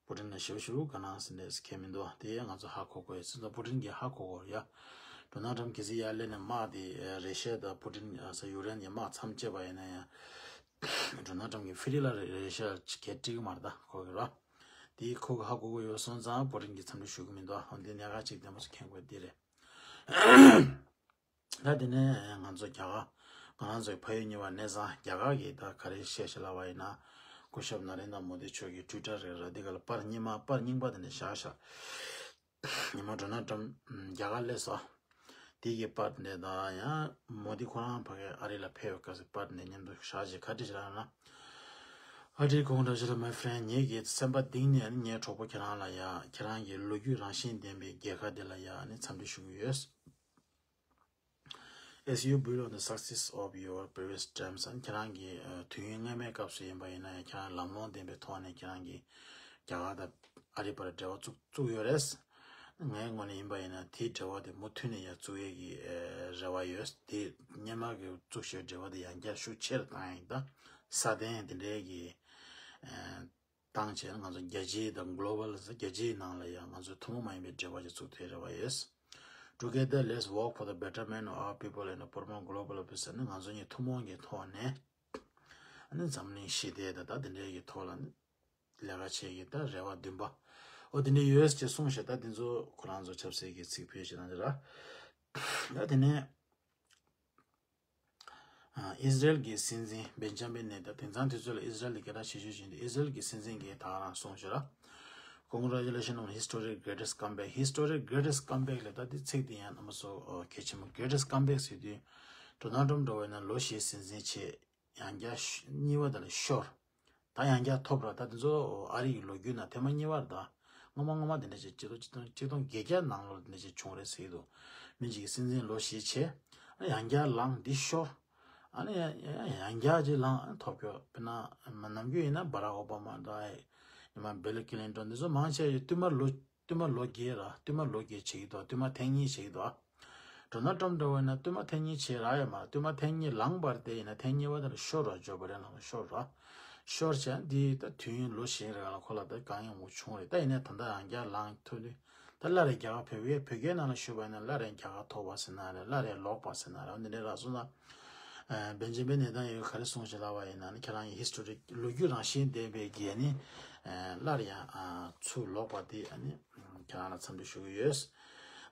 པུ་ཏིན་ལ་ཞེ་པོ་ཞེ་པོ་དགའ་སྣང་ཟེར་ནས་གང་ཡང་མི་འདུག་དེ་ཡང་ང་ཚོ་ཧ་གོ་དགོས་ཡོད། སོང་ཙང་པུ་ཏིན་གྱིས་ཧ་གོ་དགོས་རེད་ཡ། ཌོ་ནལ་ཊམ་གལ་སྲིད་ཡར་སླེབས་ནས་དམག་དེ་རེ་ཤ་དང་པུ་ཏིན་ས་ཡུཀ་རེན་གྱི་དམག་མཚམས་བཅད་པ་ཡིན་ན་ཡང་ཌོ་ནལ་ཊམ་གྱི་ཕི་རི་ལ་རེ་ཤ་གས་སྤྲད་ཀྱི་མ་རེད། ད་གོ་གི་རེད། དེ་ཁོ་གི་ཧ་གོ་གི་ཡོད། སོང་ཙང་པུ་ཏིན་གྱིས་འཚམས་འདྲི་ཞུ་གི་མི་འདུག་འོ་འདི་གནད་འགག་ཅིག་བདེན་པ་ཞིག་མཁྱེན་དགོས་འདི་རེད། ད་དེ་ནས་ང་ཚོ་རྒྱ་གར་ང་རང་ཚོའི་ཕ་ཡུལ་གཉིས་པ་གནས་ཚང་རྒྱ་གར་གྱིས་ད་ག་རེ་བཤད་ཤག་ལབ་པ་ཡིན་ན། སྐུ་ཞབས་ན་རེན་དྲ་མོ་དི་མཆོག་གིས་ཊུའི་ཊར་རེད་ར། འདི་ག་ལ་པར་གཉིས་མ་པར་རྙིང་པ་དེ་འདྲ་བཞག་ཤག་ཉི་མ་ཌོ་ནལ་ཊམ་རྒྱ་གར་སླེབས་སོང་། དེ་གི་པར་འདི་དང་ཡང་མོ་དི་ཁོ་རང་ཕ་གི་ཨ་རི་ལ་ཕེབས་པའི་སྐབས་སུ་པར་འདི་མཉམ་དུ་བཞག་ཅིག་ག་འདྲ་ཞིག་ལབ་ན། ཨ་རིའི་གོང་ར་ཞིག་ལ། My friend, ངེད་ཀྱི་སེམས་པ་གཏིང་ནས་ངའི་གྲོགས་པོ་ཁྱེད་རང་ལ་ཡ། ཁྱེད་རང་གི་ལོ་རྒྱུས་རང་བཞིན་ལྡན་པའི་རྒྱལ་ཁབ་འདི་ལ་ཡ་ནི་འཚམས་འདྲི་ཞུ་གི་ཡོད། As you build on the success of your previous terms, ཨ་ནི་ཁྱེད་རང་གི་ཨ་དུས་ཡུན་སྔ་མའི་སྐབས་སུ་ཡིན་པ་ཡིན་ན་ཡང་ཁྱེད་རང་ལམ་ལྷོང་ལྡན་པའི་ཐོག་ནས་ཁྱེད་རང་གིས་རྒྱ་གར་དང་ཨ་རི་བར་འབྲེལ་བ་བཙུགས་བཙུགས་ཡོད་རེད། ངའི་ངོས་ནས་ཡིན་པ་ཡིན་ན་དེའི་འབྲེལ་བ་དེ་མུ་མཐུད་ནས་ཡང་བཙུགས་ཡས་ཀྱི་ཨ་རེ་བ་ཡོད། དེ་སྔོན་མ་གི་བཙུགས་བཞག་འབྲེལ་བ་དེ་ཡང་བསྐྱར་ཤུགས་ཆེ་རུ་བཏང་ཡས་དང་སྲ་བརྟན་དེ་འདྲའི་གི་ཨ་བཏང་བྱས་ང་ཚོ་རྒྱལ་སྤྱི་དང་གོ་ལོ་བལ་ཟེར་རྒྱལ་སྤྱིའི་ནང་ལ་ཡང་ང་ཚོ་ཐུན་མོང་མ་ཡིན་པའི་འབྲེལ་བ་ཅིག་བཙུགས་ཐུབ་རེ་བ་ཡོད། Together, let's work for the betterment of our people and promote global peace. ནི་ང་ཚོ་གཉིས་ཐུན་མོང་གི་ཐོག་ནས་ཨ་ནི་འཛམ་གླིང་ཞི་བདེ་དང་ད་དེ་འདྲའི་གི་ཐོག་ལ་ནི་ལས་ཀ་བྱེད་ཀྱི་ད་རེ་བ་བདུན་པ། ཨོ་དེ་འདྲའི་ཡོད་ཅེས་གསུངས་ཤག་ད་དེ་ཚོ་ཁོ་རང་ཚོ་ཆབ་སྲིད་ཀྱི་ཚིག་ཕུད་ཅིག་རང་རེད་ར། ད་དེ་ནས། ཨ་ཨི་ཟི་རེལ་གྱི་སྲིད་འཛིན་བེན་ཇ་མིན་ནེ་ཏན། དེང་སང་དུས་ཚོད་ལ་ཨི་ཟི་རེལ་གྱི་སྐད་གྲགས་ཆེ་ཤོས་ཤིག་འདུག་ཨི་ཟི་རེལ་གྱི་སྲིད་འཛིན་གྱིས་ད་ག་རང་གསུངས་ཤག་ར། Congratulations on historic greatest comeback. Historic greatest comeback ལབ་ད་དེ་ཚིག་དེ་ཡང་རྣམ་པ་ཚོ་གལ་ཆེན་པོ། greatest comeback ཟེར་དུས་ཌོ་ནལ་ཊམ་འདྲ་བོ་ཡིན་ན་ལོ་བཞིའི་སྲིད་འཛིན་བྱས། ཡང་བསྐྱར་གཉིས་པ་དེ་ལ་ཤོར། ད་ཡང་བསྐྱར་ཐོབ་ར། ད་དེ་ཚོ་ཨ་རི་ཡི་ལོ་རྒྱུས་ནང་ཐེངས་མ་གཉིས་པ་རེད། ད་སྔོན་མ་སྔོན་མ་དེ་འདྲ་ཅིག་ཆིག་སྟོང་ཆིག་སྟོང་ཆིག་སྟོང་བརྒྱད་བརྒྱ་ནང་ལོགས་དེ་འདྲ་ཅིག་བྱུང་རེད་ཟེར་གྱི་འདུག་མི་གཅིག་གིས་སྲིད་འཛིན་ལོ་བཞི་བྱས། ཨ་ནི་ཡང་བསྐྱར་ལངས་འདི་ཤོར། ཨ་ནི་ཡང་ཡང་བསྐྱར་ཅིག་ལངས་ཨ་ནི་ཐོབ་རྒྱུ། དཔེར་ན་མ་ནམ་རྒྱུན་ཡིན་ན་བྷ་རག་ཨོ་བྷ་མ་འདྲ། ཡིན་ན་བྷིལ་ཀི་ལིན་ཊོན། འདི་ཚོ་མང་ཆེ་བ་བསྟུད་མར་ལོ། བསྟུད་མར་ལོ་བརྒྱད་ར། བསྟུད་མར་ལོ་བརྒྱད་བྱེད་ཀྱི་འདུག་བསྟུད་མར་ཐེངས་གཉིས་བྱེད་ཀྱི་འདུག་ཌོ་ནལ་ཊམ་འདྲ་བོ་ཡིན་ན་བསྟུད་མར་ཐེངས་གཉིས་བྱེད་རག་ཡོད་མ་རེད། བསྟུད་མར་ཐེངས་གཉིས་ལངས་པ་རེད་དེ། ཡིན་ན་ཐེངས་གཉིས་པ་དེ་ལ་ཤོར་ར། ཇོ་བྷའི་ཌེན་ལགས་ལ་ཤོར་ར། ཤོར་བྱས་འདི་ད་དུས་ཡུན་ལོ་བཞི་རེ་ག་ལ་ཁོ་ལ་ད་གང་ཡང་མོ་བྱུང་རེད། ད་ཡིན་ན་ད་ལྟ་ཡང་བསྐྱར་ལངས་ཐུབ་དུས་ད་སླར་ཡང་རྒྱ་གར་བོད་པའི་བོད་སྐད་ནང་ལ་ཞུས་པ་ཡིན་ན་སླར་ཡང་རྒྱ་གར་ཐོབ་པ་ཟེར་ན་རེད། སླར་ཡང་ལོག་པ་ཟེར་ན་རེད། འདི་འདྲའི་ར་སོང་ཙང་། བེན་ཇ་མིན་ནེ་ཏན་ཡའུ་ག་རེ་གསུངས་ཤག་ལབ་པ་ཡིན་ན་ནི། ཁྱེད་རང་གི་ཧི་སི་ཊོ་རི་ལོ་རྒྱུས་རང་བཞིན་ལྡན་པའི་གི་ནི་སླར་ཡང་ཚུར་ལོག་པ་དེ་ཨ་ནི་ཁྱེད་རང་ལ་འཚམས་འདྲི་ཞུ་གི་ཡོད།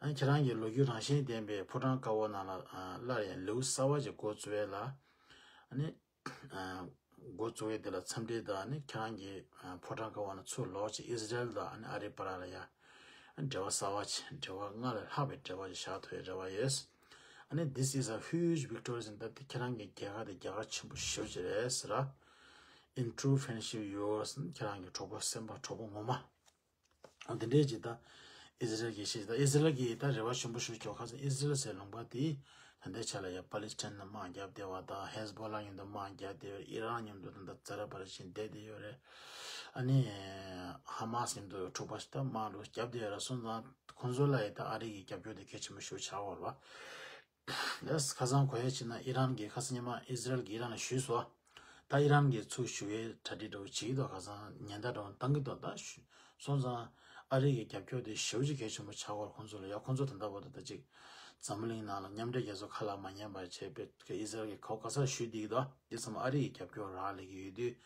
ཨ་ནི་ཁྱེད་རང་གི་ལོ་རྒྱུས་རང་བཞིན་ལྡན་པའི་ཕོ་བྲང་དཀར་པོ་ནང་ལ་སླར་ཡང་ལེའུ་གསར་པ་ཅིག་འགོ་བཙུགས་ཡས་ལ་ཨ་ནི། འགོ་བཙུགས་ཡས་དེ་ལ་འཚམས་འདྲི་དང་ནི་ཁྱེད་རང་གི་ཕོ་བྲང་དཀར་པོ་ནང་ཚུར་ལོག་ཅིག་ཨི་ཟི་རེལ་དང་ཨ་ནི་ཨ་རིའི་བར་ལ་ཡ་འབྲེལ་བ་གསར་པ་ཅིག་འབྲེལ་བ་སྔར་ལས་ལྷག་པའི་འབྲེལ་བ་ཅིག་བཞག་ཐུབ་ཡས་རེ་བ་ཡོད། ཨ་ནི་this is a huge victory ཟེར་ད་དེ་ཁྱེད་རང་གི་རྒྱལ་ཁབ་དེ་རྒྱལ་ཁབ་ཆེན་པོ་ཞེ་པོ་ཅིག་རེད་ཟེར་ར། In true friendship yours ཁྱེད་རང་གི་གྲོགས་པོ་སེམས་པ་གྲོགས་པོ་ངོ་མ། འོ་དེ་འདྲས་ཅིག་ད་ཨི་ཟི་རེལ་གྱིས་བཤད། ད་ཨི་ཟི་རེལ་གྱིས་ད་རེ་བ་ཆེན་པོ་ཞིག་བཅོལ། ཁ་སང་ཨི་ཟི་རེལ་ཟེར་ལུང་པ་དེ་ད་ལྟའི་ཆ་ལ་ཡ་པ་ལི་སི་ཐན་ལ་དམག་བརྒྱབ་བསྡད་པ་དང་། ཧེ་ཟ་བྷོ་ལ་མཉམ་དུ་དམག་བརྒྱབ་བསྡད་ཡོད་རེད། ཨི་རན་མཉམ་དུ་ད་ལྟ་ཛ་ར་པ་ར་བཞིན་བསྡད་བསྡད་ཡོད་རེད། ཨ་ནི་ཧ་མ་སི་མཉམ་དུ་འཁྲུག་པ་ཞིག་ད་དམག་འགྲོ་བརྒྱབ་བསྡད་ཡོད་རེད། སོང་ཙང་ཁོང་ཚོ་ལ་ཡ་ད་ཨ་རི་གི་རྒྱབ་སྐྱོར་དེ་གལ་ཆེན་པོ་ཞིག་ཆགས་ཡོད་རེད་པ། ལགས། ཁ་སང་གོ་ཡ་བྱས་ན་ཨི་རན་གྱིས་ཁ་སང་ཉི་མ་ཨི་ཟི་རེལ་གྱིས་ཨི་རན་ལ་ཞུས་སོང་། ད་ཨི་རན་གྱིས་ཚུར་ཞུ་ཡའི་གྲ་སྒྲིག་འདྲ་བོ་བྱེད་ཀྱི་འདུག་ཁ་སང་ཉེན་བརྡ་འདྲ་བོ་བཏང་གི་འདུག་ད་ཞུ་སོང་ཙང་ཨ་རི་གི་རྒྱབ་སྐྱོར་དེ་ཞེ་པོ་ཅིག་གལ་ཆེན་པོ་ཆགས་ཡོད་རེད་ཁོང་ཚོ་ལ་ཡ། ཁོང་ཚོ་ད་ལྟ་བར་དུ་ད་ཅིག་འཛམ་བུ་གླིང་ནང་ལ་མཉམ་འབྲེལ་རྒྱལ་ཚོགས་ཁ་ལ་མ་ཉན་པ་བྱས་པའི་ཨི་ཟི་རེལ་གྱིས་གོ་ག་ས་ཞུས་བསྡད་ཀྱི་འདུག་དེ་ཚང་མ་ཨ་རི་གི་རྒྱབ་སྐྱོར་རག་ལས་ཀྱི་ཡོད་དུས།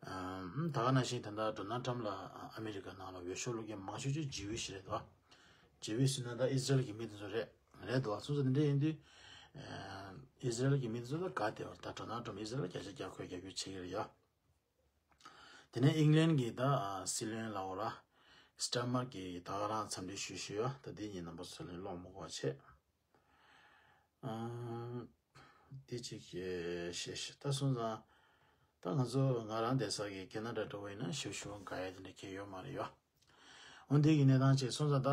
ཨམ། ད་ག་ནང་བཞིན་ད་ལྟ་ཌོ་ནལ་ཊམ་ལ་ཨ་མེ་རི་ཀ་ནང་ལ་འོས་ཤོག་བླུག་མཁན་མང་ཤོས་ཅིག་ཇི་ཝི་ཤི་རེད་དོ། ཇི་ཝི་ཤི་ཟེར་ན་ད་ཨི་ཟི་རེལ་གྱི་མི་དེ་ཚོ་རེད། རེད་དོ། སོང་ཙང་དེ་འདྲ་ཡིན་དུས། ཨ་ཨི་ཟི་རེལ་གྱི་མི་དེ་ཚོ་ད་དགའ་བསྡད་པ་རེད། ད་ཌོ་ནལ་ཊམ་ཨི་ཟི་རེལ་སྐད་ཆ་རྒྱག་ཁོས་རྒྱབ་སྐྱོར་བྱེད་ཀྱི་རེད་ཡ། དེ་ནས་ཨིང་ལན་གྱི་ད་ཨ་སྲིད་བློན་ལབ་དགོས་ར། སི་ཊར་མར་གྱིས་ད་ག་རང་འཚམས་འདྲི་ཞུས་ཞུས་ཡོད། ད་འདི་གཉིས་རྣམ་པ་ཚོ་ལ་ཀློག་མི་དགོས་པ་བྱས། ཨམ། འདི་གཅིག་བཤད་ཤག་ད་སོང་ཙང་། ད་ང་ཚོ་ང་རང་བསྡད་ས་གི་ཁེ་ན་ཌ་འདྲ་བོ་ཡིན་ན་ཞེ་པོ་ཞེ་པོ་དགའ་ཡ་དེ་འདྲ་གང་ཡང་ཡོད་མ་རེད་ཡ། འོ་འདི་གི་གནས་སྟངས་ཅིག་སོང་ཙང་ད་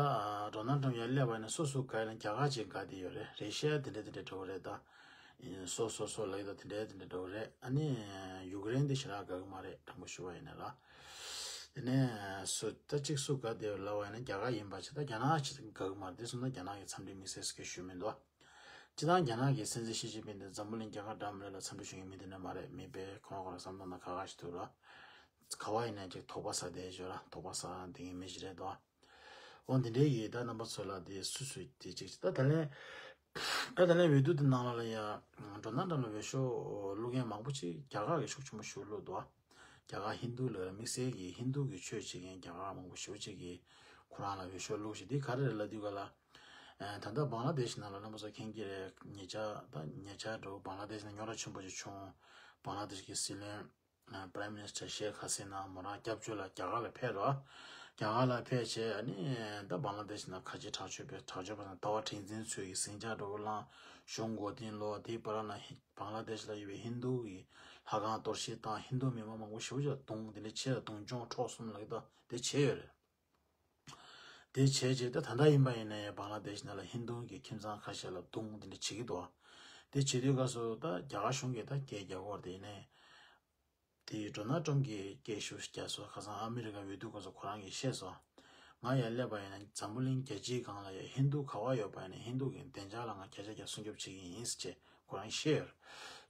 ཌོ་ནལ་ཊམ་ཡར་སླེབས་པ་ཡིན་ན་སོ་སོ་དགའ་ཡིན་ན་རྒྱ་གར་ཅིག་དགའ་བསྡད་ཡོད་རེད། རེ་ཤི་ཡ་དེ་འདྲ་དེ་འདྲ་འགྲོ་གི་རེད། ད་སོ་སོ་སོ་ལབ་ཡོད་ད་དེ་འདྲ་དེ་འདྲ་འགྲོ་གི་རེད། ཨ་ནི་ཡུཀ་རེན་དེ་ཞེ་དྲག་དགའ་གི་མ་རེད། དྲང་པོ་ཞུ་བ་ཡིན་ན་ལ། དེ་ནས་སུ་ད་ཅིག་སུ་དགའ་བསྡད་ཡོད་ལབ་པ་ཡིན་ན་རྒྱ་གར་ཡིན་པ་ཅིག་ད་རྒྱ་ནག་ཅིག་དགའ་གི་མ་རེད། དེ་སོང་ན་རྒྱ་ནག་གི་འཚམས་འདྲི་དམིགས་བསལ་སྐད་ཞུ་མི་འདུག་སྤྱིར་བཏང་རྒྱ་ནག་གི་སྲིད་འཛིན་ཞི་ཅིན་ཕིང་དེ་འཛམ་བུ་གླིང་རྒྱལ་ཁབ་འདྲ་མི་འདྲ་ལ་འཚམས་འདྲི་ཞུ་མཁན་མི་དེ་འདྲ་མ་རེད། མི་དཔེ་ཁོ་རང་ཁོ་རང་བསམ་བློ་ནང་ཁ་ཁ་ཞིག་འདུག་ར། ག་བ་ཡིན་ན་ཅིག་དོགས་པ་ཟ་བསྡད་ཡོད་ར། དོགས་པ་ཟ་འདི་ངའི་མི་ཞིག་རེད་དོ། འོ་འདི་འདྲའི་ཡིན། ད་རྣམ་པ་ཚོ་ལ་དེ་སུ་སུ་དེ་ཅིག་ད་ད་ལན་ད་ད་ལན་འོས་བསྡུ་དེ་ནང་ལ་ལ་ཡ་ཌོ་ནལ་ཊམ་ལ་འོས་ཤོག་བླུག་མཁན་མང་པོ་ཅིག་རྒྱ་གར་གི་ཤུགས་ཆེན་པོ་ཞིག་བླུགས་འདུག་རྒྱ་གར་ཧིན་རྡུ་ལ་དམིགས་བསལ་གྱི་ཧིན་རྡུ་གི་ཆོས་བྱེད་མཁན་རྒྱ་གར་མང་པོ་ཞེ་པོ་ཅིག་གིས་ཁོ་རང་ལ་འོས་ཤོག་བླུགས་ཤིག་འདི་ག་རེ་རེད་ལབ་དུས་ག་ལ། ད་ལྟ་བང་ལ་དེ་ཤི་ནང་ལ་རྣམ་པ་ཚོ་མཁྱེན་གྱི་རེད། ཉེ་ཆར་ད་ཉེ་ཆར་འགྲོ་བང་ལ་དེ་ཤི་ནང་རྙོག་དྲ་ཆེན་པོ་ཅིག་བྱུང་། བང་ལ་དེ་ཤི་གི་སྲིད་བློན་Prime Minister Sheikh Hasina མོ་རང་སྐྱབས་བཅོལ་ལ་རྒྱ་གར་ལ་ཕེབས་རོགས། རྒྱ་གར་ལ་ཕེབས་བྱས་ཨ་ནི་ད་བང་ལ་དེ་ཤི་ནང་ཁ་ཆེ་དྲག་སྤྱོད་པའི་དྲག་སྤྱོད་པ་དང་ལྟ་བ་མཁྲེགས་འཛིན་ཚོས་ཀྱི་ཟིང་ཆ་འགྲོ་བ་བླངས། གཞུང་མགོ་རྟིང་སློག་དེའི་བར་ན་བང་ལ་དེ་ཤི་ལ་ཡོད་པའི་ཧིན་རྡུ་གི་ལྷ་ཁང་གཏོར་བཤིག་བཏང་། ཧིན་རྡུ་མི་མང་མང་པོ་ཞེ་པོ་ཅིག་ལ་རྡུང་། དེ་འདྲ་བྱས་ལ་རྡུང་སྐྱོན་འཕྲོག་གསུམ་ལ་ཡོད་ད་དེ་བྱས་ཡོད་རེད། དེ་བྱས་རྗེས་ད་ད་ལྟ་ཡིན་པ་ཡིན་ན་ཡང་བང་ལ་དེ་ཤི་ནང་ལ་ཧིན་རྡུ་གི་ཁྱིམ་ཚང་ཁ་ཤས་ལ་རྡུང་དེ་འདྲ་བྱེད་ཀྱི་འདུག་དེ་བྱེད་དུས་སྐབས་སུ་ད་རྒྱ་གར་གཞུང་གིས་ད་སྐད་རྒྱག་གི་ཡོད་རེད། དེ་ཡིན་ནའི་དེ་ཌོ་ནལ་ཊམ་གྱིས་སྐད་ཤུགས་རྒྱག་སོང་། ཁ་སང་ཨ་མི་རི་ཀ་འོས་བསྡུ་སྐབས་སུ་ཁོ་རང་གིས་བཤད་སོང་། ང་ཡར་སླེབས་པ་ཡིན་ན་འཛམ་བུ་གླིང་རྒྱལ་སྤྱིའི་སྒང་ལ་ཡང་ཧིན་རྡུ་ག་བ་ཡོད་པ་ཡིན་ན་ཧིན་རྡུ་གི་བདེ་འཇགས་ལ་ང་བརྒྱ་ཆ་བརྒྱ་སྲུང་སྐྱོབ་བྱེད་ཀྱི་ཡིན་ཟེར་བྱས་ཁོ་རང་གིས་བཤད་ཡོད་རེད།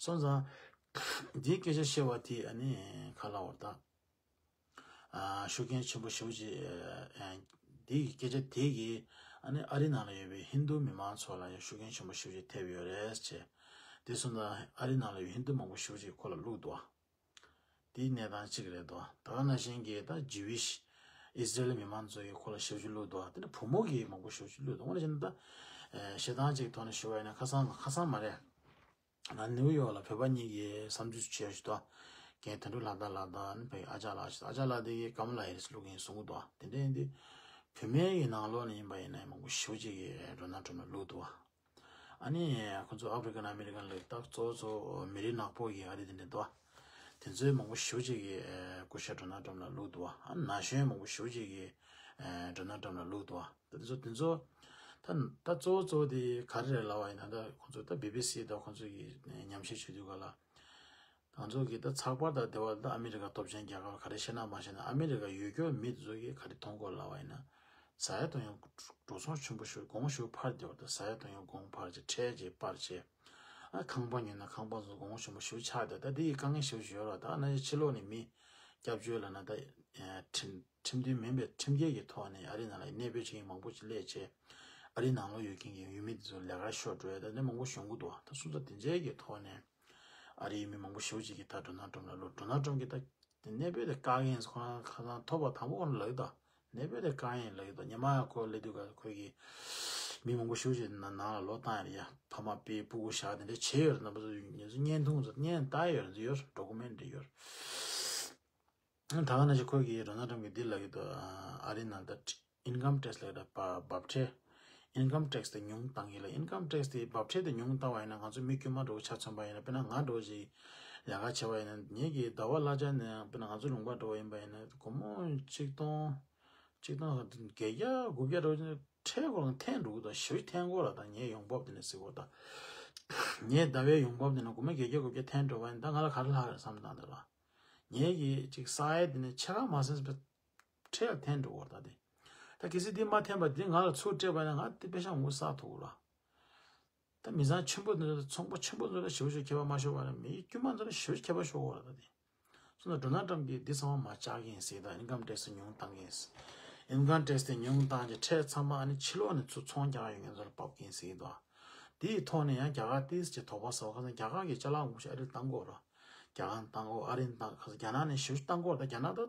སོང་ཙང་འདིའི་སྐད་ཆ་བཤད་པ་དེ་ཨ་ནི་ག་ལབ་དགོས་རེད་ད། ཨ་ཤུགས་རྐྱེན་ཆེན་པོ་ཞེ་པོ་ཅིག་ཨ་འདི་གི་སྐད་ཆ་དེ་གིས་ཨ་ནི་ཨ་རི་ནང་ལ་ཡོད་པའི་ཧིན་རྡུ་མི་མང་ཚོ་ལ་ཡང་ཤུགས་རྐྱེན་ཆེན་པོ་ཞེ་པོ་ཅིག་ཐེབས་ཡོད་རེད་ཅེས། དེ་སོང་ཙང་ཨ་རི་ནང་ལ་ཡོད་ཧིན་རྡུ་མང་པོ་ཞེ་པོ་ཅིག་ཁོ་ལ་བླུགས་འདུག་དེའི་གནས་སྟངས་གཅིག་རེད་འདུག་ད་ག་ནང་བཞིན་གྱི་ད་ཇི་ཝིཤ་ཨི་སི་རེལ་མི་མང་ཚོ་གིས་ཁོ་ལ་ཞེ་པོ་ཅིག་བླུགས་འདུག་དེ་ནས་བུ་མོ་གིས་མང་པོ་ཞེ་པོ་ཅིག་བླུགས་འདུག་དངོས་གནས་བྱས་ན་ད་ཨ་བཤད་སྟངས་གཅིག་ཐོག་ནས་ཞུ་བ་ཡིན་ན་ཁ་སང་ཁ་སང་མ་རེད། ང་ནིའུ་ཡོག་ལ་བོད་པ་གཉིས་ཀྱིས་བསམ་ཚུལ་བྱས་ཞུ་དོ། རྒན་དོན་གྲུབ་ལགས་དང་ལགས་དང་ནི་བོད་ཨ་ཅག་ལགས་ཞུ་དོ། ཨ་ཅག་ལགས་དེ་གིས་ཀ་མ་ལ་ཧེ་རི་སི་བླུག་གིན་གསུང་གི་འདུག་དེ་འདྲ་ཡིན་དུས་བུད་མེད་ཀྱི་ནང་ལོགས་ནས་ཡིན་པ་ཡིན་ན་མང་པོ་ཞེ་པོ་ཅིག་གིས་ཌོ་ནལ་ཊམ་ལ་བླུག་འདུག་ཨ་ནི་ཁོ་ཚོ་ཨ་ཕི་རི་ཀན་ཨ་མི་རི་ཀན་ལ་ད་གཙོ་བོ་གཙོ་བོ་མི་རིགས་ནག་པོ་གི་ཨ་རི་དེ་འདྲ་འདུག་དེ་ཚོའི་མང་པོ་ཞེ་པོ་ཅིག་གིས་སྐུ་ཞབས་ཌོ་ནལ་ཊམ་ལ་བླུག་འདུག་ཨ་ན་གཞོན་མང་པོ་ཞེ་པོ་ཅིག་གིས་ཌོ་ནལ་ཊམ་ལ་བླུག་འདུག་དེ་ཚོ་དེ་ཚོ་ད་ད་གཙོ་བོ་གཙོ་བོ་དེ་ག་རེ་རེད་ལབ་པ་ཡིན་ན། ད་ཁོང་ཚོ་ད་བི་བི་སི་དང་ཁོང་ཚོ་གི་ཉམས་ཞིབ་བྱེད་དུས་ག་ལ་ང་ཚོ་གི་ད་ཚགས་པར་དང་དེ་བ་ད་ཨ་མི་རི་ཀ་སྟོབས་ཆེན་རྒྱལ་ཁབ་ག་རེ་བཤད་ན་མ་བཤད་ན་ཨ་མི་རི་ཀ་ཡུལ་སྐྱོར་མི་དེ་ཚོ་གིས་ག་རེ་མཐོང་གོ་ལབ་པ་ཡིན་ན། ཟ་ཡ་བཏུང་ཡ་འགྲོ་སོང་ཆེན་པོ་ཞིག་གོང་ཞིག་འཕར་བསྡད་པ་དང་ཟ་ཡ་བཏུང་ཡ་གོང་འཕར་བྱས་ཁྲལ་བྱས་སྤར་བྱས། ཨ་ཁང་པ་ཉོས་ན་ཁང་པ་ཚོ་གོང་ཆེན་པོ་ཞིག་ཆགས་བསྡད། ད་དེ་ཡི་དཀའ་ངལ་ཞིག་ཡོད་ར། ད་ཨ་ན་ཕྱི་ལོགས་ནས་མི་སྐྱབས་བཅོལ་ལ་ན་ད་ཁྲིམས་ཁྲིམས་མཐུན་མིན་པའི་ཁྲིམས་འགལ་གྱི་ཐོག་ནས་ཨ་རི་ནང་ལ་གནས་སྤོས་བྱེད་མཁན་མང་པོ་ཅིག་སླེབས་བྱས། ཨ་རི་ནང་ལོགས་ཡོད་མཁན་གྱི་ཡུལ་མི་དེ་ཚོ་ལས་ཀ་ཤོར་འགྲོ་ཡ་ད་ནི་མང་པོ་བྱུང་གི་འདུག་ད་སོང་ཙང་དེ་འདྲའི་གི་ཐོག་ནས་ཨ་རི་ཡུལ་མི་མང་པོ་ཞེ་པོ་ཅིག་གིས་ད་ཌོ་ནལ་ཊམ་ལ་བླུག་ཌོ་ནལ་ཊམ་གྱིས་ད་གནས་སྤོས་དེ་བཀག་གི་ཡིན་ཟེར་ཁོ་རང་ཁ་སང་ཐོག་པ་དང་པོ་ཁོ་རང་ལབ་ཀྱི་འདུག་གནས་སྤོས་དེ་བཀག་ཡིན་ལབ་ཀྱི་འདུག་ཉི་མ་ཡང་ཁོ་སླེབས་དུས་ཀ་ཁོས་ཀྱིས་མི་མང་པོ་ཞེ་པོ་ཅིག་ནང་ནང་ལ་ལོག་བཏང་ཡ་རེད་ཡ། ཕ་མ་སྤེལ་སྤུ་གུ་བཞག་དེ་འདྲ་བྱས་ཡོད་རེད། རྣམ་པ་ཚོ་ངེད་ཚོ་བརྙན་ཐུང་ཚོ་བརྙན་བཏང་ཡོད་རེད། ཡོད་ཌོ་ཀུ་མེན་ཊི་རི་ཡོད། ད་ག་ནང་བཞིན་ཁོས་ཀྱིས་ཌོ་ནལ་ཊམ་གྱིས་འདི་ལབ་ཀྱི་འདུག་ཨ་རི་ནང་ད་ཨིན་ཀམ་ཊེག་སི་ལབ་ད་བ་བབ་ཁྲལ། ཨིན་ཀམ་ཊེག་སི་དེ་ཉུང་བཏང་གི་ལ། ཨིན་ཀམ་ཊེག་སི་དེ་བབ་ཁྲལ་དེ་ཉུང་བཏང་བ་ཡིན་ན་ང་ཚོ་མི་དཀྱུས་མ་འདྲ་བོ་ཆ་མཚོན་པ་ཡིན་ན། དཔེར་ན་ང་འདྲ་བོ་ཞིག་ལས་ཀ་བྱས་པ་ཡིན་ན་ངེད་ཀྱི་ཟླ་བ་གླ་ཆ་ནས་དཔེར་ན་ང་ཚོ་ལུང་པ་འདྲ་བོ་ཡིན་པ་ཡིན་ན་སྒོར་མོ་གཅིག་སྟོང་གཅིག་སྟོང་བརྒྱད་བརྒྱ་དགུ་བརྒྱ་འདྲ་བོ་ཅིག་ཁྲལ་ཁོ་རང་འཐེན་འགྲོ་གི་འདུག་ཞེ་པོ་འཐེན་གོ་ར། ད་ངའི་ཡོང་འབབ་དེ་ནས་ཟེར་གོ་ད། ངའི་ཟླ་བའི་ཡོང་འབབ་དེ་ནས་སྒོར་མོ་བརྒྱད་བརྒྱ་དགུ་བརྒྱ་འཐེན་འགྲོ་བ་ཡིན་ད་ང་ལ་ག་རེ་ལྷག་རེད་བསམ་བཏང་འདུག་ར། ངེད་ཀྱིས་ཅིག་ས་ཡ་དེ་ནས་ཕྱེད་ཀ་མ་ཟིན་པའི་ཁྲལ་འཐེན་འགྲོ་བར་ད་དེ། ད་གལ་སྲིད་དེ་མ་འཐེན་པ་དེ་ང་ལ་ཚུར་སྤྲད་པ་ཡིན་ན་ང་དེ་པེ་ཤ་ངོ་བསགས་ཐུབ་ར། ད་མི་ཚང་ཆེན་པོ་འདི་ཚོང་པ་ཆེན་པོ་ཚོ་ལ་ཞེ་པོ་ཞིག་ཁྱད་པར་མ་ཤོར་བ་ར། མི་དཀྱུས་མ་ཚོ་ལ་ཞེ་པོ་ཞིག་ཁྱད་པར་ཤོར་བ་ར་ད་དེ། སོང་ཙང་ཌོ་ནལ་ཊམ་གྱིས་འདི་ཚང་མ་མར་བཅག་གི་ཡིན་ཟེར་ད། ཨིན་ཀམ་ཊེག་སི་ཉུང་བཏང་གི་ཡིན་ཟེར། ཨིན་ཀམ་ཊེག་སི་དེ་ཉུང་བཏང་རྗེས་ཁྲལ་ཚང་མ་ཨ་ནི་ཕྱི་ལོགས་ནས་ཚུར་ཚོང་རྒྱག་ཡོང་མཁན་ཚོ་ལ་ཕབ་ཀྱི་ཡིན་ཟེར་གྱི་འདུག་དེའི་ཐོག་ནས་ཡང་རྒྱ་གར་ཏིས་ཀྱི་དོགས་པ་ཟ་བ་ཁ་སང་རྒྱ་གར་གྱི་ཅ་ལག་མང་པོ་ཞིག་ཨ་རིར་བཏང་གི་ཡོད་ར། རྒྱ་གར་བཏང་གི་ཡོད། ཨ་རིར་བཏང་ཁ་སང་རྒྱ་ནག་ནས་ཞེ་པོ་ཅིག་བཏང་གི་ཡོད་ར། ད་རྒྱ་ནག་ད་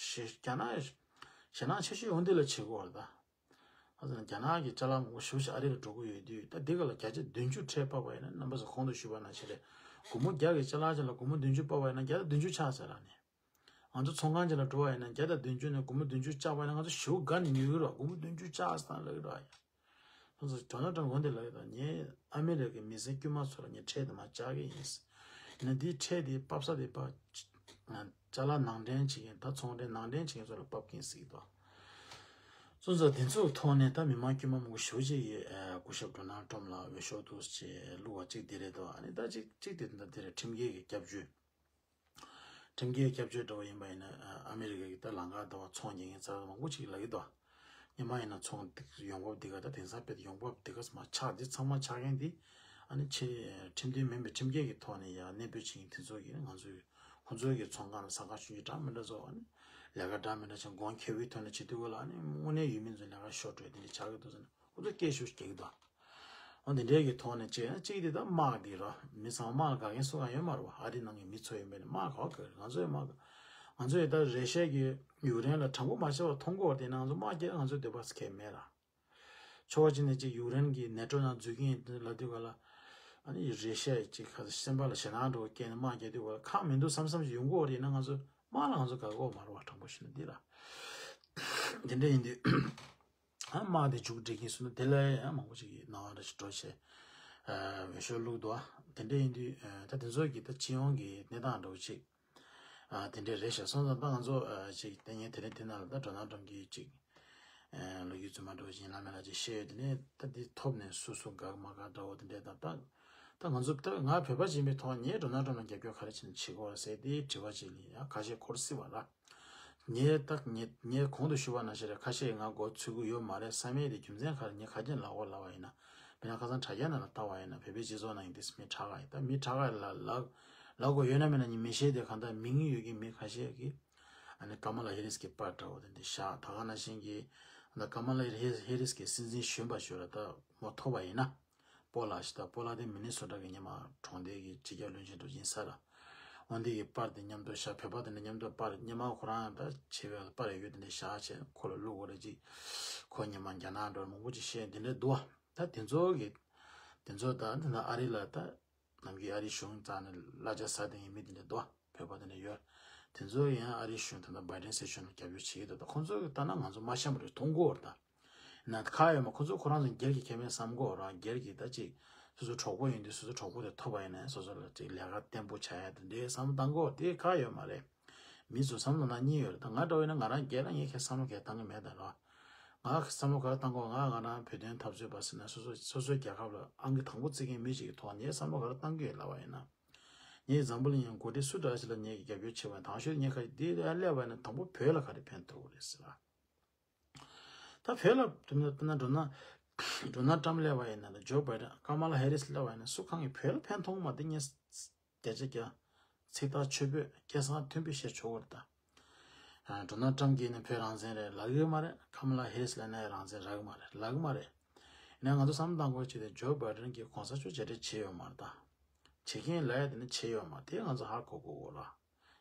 ཞེ་རྒྱ་ནག་ཞེད་སྣང་ཆེ་ཤོས་འོ་འདི་ལ་བྱེད་ཀྱི་ཡོད་ར་ད། ཁ་སང་རྒྱ་ནག་གི་ཅ་ལག་མང་པོ་ཞེ་པོ་ཅིག་ཨ་རི་ལ་འགྲོ་གི་ཡོད་དུས་ད་འདི་ག་ལ་བརྒྱ་ཆ་བདུན་ཅུ་ཁྲལ་ཕབ་པ་ཡིན་ན་རྣམ་པ་ཚོ་གོང་དུ་ཞུས་པ་ནང་བཞིན་རེད། སྒོར་མོ་བརྒྱ་གི་ཅ་ལག་ཅིག་ལ་སྒོར་མོ་བདུན་ཅུ་ཕབ་པ་ཡིན་ན་བརྒྱ་དང་བདུན་ཅུ་ཆགས་ཟེར་ར་ནི། ང་ཚོ་ཚོང་ཁང་ཅིག་ལ་འགྲོ་བ་ཡིན་ན་བརྒྱ་དང་བདུན་ཅུ་ནས་སྒོར་མོ་བདུན་ཅུ་བཅག་པ་ཡིན་ན་ང་ཚོ་ཞེ་པོ་དགའ་ནས་ཉོ་གི་རེད། སྒོར་མོ་བདུན་ཅུ་བཅག་ཟེར་ལབ་ཀྱི་རེད་ཡ། ང་ཚོ་ཌོ་ནལ་ཊམ་འོ་འདི་ལབ་ཀྱི་འདུག་ངས་ཨ་མི་རི་ཀའི་མི་སེར་དཀྱུས་མ་ཚོ་ལ་ངས་ཁྲལ་དེ་མར་བཅག་གི་ཡིན། ཡིན་ན་འདིའི་ཁྲལ་དེ་ཕབ་ས་དེ་ཕར་ཅ་ལག་ནང་འདྲེན་བྱེད་མཁན་ད་ཚོང་འབྲེལ་ནང་འདྲེན་བྱེད་མཁན་ཚོ་ལ་ཕབ་ཀྱི་ཡིན་ཟེར་གྱི་འདུག་སོང་ཙང་དེ་ཚོའི་ཐོག་ནས་ད་མི་མང་དཀྱུས་མ་མང་པོ་ཞེ་པོ་ཅིག་གིས་ཨ་སྐུ་ཞབས་ཌོ་ནལ་ཊམ་ལ་འོས་ཤོག་ཐོབ་ཅེས་བླུགས་པ་གཅིག་དེ་རེད་དོ། ཨ་ནི་ད་གཅིག་གཅིག་དེ་ད་དེ་རེད། ཁྲིམས་འགལ་གྱི་སྐྱབས་བཅོལ། ཁྲིམས་འགལ་སྐྱབས་བཅོལ་འདྲ་བོ་ཡིན་པ་ཡིན་ན་ཨ་ཨ་མི་རི་ཀ་གི་ད་ལམ་ཁ་འདྲ་བོ་ཚོང་རྒྱག་མཁན་ཚོ་མང་པོ་ཅིག་ལབ་ཀྱི་འདུག། སྔོན་མ་ཡིན་ན་ཚོང་འདི་ཡོང་འབབ་འདི་ག་ད་དེང་སང་དཔེ་ཡོང་འབབ་འདི་ག་མར་ཆག་འདི་ཚང་མ་ཆག་མཁན་འདི་ཨ་ནི་ཆེ་ཁྲིམས་མཐུན་མིན་པའི་ཁྲིམས་འགལ་གྱི་ཐོག་ནས་ཡ་གནས་སྤོས་བྱེད་མཁན་དེ་ཚོ་གིས་ང་ཚོའི་ཁོང་ཚོའི་གི་ཚོང་ཁང་ལ་ཟ་ཁང་ཆུང་ཆུང་འདྲ་མི་འདྲ་བཟོ། ཨ་ནི་ལས་ཀ་འདྲ་མི་འདྲ་བྱས་གོང་ཁེ་པོའི་ཐོག་ནས་བྱེད་དུས་སྐབས་ལ་ཨ་ནི་དངོས་གནས་ཡུལ་མི་ཚོ་ལས་ཀ་ཤོར་འགྲོ་དེ་འདྲ་ཆགས་ཀྱི་འདུག་ཟེར་ནས་ཁོང་ཚོ་སྐད་ཤུགས་རྒྱག་གི་འདུག། འོ་དེ་འདྲའི་གི་ཐོག་ནས་བྱས་ན་གཅིག་དེ་ད་དམག་འདི་ར་མི་ཚང་མ་དམག་ལ་དགའ་མཁན་སུ་གང་ཡོད་མ་རེད་པ། ཨ་རི་ནང་གི་མི་ཚོ་ཡིན་པས་ནི་དམག་ག་པར་དགའ་རེད། ང་ཚོ་ཡི་དམག་ག་ང་ཚོ་ཡི་ད་རེ་ཤ་གི་ཡུཀ་རེན་ལ་དྲང་པོ་མ་བྱས་པ་མཐོང་གི་ཡོད་རེད་དེ་ན་ང་ཚོ་དམག་རྒྱག་ང་ཚོ་འདོད་པ་སྐྱེ་མེད་ར། ཕྱོགས་གཅིག་ནས་ཅིག་ཡུཀ་རེན་གྱི་ནེ་ཊོ་ནང་འཛུལ་གྱི་ཡིན་ལབ་དུས་ག་ལ། ཨ་ནི་རེ་ཤ་ཡི་ཅིག་ཁ་སེམས་པ་ལ་ཞེད་སྣང་འགྲོ་སྐྱེས་ནས་དམག་རྒྱག་དུས་ག་ལ་ཁག་མི་འདུག་བསམ་བསམ་ཞིག་ཡོང་གི་ཡོད་རེད་ན་ང་ཚོ་དམག་ལ་ང་ཚོ་དགའ་གི་ཡོད་མ་རེད་པ། དྲང་པོ་བཤད་ན་འདི་ར། དེ་འདྲ་ཡིན་དུས། ཨ་དམག་དེ་མཇུག་སྒྲིལ་གྱིན་སོང་ན་དེ་ལ་ཡང་མང་པོ་ཅིག་གིས་སྣང་བ་འདྲ་ཞིག་འགྲོ་བྱས། ཨ་འོས་ཤོག་བླུགས་འདུག། ཨ་དེ་འདྲ་ཡིན་དུས་ཨ་ད་དེ་ཚོ་གི་ད་སྤྱི་ཡོངས་ཀྱི་གནས་སྟངས་འདྲ་བོ་ཅིག། ཨ་དེ་འདྲ་རེད་ཤག། སོང་ཙང་ད་ང་ཚོ་ཨ་ཅིག་ད་ངས་དེ་རིང་དེ་ནང་ལ་ད་ཌོ་ནལ་ཊམ་གྱི་ཅིག་ཨ་ལོ་རྒྱུས་རྫུན་མ་འདྲ་བོ་ཅིག་ཡིན་ལ་མེད་ལ་ཅིག་བཤད་ཡོད། དེ་ནས་ད་འདི་ཐོབ་ནས་སུ་སུ་དགའ་མ་དགའ་འདྲ་བོ་དེ་འདྲས་ད་ད་ད་ང་ཚོ་ད་ང་བོད་པ་ཅིག་ཡིན་པའི་ཐོག་ངས་ཌོ་ནལ་ཊམ་ལ་རྒྱབ་སྐྱོར་ག་རེ་བྱས་ནས་བྱེད་དགོས་རེད་ཟེར་དེའི་དྲི་བ་ཅིག་ལ་ཡང་ཁ་ཤས་འཁོར་སྲིད་པ་ར། ངས་ད་ངས་ངས་གོང་དུ་ཞུས་པ་ནང་བཞིན་རེད། ཁ་ཤས་ང་མགོ་ཚོད་ཀྱི་ཡོད་མ་རེད་བསམ་ཡས་དེ་རྒྱུ་མཚན་ག་རེ་ངས་ག་རེ་ལབ་དགོས་ལབ་པ་ཡིན་ན། དཔེར་ན་ཁ་སང་དྲ་རྒྱ་ནང་ལ་ལྟ་བ་ཡིན་ན་བོད་པའི་སྤྱི་ཚོགས་ནང་ཡིན་དུས་མི་དྲག་ག་ཡིན། ད་མི་དྲག་ག་ལ་ལབ་ལབ་དགོས་ཡོད་ན་མེད་ན་ངས་མི་ཤེས། དེ་གང་ལྟར་མིང་ཡོད་ཀྱི་མི་ཁ་ཤས་ཀྱིས་ཨ་ནི་ཀ་མ་ལ་ཧེ་རིས་ཀྱི་པར་འདྲ་བོ་དེ་འདྲ་བཞག། ད་ག་ནང་བཞིན་གྱི་ད་ཀ་མ་ལ་ཧེ་རིས་ཀྱི་སྲིད་འཛིན་གཞོན་པ་ཞིག་ལ་ད་མོ་ཐོབ་པ་ཡིན་ན། སྤོ་ལགས་ཤིག་དང་། སྤོ་ལགས་དེ་མི་ནི་སོ་ཊ་གི་སྔོན་མ་གྲོང་སྡེ་གི་སྤྱི་ཁྱབ་བློན་ཆེན་འདྲ་ཡིན་ས་ར། འོན་ཏེ་གི་པར་དེ་མཉམ་དུ་བཞག། བོད་པ་དེ་འདྲ་མཉམ་དུ་པར་སྔོན་མ་ཁོ་རང་ད་བྱེད་པའི་པར་ཡོད་དེ་འདྲ་བཞག་བྱས་ཁོ་ལ་བླུག་དགོས་རེད། ཅིག་ཁོ་སྔོན་མ་རྒྱ་ནག་འགྲོ་མང་པོ་ཅིག་བཤད་འདི་འདྲ་འདུག་བ། ད་དེ་ཚོ་གི་དེ་ཚོ་ད་འདི་ན་ཨ་རི་ལ་ད་ནམ་རྒྱུན་ཨ་རི་གཞུང་རྩ་ནས་གླ་ཆ་ཟ་བསྡད་མཁན་མི་དེ་འདྲ་འདུག་བ། བོད་པ་དེ་འདྲ་ཡོད། དེ་ཚོ་ཡང་ཨ་རི་གཞུང་ད་ལྟ་བྷའི་ཌེན་སྲིད་གཞུང་ལ་རྒྱབ་སྐྱོར་བྱེད་ཀྱི་འདུག། ད་ཁོང་ཚོ་གི་ལྟ་ན་ང་ཚོ་མ་ཤེས་པ་རེད། མཐོང་གི་ཡོད་རེད་ད། ན་ཁ་ཡོད་མ། ཁོ་ཚོ་ཁོ་རང་ཚོ་སྒེར་གྱི་ཁེ་ཕན་བསམ་གོ་རང་སྒེར་གྱི་ད་ཅིག་སོ་སོ་གྲོགས་པོ་ཡིན་དུས་སོ་སོ་གྲོགས་པོ་དེ་ཐོབ་པ་ཡིན་ན་སོ་སོ་ལ་ཅིག་ལས་ཀ་བརྟན་པོ་བྱ་ཡ་དེ་འདྲའི་བསམ་བློ་བཏང་གོ་དེ་ཁ་ཡོད་མ་རེད། མི་ཚོ་བསམ་བློ་ནང་གཉིས་ཡོད་རེད། ད་ང་འདྲ་བོ་ཡིན་ན་ང་རང་སྒེར་ལ་ངས་ཁྱེད་བསམ་བློ་གས་བཏང་གི་མེད་ད་རོ། ང་བསམ་བློ་ག་རེ་བཏང་གོ། ང་ང་རང་བོད་དོན་འཐབ་རྩོད་པ་ཟེར་ན་སོ་སོ་སོ་སོའི་རྒྱལ་ཁབ་ལ་ཨང་ཀི་དང་པོ་བརྩི་མཁན་མི་ཞིག་གི་ཐོག་ངས་བསམ་བློ་ག་རེ་བཏང་གི་ཡོད་ལབ་པ་ཡིན་ན། ངས་འཛམ་བུ་གླིང་ཡང་འགོ་ཁྲིད་སུ་འདྲ་ཞིག་ལ་ངས་རྒྱབ་སྐྱོར་བྱེད་པ་ཡིན། དང་ཤོས་ངས་ག་རེ་འདི་ལ་སླེབས་པ་ཡིན་ན་དང་པོ་བོད་ལ་ག་རེ་ཕན་ཐོགས་རེད་ཟེར་ལ། ད་བོད་ལ་དེ་ན་དེ་ན་ཌོ་ནལ་ཌོ་ནལ་ཊམ་སླེབས་པ་ཡིན་ན་ད་ཇོ་བྷའི་ཌེན་ཀ་མ་ལ་ཧེ་རིས་སླེབས་པ་ཡིན་ན་སུ་གང་གི་བོད་ལ་ཕན་ཐོགས་མ་དེ་ངས་སྐད་ཆ་རྒྱག་ཚིག་ཐག་ཆོད་པོས་སྐད་གསང་མཐོན་པོས་བཤད་ཆོག་གི་རེད་ད། ཨ་ཌོ་ནལ་ཊམ་གྱིས་ནི་བོད་རང་བཙན་རེད་ལབ་ཀྱི་མ་རེད། ཀ་མ་ལ་ཧེ་རིས་ལབ་ན་རང་བཙན་རག་གི་མ་རེད་ལབ་ཀྱི་མ་རེད། ཡིན་ན་ང་ཚོ་བསམ་བློ་བཏང་དགོས་ཆེད་དུ་ཇོ་བྷའི་ཌེན་གྱིས་གོང་ས་མཆོག་མཇལ་འཕྲད་བྱས་ཡོད་མ་རེད་ད། བྱེད་མཁན་ལབ་ཡ་དེ་ནི་བྱས་ཡོད་མ་རེད། དེ་ང་ཚོ་ཧ་གོ་དགོས་གོ་ར།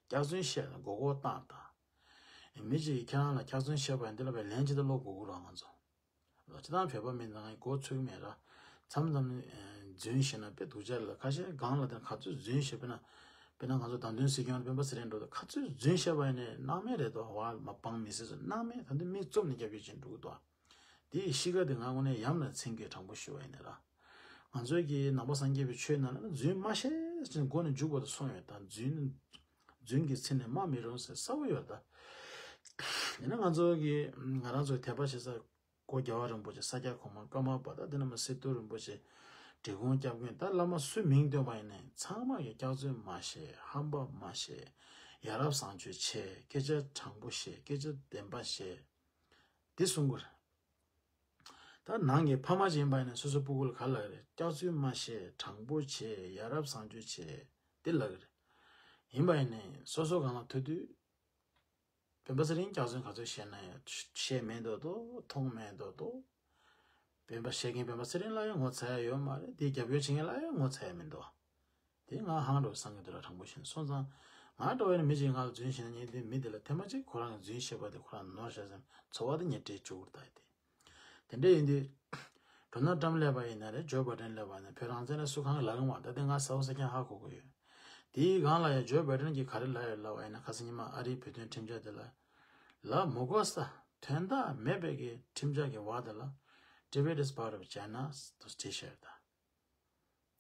སྐྱག་རྫུན་བཤད་ན་མགོ་སྐོར་བཏང་ད། མི་གཅིག་གིས་ཁྱེད་རང་ལ་སྐྱག་རྫུན་བཤད་པ་ཡིན་འདི་ལ་བས་ལན་ཅི་ལྟར་སློག་དགོས་ཀྱི་རེད་ང་ཚོ། ལ་སྤྱི་བཏང་བོད་པ་མི་ཚང་མགོ་ཚོད་ཀྱི་མེད་ར། མཚམས་མཚམས་ནི་རྫུན་བཤད་ན་དཔེ་སྡུག་ཅག་ལ་ཁ་ཤས་སྒང་ལ་དེ་ག་ཚོད་རྫུན་བཤད་པས་ན། དཔེར་ན་ང་ཚོ་བདམས་ཐོན་སྲིད་སྐྱོང་སྤེན་པ་ཚེ་རིང་འགྲོ་དུས་ག་ཚོད་རྫུན་བཤད་པ་ཡིན་ནའི་སྣང་མེད་རེད་དོ། བ་མ་སྤང་མི་སྲིད་ཚོ་སྣང་མེད་ད་འདི་མིག་བཙུམ་ནས་རྒྱབ་ཡོད་ཅིག་འགྲོ་གི་འདུག། དེ་ཡི་གཤིས་ཀ་དེ་ང་དངོས་གནས་ཡམ་ལ་འཚེང་གི་དྲང་པོ་ཞུ་བ་ཡིན་ན་ར། ང་ཚོའི་གི་ནང་པ་སངས་རྒྱས་པའི་ཆོས་ནང་ལ་རྫུན་མ་བཤད་ཅེས་མགོ་ནས་མཇུག་བར་དུ་གསུངས་ཡོད་ད། རྫུན་རྫུན་གྱི་ཚིག་ནི་སྨྲ་མི་རུང་ཟེར་གསལ་པོ་ཡོད་ད། ཡིན་ན་ང་ཚོ་གི་ང་རང་ཚོའི་དད་པ་བྱེད་ས་གོ་རྒྱལ་བ་རིན་པོ་ཆེ་ས་སྐྱ་གོང་མ་ཀརྨ་པ་དང་དེ་ནས་མར་སི་ཏུ་རིན་པོ་ཆེ་འབྲི་གུང་སྐྱབས་མགོན་ད་བླ་མ་སུའི་མིང་བཏོན་པ་ཡིན་ནའི་ཚང་མ་གི་སྐྱག་རྫུན་མ་བཤད། ཧམ་པ་མ་བཤད། ཡ་རབས་བཟང་སྤྱོད་བྱེད། སྐད་ཆ་དྲང་པོ་བཤད། སྐད་ཆ་བདེན་པ་བཤད། འདི་གསུང་དགོས་རེད། ད་ནང་གི་ཕ་མ་ཅིག་ཡིན་པ་ཡིན་ན་སོ་སོ་སྤུ་གུ་ལ་ག་ལབ་རེད། སྐྱག་རྫུན་མ་བཤད། དྲང་པོ་བྱེད། ཡ་རབས་བཟང་སྤྱོད་བྱེད། འདི་ལབ་གི་རེད། ཡིན་པ་ཡིན་ནའི་སོ་སོ་སྒང་ལ་ཐུག་དུས། སྤེན་པ་ཚེ་རིང་སྐྱག་རྫུན་ག་ཚོད་བཤད་ན་ཡང་བཤད་མེད་མདོག་མདོག་མཐོང་མེད་མདོག་མདོག། སྤེན་པ་བཤད་མཁན་སྤེན་པ་ཚེ་རིང་ལ་ཡང་ངོ་ཚ་ཡ་ཡོད་མ་རེད། དེ་རྒྱབ་སྐྱོར་བྱེད་མཁན་ལ་ཡང་ངོ་ཚ་ཡ་མི་འདུག། དེ་ང་ཧང་འགྲོ་བསམ་གྱི་འདུག་ར། དྲང་པོ་བཤད་ན་སོང་ཙང་ང་འདྲ་བའི་མི་གཅིག་ང་ལ་རྫུན་བཤད་ན་ཉན་དེ་མི་དེ་ལ་ཐེངས་མ་གཅིག་ཁོ་རང་གི་རྫུན་བཤད་པ་དེ་ཁོ་རང་ནོར་བཞག་ཙང་ཚོར་བ་དེ་ངས་སྤྲད་བཅུག་གི་རེད་ད་དེ། དེ་འདྲ་ཡིན་དུས། ཌོ་ནལ་ཊམ་སླེབས་པ་ཡིན་ན་རེད། ཇོ་བྷའི་ཌེན་སླེབས་པ་ཡིན་ན་བོད་རང་བཙན་ལ་སུ་གང་གིས་ལབ་གི་མ་རེད། ད་དེ་ང་གསལ་པོ་གསལ་རྐྱང་ཧ་གོ་གི་ཡོད། དེའི་སྒང་ལ་ཡང་ཇོ་བྷའི་ཌེན་གྱིས་ག་རེ་ལབ་ཡོད་ལབ་པ་ཡིན་ན་ཁ་སང་ཉི་མ་ཨ་རིའི་བོད་དོན་ཁྲིམས་འཆར་དེ་ལ། ལ་མི་དགོས་ས་དོན་དག་མེད་པའི་གི་ཁྲིམས་འཆར་གྱི་བར་དེ་ལ། Tibet is part of China དུ་བྲིས་བཞག་ཡོད་ད།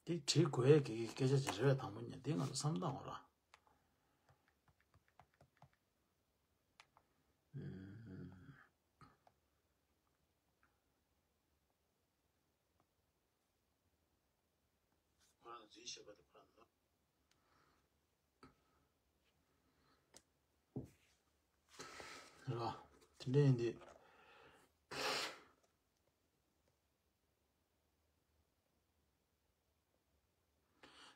དེ་བྲིས་དགོས་ཡས་ཀྱི་སྐད་ཆ་ཅིག་རེད་པས། དང་པོ་ཉིད་དེ་ང་ཚོ་བསམ་བཏང་དགོས་ར། ཨུམ། རྫུན་བཤད་པ་དེ་ཁོ་རང་ནོར་རེད་བ། དེ་འདྲ་ཡིན་དུས།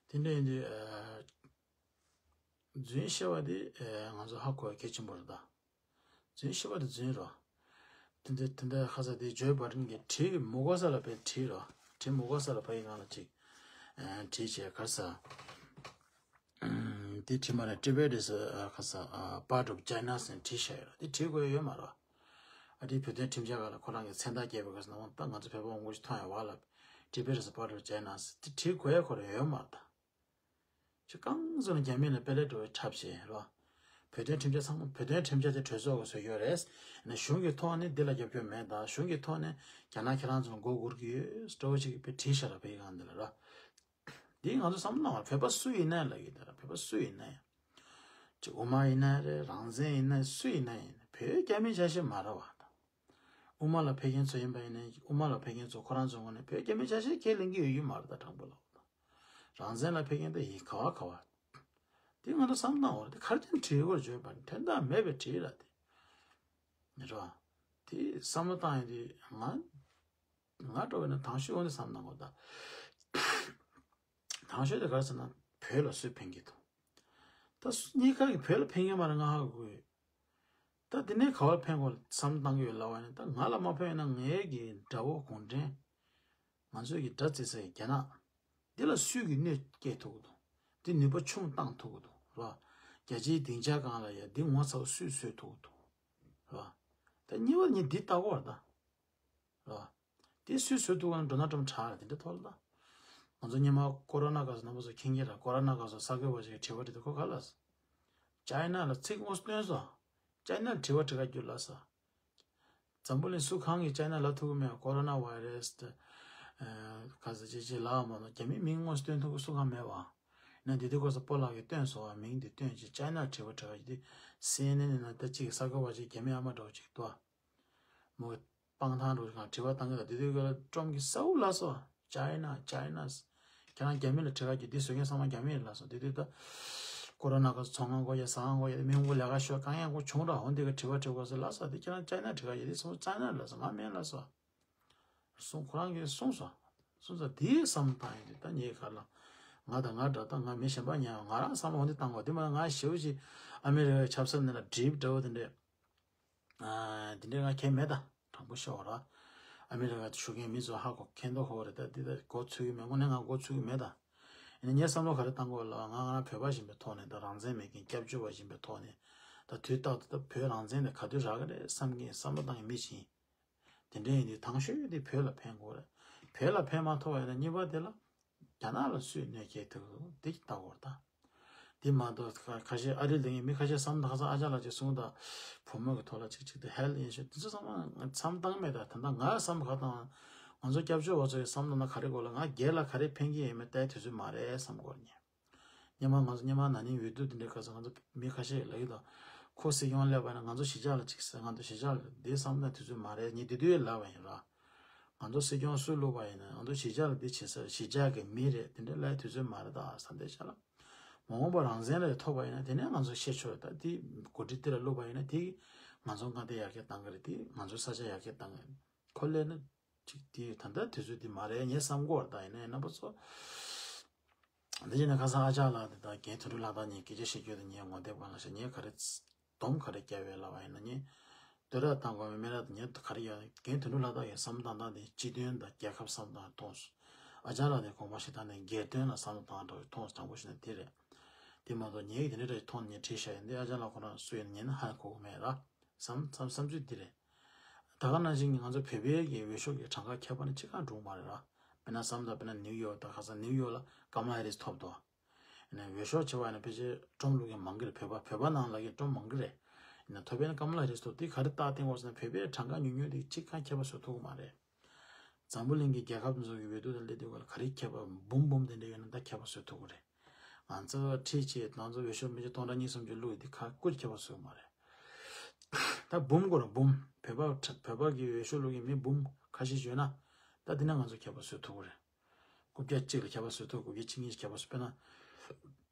དེ་འདྲ་ཡིན་དུས། ཨ། རྫུན་བཤད་པ་དེ། ཨ། ང་ཚོ་ཧ་གོ་བ་གལ་ཆེན་པོ་རེད་ད། རྫུན་བཤད་པ་དེ་རྫུན་རེད། དེ་འདྲ་དེ་འདྲ་ཁ་ས་དེ་ཇོ་བྷའི་ཌེན་གྱིས་བྲིས་མི་དགོས་ས་ལ་དཔེ་བྲིས་རེད། བྲིས་མི་དགོས་ས་ལ་ཕ་གི་ནང་ལ་ཅིག་ཨ། བྲིས་བྱས་ག་རེ་ཟེར། ཨ། དེ་བྲིས་མ་རེད། Tibet is a, ཁ་ས། ཨ། part of China ཟེར་བྲིས་བཞག་ཡོད་རེད། དེ་བྲིས་དགོས་ཡ་ཡོད་མ་རེད། ཨ། དེ་བོད་དོན་ཁྲིམས་འཆར་སྒང་ལ་ཁོ་རང་གིས་མཚན་རྟགས་བརྒྱབ་པའི་སྐབས་སུ་ནང་ད་ང་ཚོ་བོད་པ་འོང་དགོས་ཞིག་མཐོང་ཡ་བ་ལ། Tibet is a part of China ཟེར་དེ་བྲིས་དགོས་ཡ་ཁོ་རང་ཡོད་མ་རེད་ད། ཅི་གང་ཟེར་ན་རྒྱ་མི་ལ་དཔེ་ལས་འགྲོ་བའི་འཁྲབ་བྱས་རོ། བོད་དོན་ཁྲིམས་འཆར་ཚང་མ་བོད་དོན་ཁྲིམས་འཆར་དེ་གྲོས་ཚོགས་ཀྱིས་བཟོས་ཡོད་རེད། ཡིན་ན་གཞུང་གི་ཐོག་ནས་འདི་ལ་རྒྱབ་སྐྱོར་མེད་ད། གཞུང་གི་ཐོག་ནས་རྒྱ་ནག་ཁྱེད་རང་ཚོ་ལ་མགོ་སྒུར་གྱི་ཡོད་འདྲ་བོ་ཅིག་དཔེ་བྲིས་ཤག་ར་བོད་ཡིག་སྒང་འདི་ལ་ར། འདི་ང་ཚོ་བསམ་བློ་བཏང་བ་བོད་པ་སུ་ཡིན་ན་ལབ་ཀྱི་འདི་ར། བོད་པ་སུ་ཡིན་ན་ཡང་། ཅིག་དབུ་མ་ཡིན་ན་རེད། རང་བཙན་ཡིན་ན་སུ་ཡིན་ན་ཡིན། བོད་རྒྱ་མིའི་ཆ་ཤས་མ་རེད་བ་ད། དབུ་མ་ལ་ཕེབས་མཁན་ཚོ་ཡིན་པ་ཡིན་ན། དབུ་མ་ལ་ཕེབས་མཁན་ཚོ་ཁོ་རང་ཚོའི་ངོས་ནས་བོད་རྒྱ་མིའི་ཆ་ཤས་ཁས་ལེན་གྱི་ཡོད་ཀྱི་མ་རེད་ད། དྲང་པོ་ལབ་ད། རང་བཙན་ལ་ཕེབས་མཁན་དེ་ཡིན་ག་བ་ག་བ། དེ་ང་ཚོ་བསམ་བཏང་བ་རེད། དེ་ག་རེ་བྱས་ནས་བྲིས་དགོས་བརྗོད་པ་ནི་དོན་དག་མེད་པའི་བྲིས་ར་དེ། མི་འགྲོ། དེ་བསམ་བློ་བཏང་ཡོང་དུས་ང་། ང་འགྲོ་བས་ན་དང་ཤོས་འོང་དེ་བསམ་བཏང་དགོས་ད། དང་ཤོས་དེ་ག་རེ་ཟེར་ན་བོད་ལ་སུས་ཕན་གྱི་འདུག་ད་སུ་གཉིས་ཀ་གིས་བོད་ལ་ཕན་གྱི་མ་རེད་ང་ཧ་གོ་གི་ཡོད། ད་དེ་ནས་ག་བར་ཕན་དགོས་བསམ་བཏང་གི་ཡོད་ལབ་པ་ཡིན་ན། ད་ང་ལ་མ་ཕན་ན་ངའི་གི་དགྲ་བོ་གུང་ཁྲན། ང་ཚོའི་གི་དགྲ་བརྩི་ས་ཡི་རྒྱ་ནག་འདི་ལ་སུས་གི་གནོད་སྐྱེལ་ཐུབ་ཀྱི་འདུག་འདི་ནུས་པ་ཆུང་བཏང་ཐུབ་ཀྱི་འདུག་ར། རྒྱ་ཆེའི་སྡིངས་ཆ་སྒང་ལ་ཡ་འདི་ངོ་ཚ་བོ་སུས་བཟོས་ཐུབ་ཀྱི་འདུག་ར། ད་གཉིས་པ་ནི་འདི་ལྟ་བུ་རེད་ད། ར། དེ་སུས་བཟོས་ཐུབ་ཀྱི་འགྲོ་ན་འགྲོ་ན་དྲག་རེད། དེ་འདྲ་ཐོག་ལ་ད། ང་ཚོ་སྔོན་མ་ཀོ་རོ་ན་སྐབས་སུ་རྣམ་པ་ཚོ་མཁྱེན་གྱི་རེད། ཀོ་རོ་ན་སྐབས་སུ་གསར་འགོད་པ་ཞིག་གིས་དྲི་བ་དྲིས་དུས་ཁོ་ག་ལབ་སོང་། ཅའི་ན་ལ་ཚིག་དངོས་སུ་བཏོན་སོང་། ཅའི་ན་ལ་དྲི་བ་དྲི་ག་རྒྱུ་ལབ་སོང་། འཛམ་བུ་གླིང་སུ་གང་གིས་ཅའི་ན་ལབ་ཐུབ་ཀྱི་མེད། ཀོ་རོ་ན་བྷའི་རེ་སི་དེ། ཨ། ག་ཟེར་ཅིག་ཅིག་ལབ་མ་གཏོགས་རྒྱ་མིའི་མིང་དངོས་སུ་བཏོན་ཐུབ་ཀྱི་སུ་གང་མེད་པ། ན་དེ་དུས་ཁོ་ཚོ་སྤོ་ལགས་ཀྱིས་བཏོན་སོང་བ། མིང་དེ་བཏོན་ཅིག་ཅའི་ན་དྲི་བ་དྲི་ག་རྒྱུ་དེ། སི་ཨེན་ཨེན་ནང་ད་ཅིག་གསར་འགོད་པ་ཅིག་རྒྱ་མི་ཨ་མ་འདྲ་བོ་ཅིག་འདུག་ཨ། མོ་སྤང་ཐང་འགྲོ་གང་དྲི་བ་བཏང་གི་ལ། དེ་དུས་ཀྱི་ལ་ཀྲོམ་གྱིས་གསལ་པོ་ལབ་སོང་། ཅའི་ན། ཅའི་ན། ཁྱེད་རང་རྒྱ་མི་ལ་དྲི་ག་རྒྱུ་འདི་བཟོ་མཁན་ཚང་མ་རྒྱ་མི་རེད་ལབ་སོང་། དེ་དུས་ད་ཀོ་རོ་ན་ག་ཚོང་ཁང་སྒོ་ཡ་ཟ་ཁང་སྒོ་ཡ་མི་ཧོང་གོ་ལས་ཀ་ཤོར་གང་ཡང་གོ་བྱུང་ར། འོ་འདི་ག་དྲི་བ་དྲི་དགོས་ཟེར་ལབ་སོང་། དེ་ཁྱེད་རང་ཅའི་ན་དྲི་ག་རྒྱུ་འདི་ཚང་མ་ཅའི་ན་ལབ་སོང་། ང་མིན་ལབ་སོང་། གསུང་ཁོ་རང་གིས་གསུངས་སོང་། གསུངས་ས་དེའི་བསམ་བློ་བཏང་ཡོང་དུས་ད་ངས་ག་ལ། ང་དང་ང་འདྲ་ད་ང་མི་གཞན་པ་ཉན་ཡང་ང་རང་བསམ་བློ་འོ་འདི་བཏང་དགོས། དེ་མ་ང་ཞེ་པོ་ཅིག་ཨ་མི་རི་ཀའི་ཆབ་སྲིད་ནང་ལ་འདྲིས་འདྲ་བོ་དེ་འདྲས། ཨ། དེ་འདྲས་ང་མཁྱེན་མེད་ད། དྲང་པོ་ཤོད་ར། ཨ་མི་རི་ཀ་བཞུགས་མཁན་མི་ཚོ་ཧ་གོ་མཁྱེན་མདོག་ཁ་པོ་རེད་ད། འདི་ད་མགོ་ཚོས་ཀྱི་མེད། དངོས་གནས་ང་མགོ་ཚོས་ཀྱི་མེད་ད། ཡིན་ན་ངས་བསམ་བློ་ག་རེ་བཏང་དགོས་ལབ་ང་ང་རང་བོད་པ་ཡིན་པའི་ཐོག་ནས་ད། རང་བཙན་མེད་མཁན་སྐྱབས་བཅོལ་བ་ཡིན་པའི་ཐོག་ནས་ད། དུས་རྟག་ཏུ་ད་བོད་རང་བཙན་དེ་ག་དུས་རག་གི་རེད་བསམ་མཁན་བསམ་བློ་བཏང་མཁན་མི་ཞིག་ཡིན། དེ་འདྲ་ཡིན་དུས་དང་ཤོས་དེ་བོད་ལ་ཕན་དགོས་རེད། བོད་ལ་ཕན་མ་ཐོགས་པ་ཡིན་ན་གཉིས་པ་དེ་ལ་རྒྱ་ནག་ལ་སུས་གནོད་སྐྱེལ་ཐུབ་ཀྱི་འདུག་དེ་ལྟ་དགོས་རེད་ད། དེ་མ་གཏོགས་ཁ་ཁ་ཤས་ཨ་རི་ལ་ཡིན་མི་ཁ་ཤས་བསམ་ད་ཁ་སང་ཨ་ཅག་ལགས་ཀྱིས་གསུངས་ད། བུ་མོ་གི་ཐོག་ལ་ཅིག་ཅིག་ཏུ་ཧེལ་ཨིན་ཤུ་དེ་ཚོ་ཚང་མ་ང་བསམ་བཏང་མེད་ད། ད་ལྟ་ང་བསམ་ག་དང་ང་ཚོ་སྐྱབས་བཅོལ་བ་ཚོ་ཡི་བསམ་བློ་ན་ག་རེ་དགོས་ལ། ང་སྒེར་ལ་ག་རེ་ཕན་གྱི་ཡོད་མེད་ལྟའི་དུས་ཚོད་མ་རེད་བསམ་དགོས་ཉེ། སྔོན་མ་ང་ཚོ་སྔོན་མ་ན་ནིང་འོས་བསྡུ་དེ་འདྲའི་སྐབས་སུ་ང་ཚོ་མི་ཁ་ཤས་ལབ་ཡོད་ད། ཁོ་སྲིད་སྐྱོང་སླེབས་པ་ན་ང་ཚོ་གཞིས་ཆགས་ལ་ཅིག་ཟེར། ང་ཚོ་གཞིས་ཆགས་ལ་དེ་བསམ་ན་དུས་ཚོད་མ་རེད། ངས་དེ་དུས་ལབ་པ་ཡིན་ར། ང་ཚོ་སྲིད་སྐྱོང་སུ་བླུགས་པ་ཡིན་ན་ང་ཚོ་གཞིས་ཆགས་ལ་འདི་བྱེད་ས་རེད། གཞིས་ཆགས་ཀྱི་མི་རེད། དེ་འདྲ་ལབ་དུས་ཚོད་མ་རེད་ད་བསམ་བསྡད་བྱས་ལ། མ་འོངས་པ་རང་བཙན་རེ་ཐོབ་པ་ཡིན་ན་དེ་ནས་ང་ཚོ་བཤད་ཆོག་རེད་ད། དེ་འགོ་ཁྲིད་དེ་ལ་བླུགས་པ་ཡིན་ན་དེ་ང་ཚོ་མངའ་སྡེ་ཡར་རྒྱས་བཏང་གི་རེད། དེ་ང་ཚོ་ས་ཆ་ཡར་རྒྱས་བཏང་གི་རེད། ཁོ་ལས་ན་ཅིག་དེ་ད་ལྟ་དུས་ཚོད་དེ་མ་རེད་ངས་བསམ་གོ་བ་ད། ཡིན་ན་ཡང་རྣམ་པ་ཚོ་འདི་བྱས་ན་ཁ་སང་ཨ་ཅག་ལགས་དེ་དང་རྒན་དོན་གྲུབ་ལྷ་དར་གཉིས་སྐད་ཆ་བཤད་རྒྱུ་དེ་ངས་ངོ་དེབ་སྒང་ལ་བཤད། ངས་ག་རེ་སྡོམ་ག་རེ་བརྒྱབ་ཡོད་ལབ་པ་ཡིན་ན། ངས་བསྟོད་ར་བཏང་དགོས་མེད་མེད་ར་དེ་ངས་ག་རེ་ཡོད། རྒན་དོན་གྲུབ་ལྷ་དར་གྱི་བསམ་བློ་བཏང་སྟངས་དེ་སྤྱི་དོན་དང་རྒྱལ་ཁབ་བསམ་བློ་བཏང་མཐོང་སོང་། ཨ་ཅག་ལགས་དེ་དགོངས་པ་བཞེས་སྟངས་དེ་སྒེར་དོན་ལ་བསམ་བློ་བཏང་འདྲ་བོ་མཐོང་སོང་། དྲང་པོ་བཤད་ན་དེ་རེད། དེ་མ་གཏོགས་ངས་དེ་འདྲ་འདྲ་ཞིག་མཐོང་ནས་ངས་བྲིས་བཞག་ཡིན། འདི་ཨ་ཅག་ལགས་ཁོ་རང་སུ་ཡིན་ན་ཧ་གོ་གི་མེད་ར། བསམ་བསམ་བསམ་ཚུལ་འདི་རེད། ད་ག་ནང་བཞིན་གྱི་ང་ཚོ་བོད་པའི་གི་འོས་ཤོག་གི་གྲངས་ཀ་ཁྱད་པར་ནི་ཅི་གང་འགྲོ་གི་མ་རེད་ར། དཔེར་ན་བསམ་ད་དཔེར་ན་ནིའུ་ཡོག་དང་ཁ་སང་ནིའུ་ཡོག་ལ་ཀམ་ལ་ཧེ་རིས་ཐོབ་འདུག་ཡིན་ན་འོས་ཤོག་བྱེ་བ་ཡིན་ན་ཕལ་ཆེར་ཀྲོམ་ལུག་གི་མང་གི་རེད། བོད་པ་བོད་པ་ནང་ལ་གི་ཀྲོམ་མང་གི་རེད། ཡིན་ན་ཐོབ་པས་ན་ཀམ་ལ་ཧེ་རིས་ཐོབ། དེ་ག་རེ་རྟགས་བསྟན་དགོས་ཟེར་ན་བོད་པའི་གྲངས་ཀ་ཉུང་ཉུང་དེ་ཅི་གང་ཁྱད་པར་བཟོ་ཐུབ་ཀྱི་མ་རེད། འཛམ་བུ་གླིང་གི་རྒྱལ་ཁབ་ཚོ་གི་འོས་བསྡུ་དང་སླེབས་དུས་སྐབས་ལ་ག་རེ་ཁྱད་པར་འབུམ་འབུམ་དེ་འདྲ་ཡོད་ན་ད་ཁྱད་པར་བཟོ་ཐུབ་ཀྱི་རེད། ང་ཚོ་ཁྲིད་བྱེད་ང་ཚོ་འོས་ཤོག་མི་ཆོག་སྟོང་ཕྲག་གཉིས་སུམ་ཅུ་བླུགས་དེ་ཁ་ཀུ་ཅི་ཁྱད་པར་བཟོ་གི་མ་རེད། ད་འབུམ་དགོས་རེད་འབུམ། བོད་པ་བོད་པ་གི་འོས་ཤོག་བླུགས་ཀྱི་མི་འབུམ་ཁ་ཤས་ཡོད་ན་ད་དེ་ན་ང་ཚོ་ཁྱད་པར་བཟོ་ཐུབ་ཀྱི་རེད། རྐུབ་བཀྱག་གཅིག་ལ་ཁྱད་པར་བཟོ་ཐུབ། རྐུབ་བཀྱག་གཅིག་གཉིས་ཁྱད་པར་བཟོ། དཔེར་ན།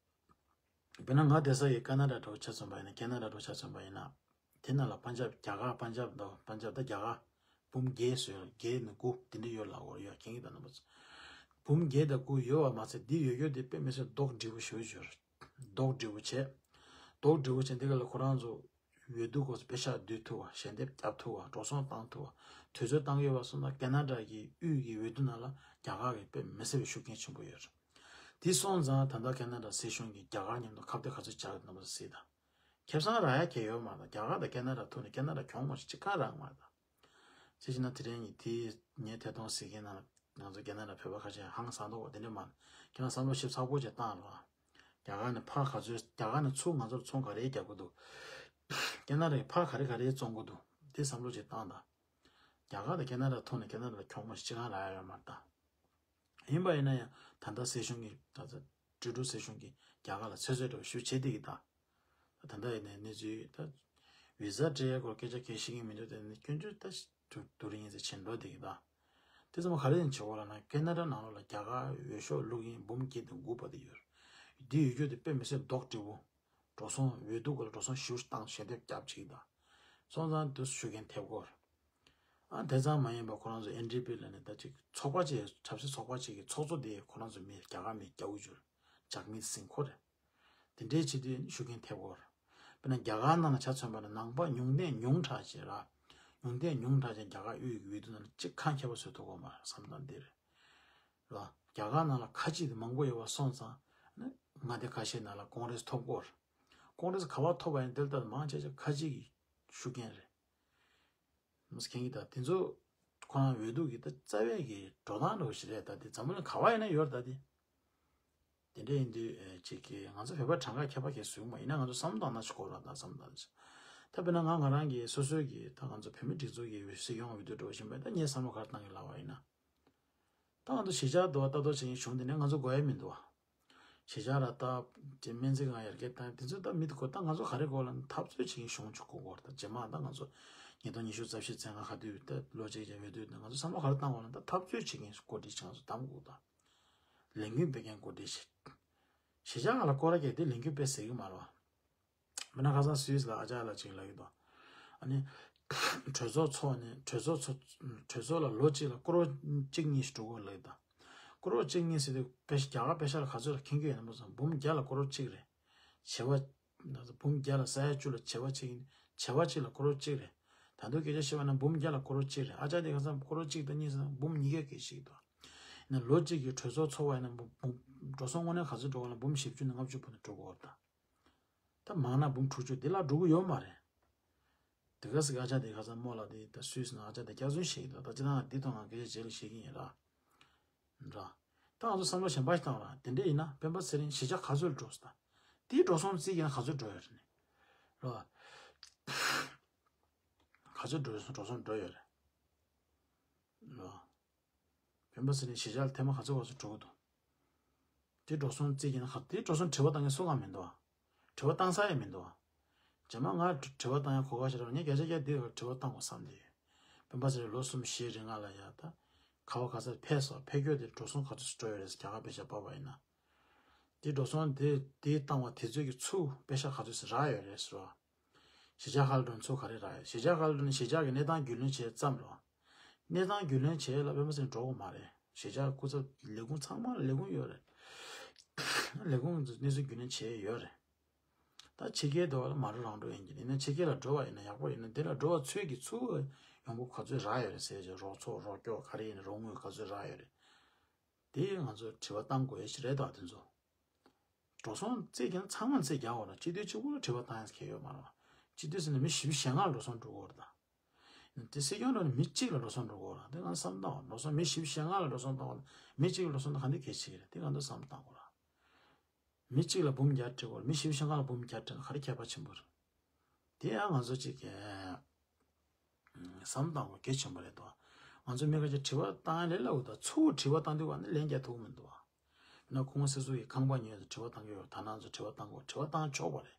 དཔེར་ན་ང་བསྡད་ས་ཡི་ཀ་ན་ཌ་འདྲ་བོ་ཆ་མཚོན་པ་ཡིན་ན། ཁེ་ན་ཌ་འདྲ་བོ་ཆ་མཚོན་པ་ཡིན་ན། དེ་ནང་ལ་པན་ཇབ། རྒྱ་གར་པན་ཇབ་དང་། པན་ཇབ་ད་རྒྱ་གར་འབུམ་བརྒྱད་བཟོས། བརྒྱད་ནས་དགུ་དེ་འདྲ་ཡོད་ལབ་ཀྱི་ཡོད། མཁྱེན་གྱི་ད་ནམ་པ། འབུམ་བརྒྱད་དང་དགུ་ཡོད་པ་མ་ཚད། འདི་ཡོད་རྒྱུ་དེ་དཔེ་མི་སྲིད་རྡོག་སྒྲིལ་པོ་ཞེ་པོ་ཅིག་ཡོད་རེད། རྡོག་སྒྲིལ་པོ་བྱས། རྡོག་སྒྲིལ་པོ་བྱས། འདི་ག་ལ་ཁོ་རང་ཚོ་འོས་བསྡུ་སྐོར་པེ་ཤག་བསྡུ་ཐུབ་པ། ཞལ་འདེབས་བརྒྱབ་ཐུབ་པ། འགྲོ་སོང་བཏང་ཐུབ་པ། དུས་ཚོད་བཏང་གི་ཡོད་པ་སོང་ན། ཁེ་ན་ཌ་གི་དབུས་ཀྱི་འོས་བསྡུ་ནང་ལ་རྒྱ་གར་གྱིས་དཔེ་མི་སྲིད་པའི་ཤུགས་རྐྱེན་ཆེན་པོ་ཡོད་རེད། དེ་སོང་ཙང་ད་ལྟ་ཁེ་ན་ཌ་སྲིད་གཞུང་གིས་རྒྱ་གར་མཉམ་དུ་ཁ་གཏད་ག་ཚོད་བྱ་གི་ཡོད་ན་མ་གཟིགས་དང་། ཁེ་བཟང་རག་ཡ་གང་ཡང་ཡོད་མ་རེད། རྒྱ་གར་དང་ཁེ་ན་ཌ་ཐུག་ནས་ཁེ་ན་ཌ་གྱོང་མ་ཞིག་གཅིག་ཀྱང་རག་མ་རེད། ཅི་ཞིག་ན་དེ་རིང་ངས་དེ་ངའི་ཐད་གཏོང་ཟེར་མཁན་ནང་ལ་ང་ཚོ་ཁེ་ན་ཌ་བོད་པ་ཁ་ཤས་ཧང་སང་འདུག་པ། དེ་འདྲ་མ་རེད། ཁྱེད་རང་བསམ་བློ་ཞིབ་ཚགས་པོ་ཅིག་བཏང་རོགས། རྒྱ་གར་ནས་ཕར་ག་ཚོད། རྒྱ་གར་ནས་ཚུར་ང་ཚོར་ཚོང་ག་རེ་རྒྱག་གི་འདུག་ཁེ་ན་ཌ་ནས་ཕར་ག་རེ་ག་རེ་བཙོང་གི་འདུག་དེ་བསམ་བློ་ཅིག་བཏང་དང་། རྒྱ་གར་དང་ཁེ་ན་ཌ་ཐོག་ནས་ཁེ་ན་ཌ་ལ་གྱོང་མ་ཞིག་གཅིག་ཀྱང་རག་ཡ་ཡོད་མ་རེད་ད། ཡིན་པ་ཡིན་ན་ཡང་ད་ལྟ་སྲིད་གཞུང་གིས། ད་ལྟ་ཀྲུང་ཏུའུ་སྲིད་གཞུང་གིས་རྒྱ་གར་ལ་ཚོད་བསྲེ་འདྲ་བོ་ཞེ་པོ་བྱེད་བསྡད་ཀྱི་ད། ད་ལྟ་ཡིན་ནའི་གནས་ཚུལ་ད། བི་ཟ་སྤྲད་ཡ་སྐོར་སྐད་ཆ་གང་ཡང་བཤད་ཀྱི་མི་འདུག་དེ་ནི་སྐྱོན་བརྗོད་ད་དུ་དུ་རིང་ཡིན་ཟེར་བྱེད་འགྲོ་བསྡད་ཀྱི་ད། དེ་ཚང་མ་ག་རེ་ཡིན་བྱེད་དགོས་ལབ་ན། ཁེ་ན་ཌ་ནང་ལོགས་ལ་རྒྱ་གར་འོས་ཤོག་བླུག་མཁན་འབུམ་བརྒྱད་དང་དགུ་བར་དུ་ཡོད་རེད། འདི་ཡོད་རྒྱུ་དེ་དཔེ་མི་སྲིད་རྡོག་སྒྲིལ་པོ། འགྲོ་སོང་འོས་བསྡུ་སྐོར་ལ་འགྲོ་སོང་ཞེ་པོ་བཏང་། ཞལ་འདེབས་བརྒྱབ་བྱས་ཀྱི་ད། སོང་ཙང་དེ་ཤུགས་རྐྱེན་ཐེབས་ཀྱི་ཡོད་རེད། ཨ། དེ་ཙམ་མ་ཡིན་པར་ཁོ་རང་ཚོ་ཨེན་ཌི་པི་ལབ་ནས་ད་ཅིག་ཚོགས་པ་ཅིག་ཆབ་སྲིད་ཚོགས་པ་ཅིག་གི་ཚོགས་གཙོ་དེ་ཁོ་རང་ཚོ་མི་རྒྱ་གར་མི་རྒྱ་བོ་ཅིག་ཡོད་རེད། ཇག་མིད་སིང་ཁོ་རེད། དེ་འདྲའི་བྱེད་དུས་ཤུགས་རྐྱེན་ཐེབས་ཀྱི་ཡོད་རེད། དཔེར་ན་རྒྱ་གར་ནང་ལ་ཆ་མཚོན་པ་ན་ནང་པ་ཉུང་ལྡན་ཉུང་དྲགས་ཅིག་ར། ཉུང་ལྡན་ཉུང་དྲགས་ཅིག་རྒྱ་གར་དབུས་ཀྱི་འོས་བསྡུ་ནང་ལ་གཅིག་ཁ་ཁྱད་པར་བཟོ་ཐུབ་ཀྱི་ཡོད་མ་རེད་བསམ་སྟངས་འདི་རེད། ར། རྒྱ་གར་ནང་ལ་ཁ་གཅིག་དེ་མང་པོ་ཡོད་པ་སོང་ཙང་། ནི་མངའ་སྡེ་ཁ་ཤས་ནང་ལ་ཀོང་རེས་ཐོབ་ཀྱི་ཡོད་རེད། ཀོང་རེས་ག་པར་ཐོབ་པ་ཡིན། དེ་ལྟར་མང་ཆེ་ཆ་ཁ་གཅིག་གི་ཤུགས་རྐྱེན་རེད། མི་མཁྱེན་གྱི་ད། དེ་ཚོ་ཁོ་རང་འོས་བསྡུ་གི་ད་རྩ་བའི་གི་འགྲོ་སྟངས་འདྲ་བོ་ཞིག་རེད་ད། དེ་འཛམ་བུ་གླིང་ག་པར་ཡིན་ན་ཡོད་རེད་ད་དེ། དེ་འདྲ་ཡིན་དུས་ཨེ་ཅིག་གི་ང་ཚོ་བོད་པ་གྲངས་ཀ་ཁྱད་པར་གང་ཡང་བཟོ་གི་མ་ཡིན་ན། ང་ཚོ་བསམ་བློ་བཏང་ན་ཅིག་གོ་ར་ད་བསམ་བློ་བཏང་ན་ཅིག་ད་དཔེར་ན་ང་ང་རང་གི་སོ་སོའི་གི་ད་ང་ཚོ་བོད་མི་སྒྲིག་འཛུགས་ཀྱི་སྲིད་སྐྱོང་འོས་བསྡུ་འདྲ་བོ་ཞིག་ཡིན་པ་ཡིན་ན། ངས་བསམ་བློ་ག་རེ་བཏང་གི་ལབ་པ་ཡིན་ན། ད་ང་ཚོ་གཞིས་ཆགས་འདུག་པ། ལྟ་རྟོག་བྱེད་མཁན་གཞུང་དེ་ནས་ང་ཚོ་དགོས་ཡ་མི་འདུག་པ། གཞིས་ཆགས་ལ་ལྟ་ཅིག་སྨན་རྩིས་ཁང་ཡར་རྒྱས་བཏང་། དེ་ཚོ་ད་མི་དགོས། ད་ང་ཚོ་ག་རེ་དགོས་ལབ་ན། འཐབ་རྩོད་བྱེད་མཁན་གཞུང་ཅིག་དགོས་ཀྱི་ཡོད་རེད་ད། རྗེས་མ་ད་ང་ཚོ་ཉིས་སྟོང་ཉི་ཤུ་རྩ་བཞི་ཚེས་ལྔ་ག་དུས་ད་ལོ་གཅིག་ཀྱང་ཡོད་དུས། ད་ང་ཚོ་བསམ་བློ་ག་རེ་བཏང་དགོས་ལབ་ན། ད་འཐབ་རྩོད་བྱེད་མཁན་འགོ་ཁྲིད་ཅིག་ང་ཚོ་གདམ་དགོས་ད། ལས་འགུལ་སྤེལ་མཁན་འགོ་ཁྲིད་ཅིག་གཞིས་ཆགས་ཁག་ལ་སྐོར་ར་རྒྱག་དེ་ལས་འགུལ་སྤེལ་ཟེར་གྱི་མ་རེད་པ། མིན་ན་ཁ་སང་སུད་སི་ལ་ཨ་ཅག་ལགས་ཅིག་ལབ་ཀྱི་འདུག་ཨ་ནི་གྲོས་ཚོགས་ཚོགས་ནས། གྲོས་ཚོགས་ཚོགས། གྲོས་ཚོགས་ལ་ལོ་གཅིག་ལ་ཀོ་རོར་གཅིག་གཉིས་ཤིག་འགྲོ་གི་ལབ་ཀྱི་འདུག་ཀོ་རོར་གཅིག་གཉིས་ཟེར་དུས་པེ་ཤ། རྒྱ་གར་པེ་ཤ་ལ་ག་ཚོད་ལ་མཁྱེན་གྱི་ཡོད་ན་མ་སོང་། འབུམ་བརྒྱ་ལ་ཀོ་རོར་གཅིག་རེད། བྱེ་བ། འབུམ་བརྒྱ་ལ་ས་ཡ་བཅུ་ལ་བྱེ་བ་གཅིག་བྱེ་བ་གཅིག་ལ་ཀོ་རོར་གཅིག་རེད། ད་དུང་སྐད་ཆ་བཤད་པ་ན་འབུམ་བརྒྱ་ལ་ཀོ་རོར་གཅིག་རེད། ཨ་ཅག་དེ་ཁ་སང་ཀོ་རོར་གཅིག་དང་གཉིས་ཟེར་ན་འབུམ་ཉིས་བརྒྱ་སྐད་ཆ་བཤད་ཀྱི་འདུག་ཡིན་ན་ལོ་གཅིག་གི་གྲོས་ཚོགས་ཚོགས་པ་ཡིན་ན་འབུམ། འབུམ། འགྲོ་སོང་དངོས་གནས་ག་ཚོད་འགྲོ་གི་ལབ་ན། འབུམ་བཞི་བཅུ་ནས་ལྔ་བཅུ་བར་དུ་འགྲོ་གི་ཡོད་རེད་ད། ད་མང་ན་འབུམ་དྲུག་ཅུ་དེ་ལ་འགྲོ་གི་ཡོད་མ་རེད། དེ་ག་ཟེར་གི། ཨ་ཅག་དེ་ཁ་སང་རྨོ་ལགས་དེ་ད་སུད་སི་ནང་ཨ་ཅག་དེ་སྐྱག་རྫུན་བཤད་ཀྱི་འདུག་ད་སྤྱིར་བཏང་འདི་དང་ང་སྐད་ཆ་རྗེས་ལ་བཤད་ཀྱི་ཡིན་ར། འདྲ། ད་ང་ཚོ་བསམ་བློ་གཞན་པ་ཞིག་བཏང་ར། དེ་འདྲ་ཡིན་ན་སྤེན་པ་ཚེ་རིང་གཞིས་ཆགས་ག་ཚོད་ལ་འགྲོ་སོང་། ད་དེའི་འགྲོ་སོང་རྩིས་ཀྱི་ན་ག་ཚོད་འགྲོ་ཡོད་རེད་ནི། ར། ག་ཚོད་འགྲོ་སོང་། འགྲོ་སོང་འགྲོ་ཡོད་རེད། ར། སྤེན་པ་ཚེ་རིང་གཞིས་ཆགས་ལ་ཐེངས་མ་ག་ཚོད་ག་ཚོད་འགྲོ་གི་འདུག་དེ་འགྲོ་སོང་རྩིས་ཀྱི་ན་ག། དེ་འགྲོ་སོང་དྲི་བ་བཏང་མཁན་སུ་གང་མི་འདུག་དྲི་བ་བཏང་ས་ཡང་མི་འདུག་རྗེས་མ་ང་དྲི་བ་བཏང་ཡ་གོ་སྐབས་ཤིག་རག་ན་ངས་བརྒྱ་ཆ་བརྒྱ་འདི་ལ་དྲི་བ་བཏང་དགོས་བསམ་བསྡད་ཡོད། སྤེན་པ་ཚེ་རིང་ལོ་གསུམ་བཞི་རིང་ང་ལ་ཡ་ད་ག་བ་ག་ས་ཕེབས་སོང་། ཕེབས་རྒྱུ་དེ་འགྲོ་སོང་ག་ཚོད་ཅིག་འགྲོ་ཡོད་རེད་ཟེར། རྒྱ་གར་པེ་ཤ་སྤར་བ་ཡིན་ན། དེ་འགྲོ་སོང་དེ་དེ་བཏང་བ་དེ་ཚོད་ཀྱི་ཚུར་པེ་ཤ་ག་ཚོད་ཟེར་རག་ཡོད་རེད་ཟེར་བ། གཞིས་ཆགས་ཁག་ལ་འགྲོ་ན་ཚུར་ག་རེ་རག་ཡོད། གཞིས་ཆགས་ཁག་ལ་འགྲོ་ན་གཞིས་ཆགས་ཀྱི་གནས་སྟངས་རྒྱུས་ལོན་བྱས་ཙམ་ལ། གནས་སྟངས་རྒྱུས་ལོན་བྱས་ལ་སྤེན་པ་ཚེ་རིང་འགྲོ་དགོས་མ་རེད། གཞིས་ཆགས་སྐུ་ཚབ་ལས་ཁུངས་ཚང་མ་ལ་ལས་ཁུངས་ཡོད་རེད། ལས་ཁུངས་ཚོས་གནས་ཚུལ་རྒྱུས་ལོན་བྱས་ཡོད་རེད། ད་ཕྱི་རྒྱལ་དུ་བ་ལ་མ་འགྲོ་རང་འགྲོ་ཡིན་གྱི། ཡིན་ན་ཕྱི་རྒྱལ་ལ་འགྲོ་བ་ཡིན་ན་ཡག་པོ་ཡིན་ན། དེ་ལ་འགྲོ་བ་ཚོད་ཀྱི་ཚུར་ཡོང་འབབ་ག་ཚོད་རག་ཡོད་རེད་ཟེར་བྱས། རོགས་ཚོགས་རོགས་སྐྱོར་ག་རེ་ཡིན་ན་རོགས་དངུལ་ག་ཚོད་རག་ཡོད་རེད། དེ་ང་ཚོས་དྲི་བ་བཏང་དགོས་ཡ་ཞིག་རེད་ད། དེ་ཚོ་འགྲོ་སོང་རྩིས་ཀྱི་ན་ཚང་མ་རྩིས་རྒྱག་དགོས་ར། སྤྱི་འཐུས་གཅིག་པུ་ལ་དྲི་བ་བཏང་ཡ་ཟེར་མཁན་ཡོད་མ་རེད་པ། སྤྱི་འཐུས་ཟེར་ན་མི་བཞི་བཅུ་ཞེ་ལྔ་ལ་འགྲོ་སོང་འགྲོ་གི་ཡོད་རེད་ད། དེ་སྲིད་སྐྱོང་འགྲོ་ན་མི་གཅིག་ལ་འགྲོ་སོང་འགྲོ་གི་ཡོད་རེད། དེ་ང་བསམ་བཏང་བ། འགྲོ་སོང་མི་བཞི་བཅུ་ཞེ་ལྔ་ལ་འགྲོ་སོང་བཏང་བ་ན་མི་གཅིག་ལ་འགྲོ་སོང་ད་ག་འདྲ་གལ་ཆེ་གི་རེད། དེ་ང་ཚོས་བསམ་བཏང་དགོས་ར། མི་གཅིག་ལ་འབུམ་བརྒྱ་སྤྲད་དགོས་ར། མི་བཞི་བཅུ་ཞེ་ལྔ་ལ་འབུམ་བརྒྱ་སྤྲད་ན་ག་རེ་ཁྱད་པར་ཆེན་པོ་རེད། དེ་ཡང་ང་ཚོ་གཅིག་གིས་བསམ་བཏང་དགོས་གལ་ཆེན་པོ་རེད་དོ། ང་ཚོ་མི་ཁ་ཤས་དྲི་བ་བཏང་ཡ་ལས་སླ་པོ་དང་། ཚུར་དྲི་བ་བཏང་དུས་ག་ནས་ལན་རྒྱག་ཐུབ་ཀྱི་མི་འདུག་བ། ཡིན་ན་ཁོང་སོ་སོ་ཡི་ཁང་པ་ཉོས་ཏེ་དྲི་བ་བཏང་གི་ཡོད། ད་ནང་ཚོ་དྲི་བ་བཏང་དགོས། དྲི་བ་བཏང་ཆོག་པ་རེད།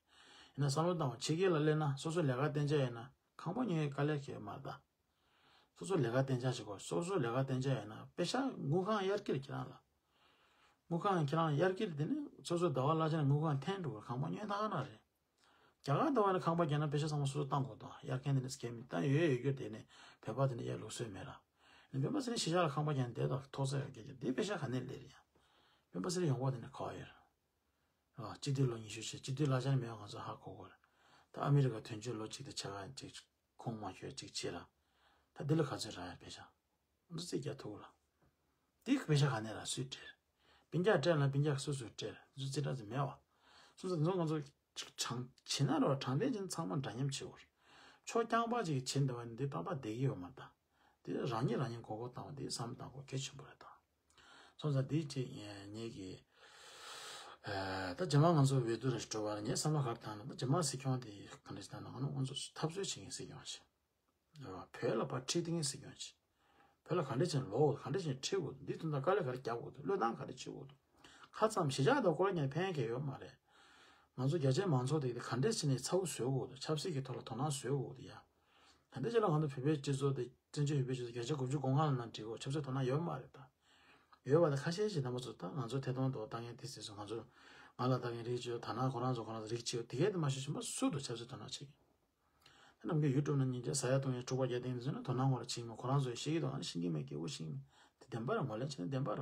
ཡིན་ན་བསམ་བློ་བཏང་བ། ཕྱི་རྒྱལ་ལ་སླེབས་ན་སོ་སོ་ལས་ཀ་བསྟན་འཇགས་ཡིན་ན་ཁང་པ་ཉོ་ཡའི་དཀའ་ལས་ཁག་མ་རེད་ད། སོ་སོ་ལས་ཀ་བསྟན་འཇགས་བྱེད་དགོས། སོ་སོ་ལས་ཀ་བསྟན་འཇགས་ཡིན་ན་པེ་ཤ་དངུལ་ཁང་གཡར་གྱི་རེད་ཁྱེད་རང་ལ། དངུལ་ཁང་ཁྱེད་རང་དབྱར་ཁྱིར་དེ་ནི་སོ་སོའི་ཟླ་བ་གླ་ཆ་ནས་དངུལ་ཁང་འཐེན་འགྲོ་གི་རེད། ཁང་པ་ཉོས་ཐག་ན་རེད། རྒྱ་གར་ཟླ་བ་ནས་ཁང་པ་རྒྱག་ན་པེ་ཤ་ཚང་མ་སོ་སོ་བཏང་དགོས་དང་། དབྱར་ཁྱིར་དེ་ནི་སྐད་མི་བཏང་ཡོད་ཡོད་རྒྱུ་དེ་ནི་བོད་པ་དེ་ནི་ཡར་ལུགས་སྲོལ་མེད་ར། ནི་བོད་པ་ཚོ་ནི་གཞིས་ཆགས་ལ་ཁང་པ་རྒྱག་ནས་བསྡད་དང་ཐོག་ས་ཡོད་རྒྱུ་དེ་པེ་ཤ་ག་ནས་སླེབས་རེད་ཡ། བོད་པ་ཚོ་ཡོང་སྒོ་དེ་ནི་ག་བ་ཡོད་ར། སྤྱི་འཐུས་ལོ་ཉི་ཤུ་བྱས་སྤྱི་འཐུས་གླ་ཆ་ནས་མེད་པ་ང་ཚོ་ཧ་གོ་གོ་ར། ད་ཨ་མི་རི་ཀ་དོན་གཅོད་ལོ་གཅིག་དང་ཕྱེད་ཀ་ཅིག་ཁོང་མ་ཤོད་ཅིག་བྱེད་ར། ད་འདི་ལ་ག་ཚོད་རག་ཡ་པེ་ཤ། ང་ཚོ་རྩིས་རྒྱག་ཐུབ་ལ། དེ་པེ་ཤ་ག་ནས་རག་སུས་སྤྲད། སྤུན་ཀྱག་སྤྲད་ལ་སྤུན་ཀྱག་སུ་སུ་སྤྲད་རེད། ཚོ་རྩིས་གྲངས་ཚོ་མེད་བ། སོ་སོ་ཚོ་ང་ཚོ་ཅིག་བྱང་བྱེད་ན་རོ་དྲང་བདེན་ཅན་ཚང་མ་འདྲ་མཉམ་བྱེད་དགོས་རེད། ཕྱོགས་རྐྱང་པ་ཅིག་བྱེད་འདོད་པ་འདི་ཏག་ཏག་བསྡད་ཀྱི་ཡོད་མ་རེད་ད། དེ་རང་ཉིད་རང་ཉིད་མགོ་སྐོར་བཏང་བ་དེ་བསམ་བློ་བཏང་དགོས་གལ་ཆེན་པོ་རེད་ད། སོང་ཙང་འདི་ཅིག་ངེད་ཀྱི། ད་རྗེས་མ་ང་ཚོ་འོས་བསྡུ་རེ་འགྲོ་བར་ངས་བསམ་བློ་ག་རེ་བཏང་ན་ད་རྗེས་མ་སྲིད་སྐྱོང་དེ་ག་འདྲ་ཞིག་བཏང་ན་ང་ནི་ང་ཚོ་འཐབ་རྩོད་བྱེད་མཁན་སྲིད་སྐྱོང་ཞིག་བོད་ལ་ཕར་ཁྲིད་དེ་ངས་སྲིད་སྐྱོང་བྱེད། བོད་ལ་ག་འདྲ་བྱས་ནས་ལོག་དགོས། ག་འདྲ་བྱས་ནས་ཁྲིད་དགོས་འདུག་འདི་དོན་དག་དཀའ་ལས་ག་རེ་རྒྱག་དགོས་འདུག་བློས་བཏང་ག་རེ་བྱེད་དགོས་འདུག་ཁ་ཙམ་གཞིས་ཆགས་དང་སྐོར་ཉན་ཕན་གྱི་ཡོད་མ་རེད། ང་ཚོ་རྒྱ་ཆེའི་མང་ཚོགས་དེ་ག་འདྲ་བྱས་ནས་ཚ་བོ་བཟོ་དགོས་འདུག་ཆབ་སྲིད་ཀྱི་ཐོག་ལ་དོ་སྣང་བཟོ་དགོས་འདུག་ཡ། ད་ལྟའི་ཆ་ལ་ང་ཚོ་བོད་པའི་སྤྱི་ཚོགས་དེ་བཙན་བྱོལ་བོད་པའི་སྤྱི་ཚོགས་བརྒྱ་ཆ་དགུ་བཅུ་གོ་ལྔ་ལ་ན་འགྲིག་གོ་ཆབ་སྲིད་དོ་སྣང་ཡོད་མ་རེད་ད། ཡོད་པ་དང་ཁ་ཤས་ཤིག་རྣམ་པ་ཚོ་ད་ང་ཚོ་ཐད་གཏོང་དུ་ལྟ་མཁན་དེ་ཟེར་སོང་ང་ཚོ་ང་ལ་ལྟ་མཁན་རིགས་གཅིག་ད་ན་ཁོ་རང་ཚོ་ཁོ་རང་ཚོ་རིགས་གཅིག་དེ་གས་དེ་མ་ཤེས་ཤིང་པ་སུ་འདུག་ཆབ་སྲིད་དོ་སྣང་བྱེད་མཁན། ད་ནམ་རྒྱུན་ཡུ་ཊུབ་ནང་ཉིན་བྱེད་ཟ་ཡ་བཏུང་ཡ་འཁྲུག་པ་རྒྱག་སྟེང་དེ་ཚོ་ན་དོ་སྣང་ངོ་ར་བྱེད་མ་ཁོ་རང་ཚོ་ཤེས་ཀྱི་འདུག་ཨ་ནི་ཤེས་ཀྱི་མེད་སྐད་ཆ་ཤེས་ཀྱི་མེད་དེ་བདེན་པ་ར་ངོས་ལེན་བྱས་ན་བདེན་པ་ར།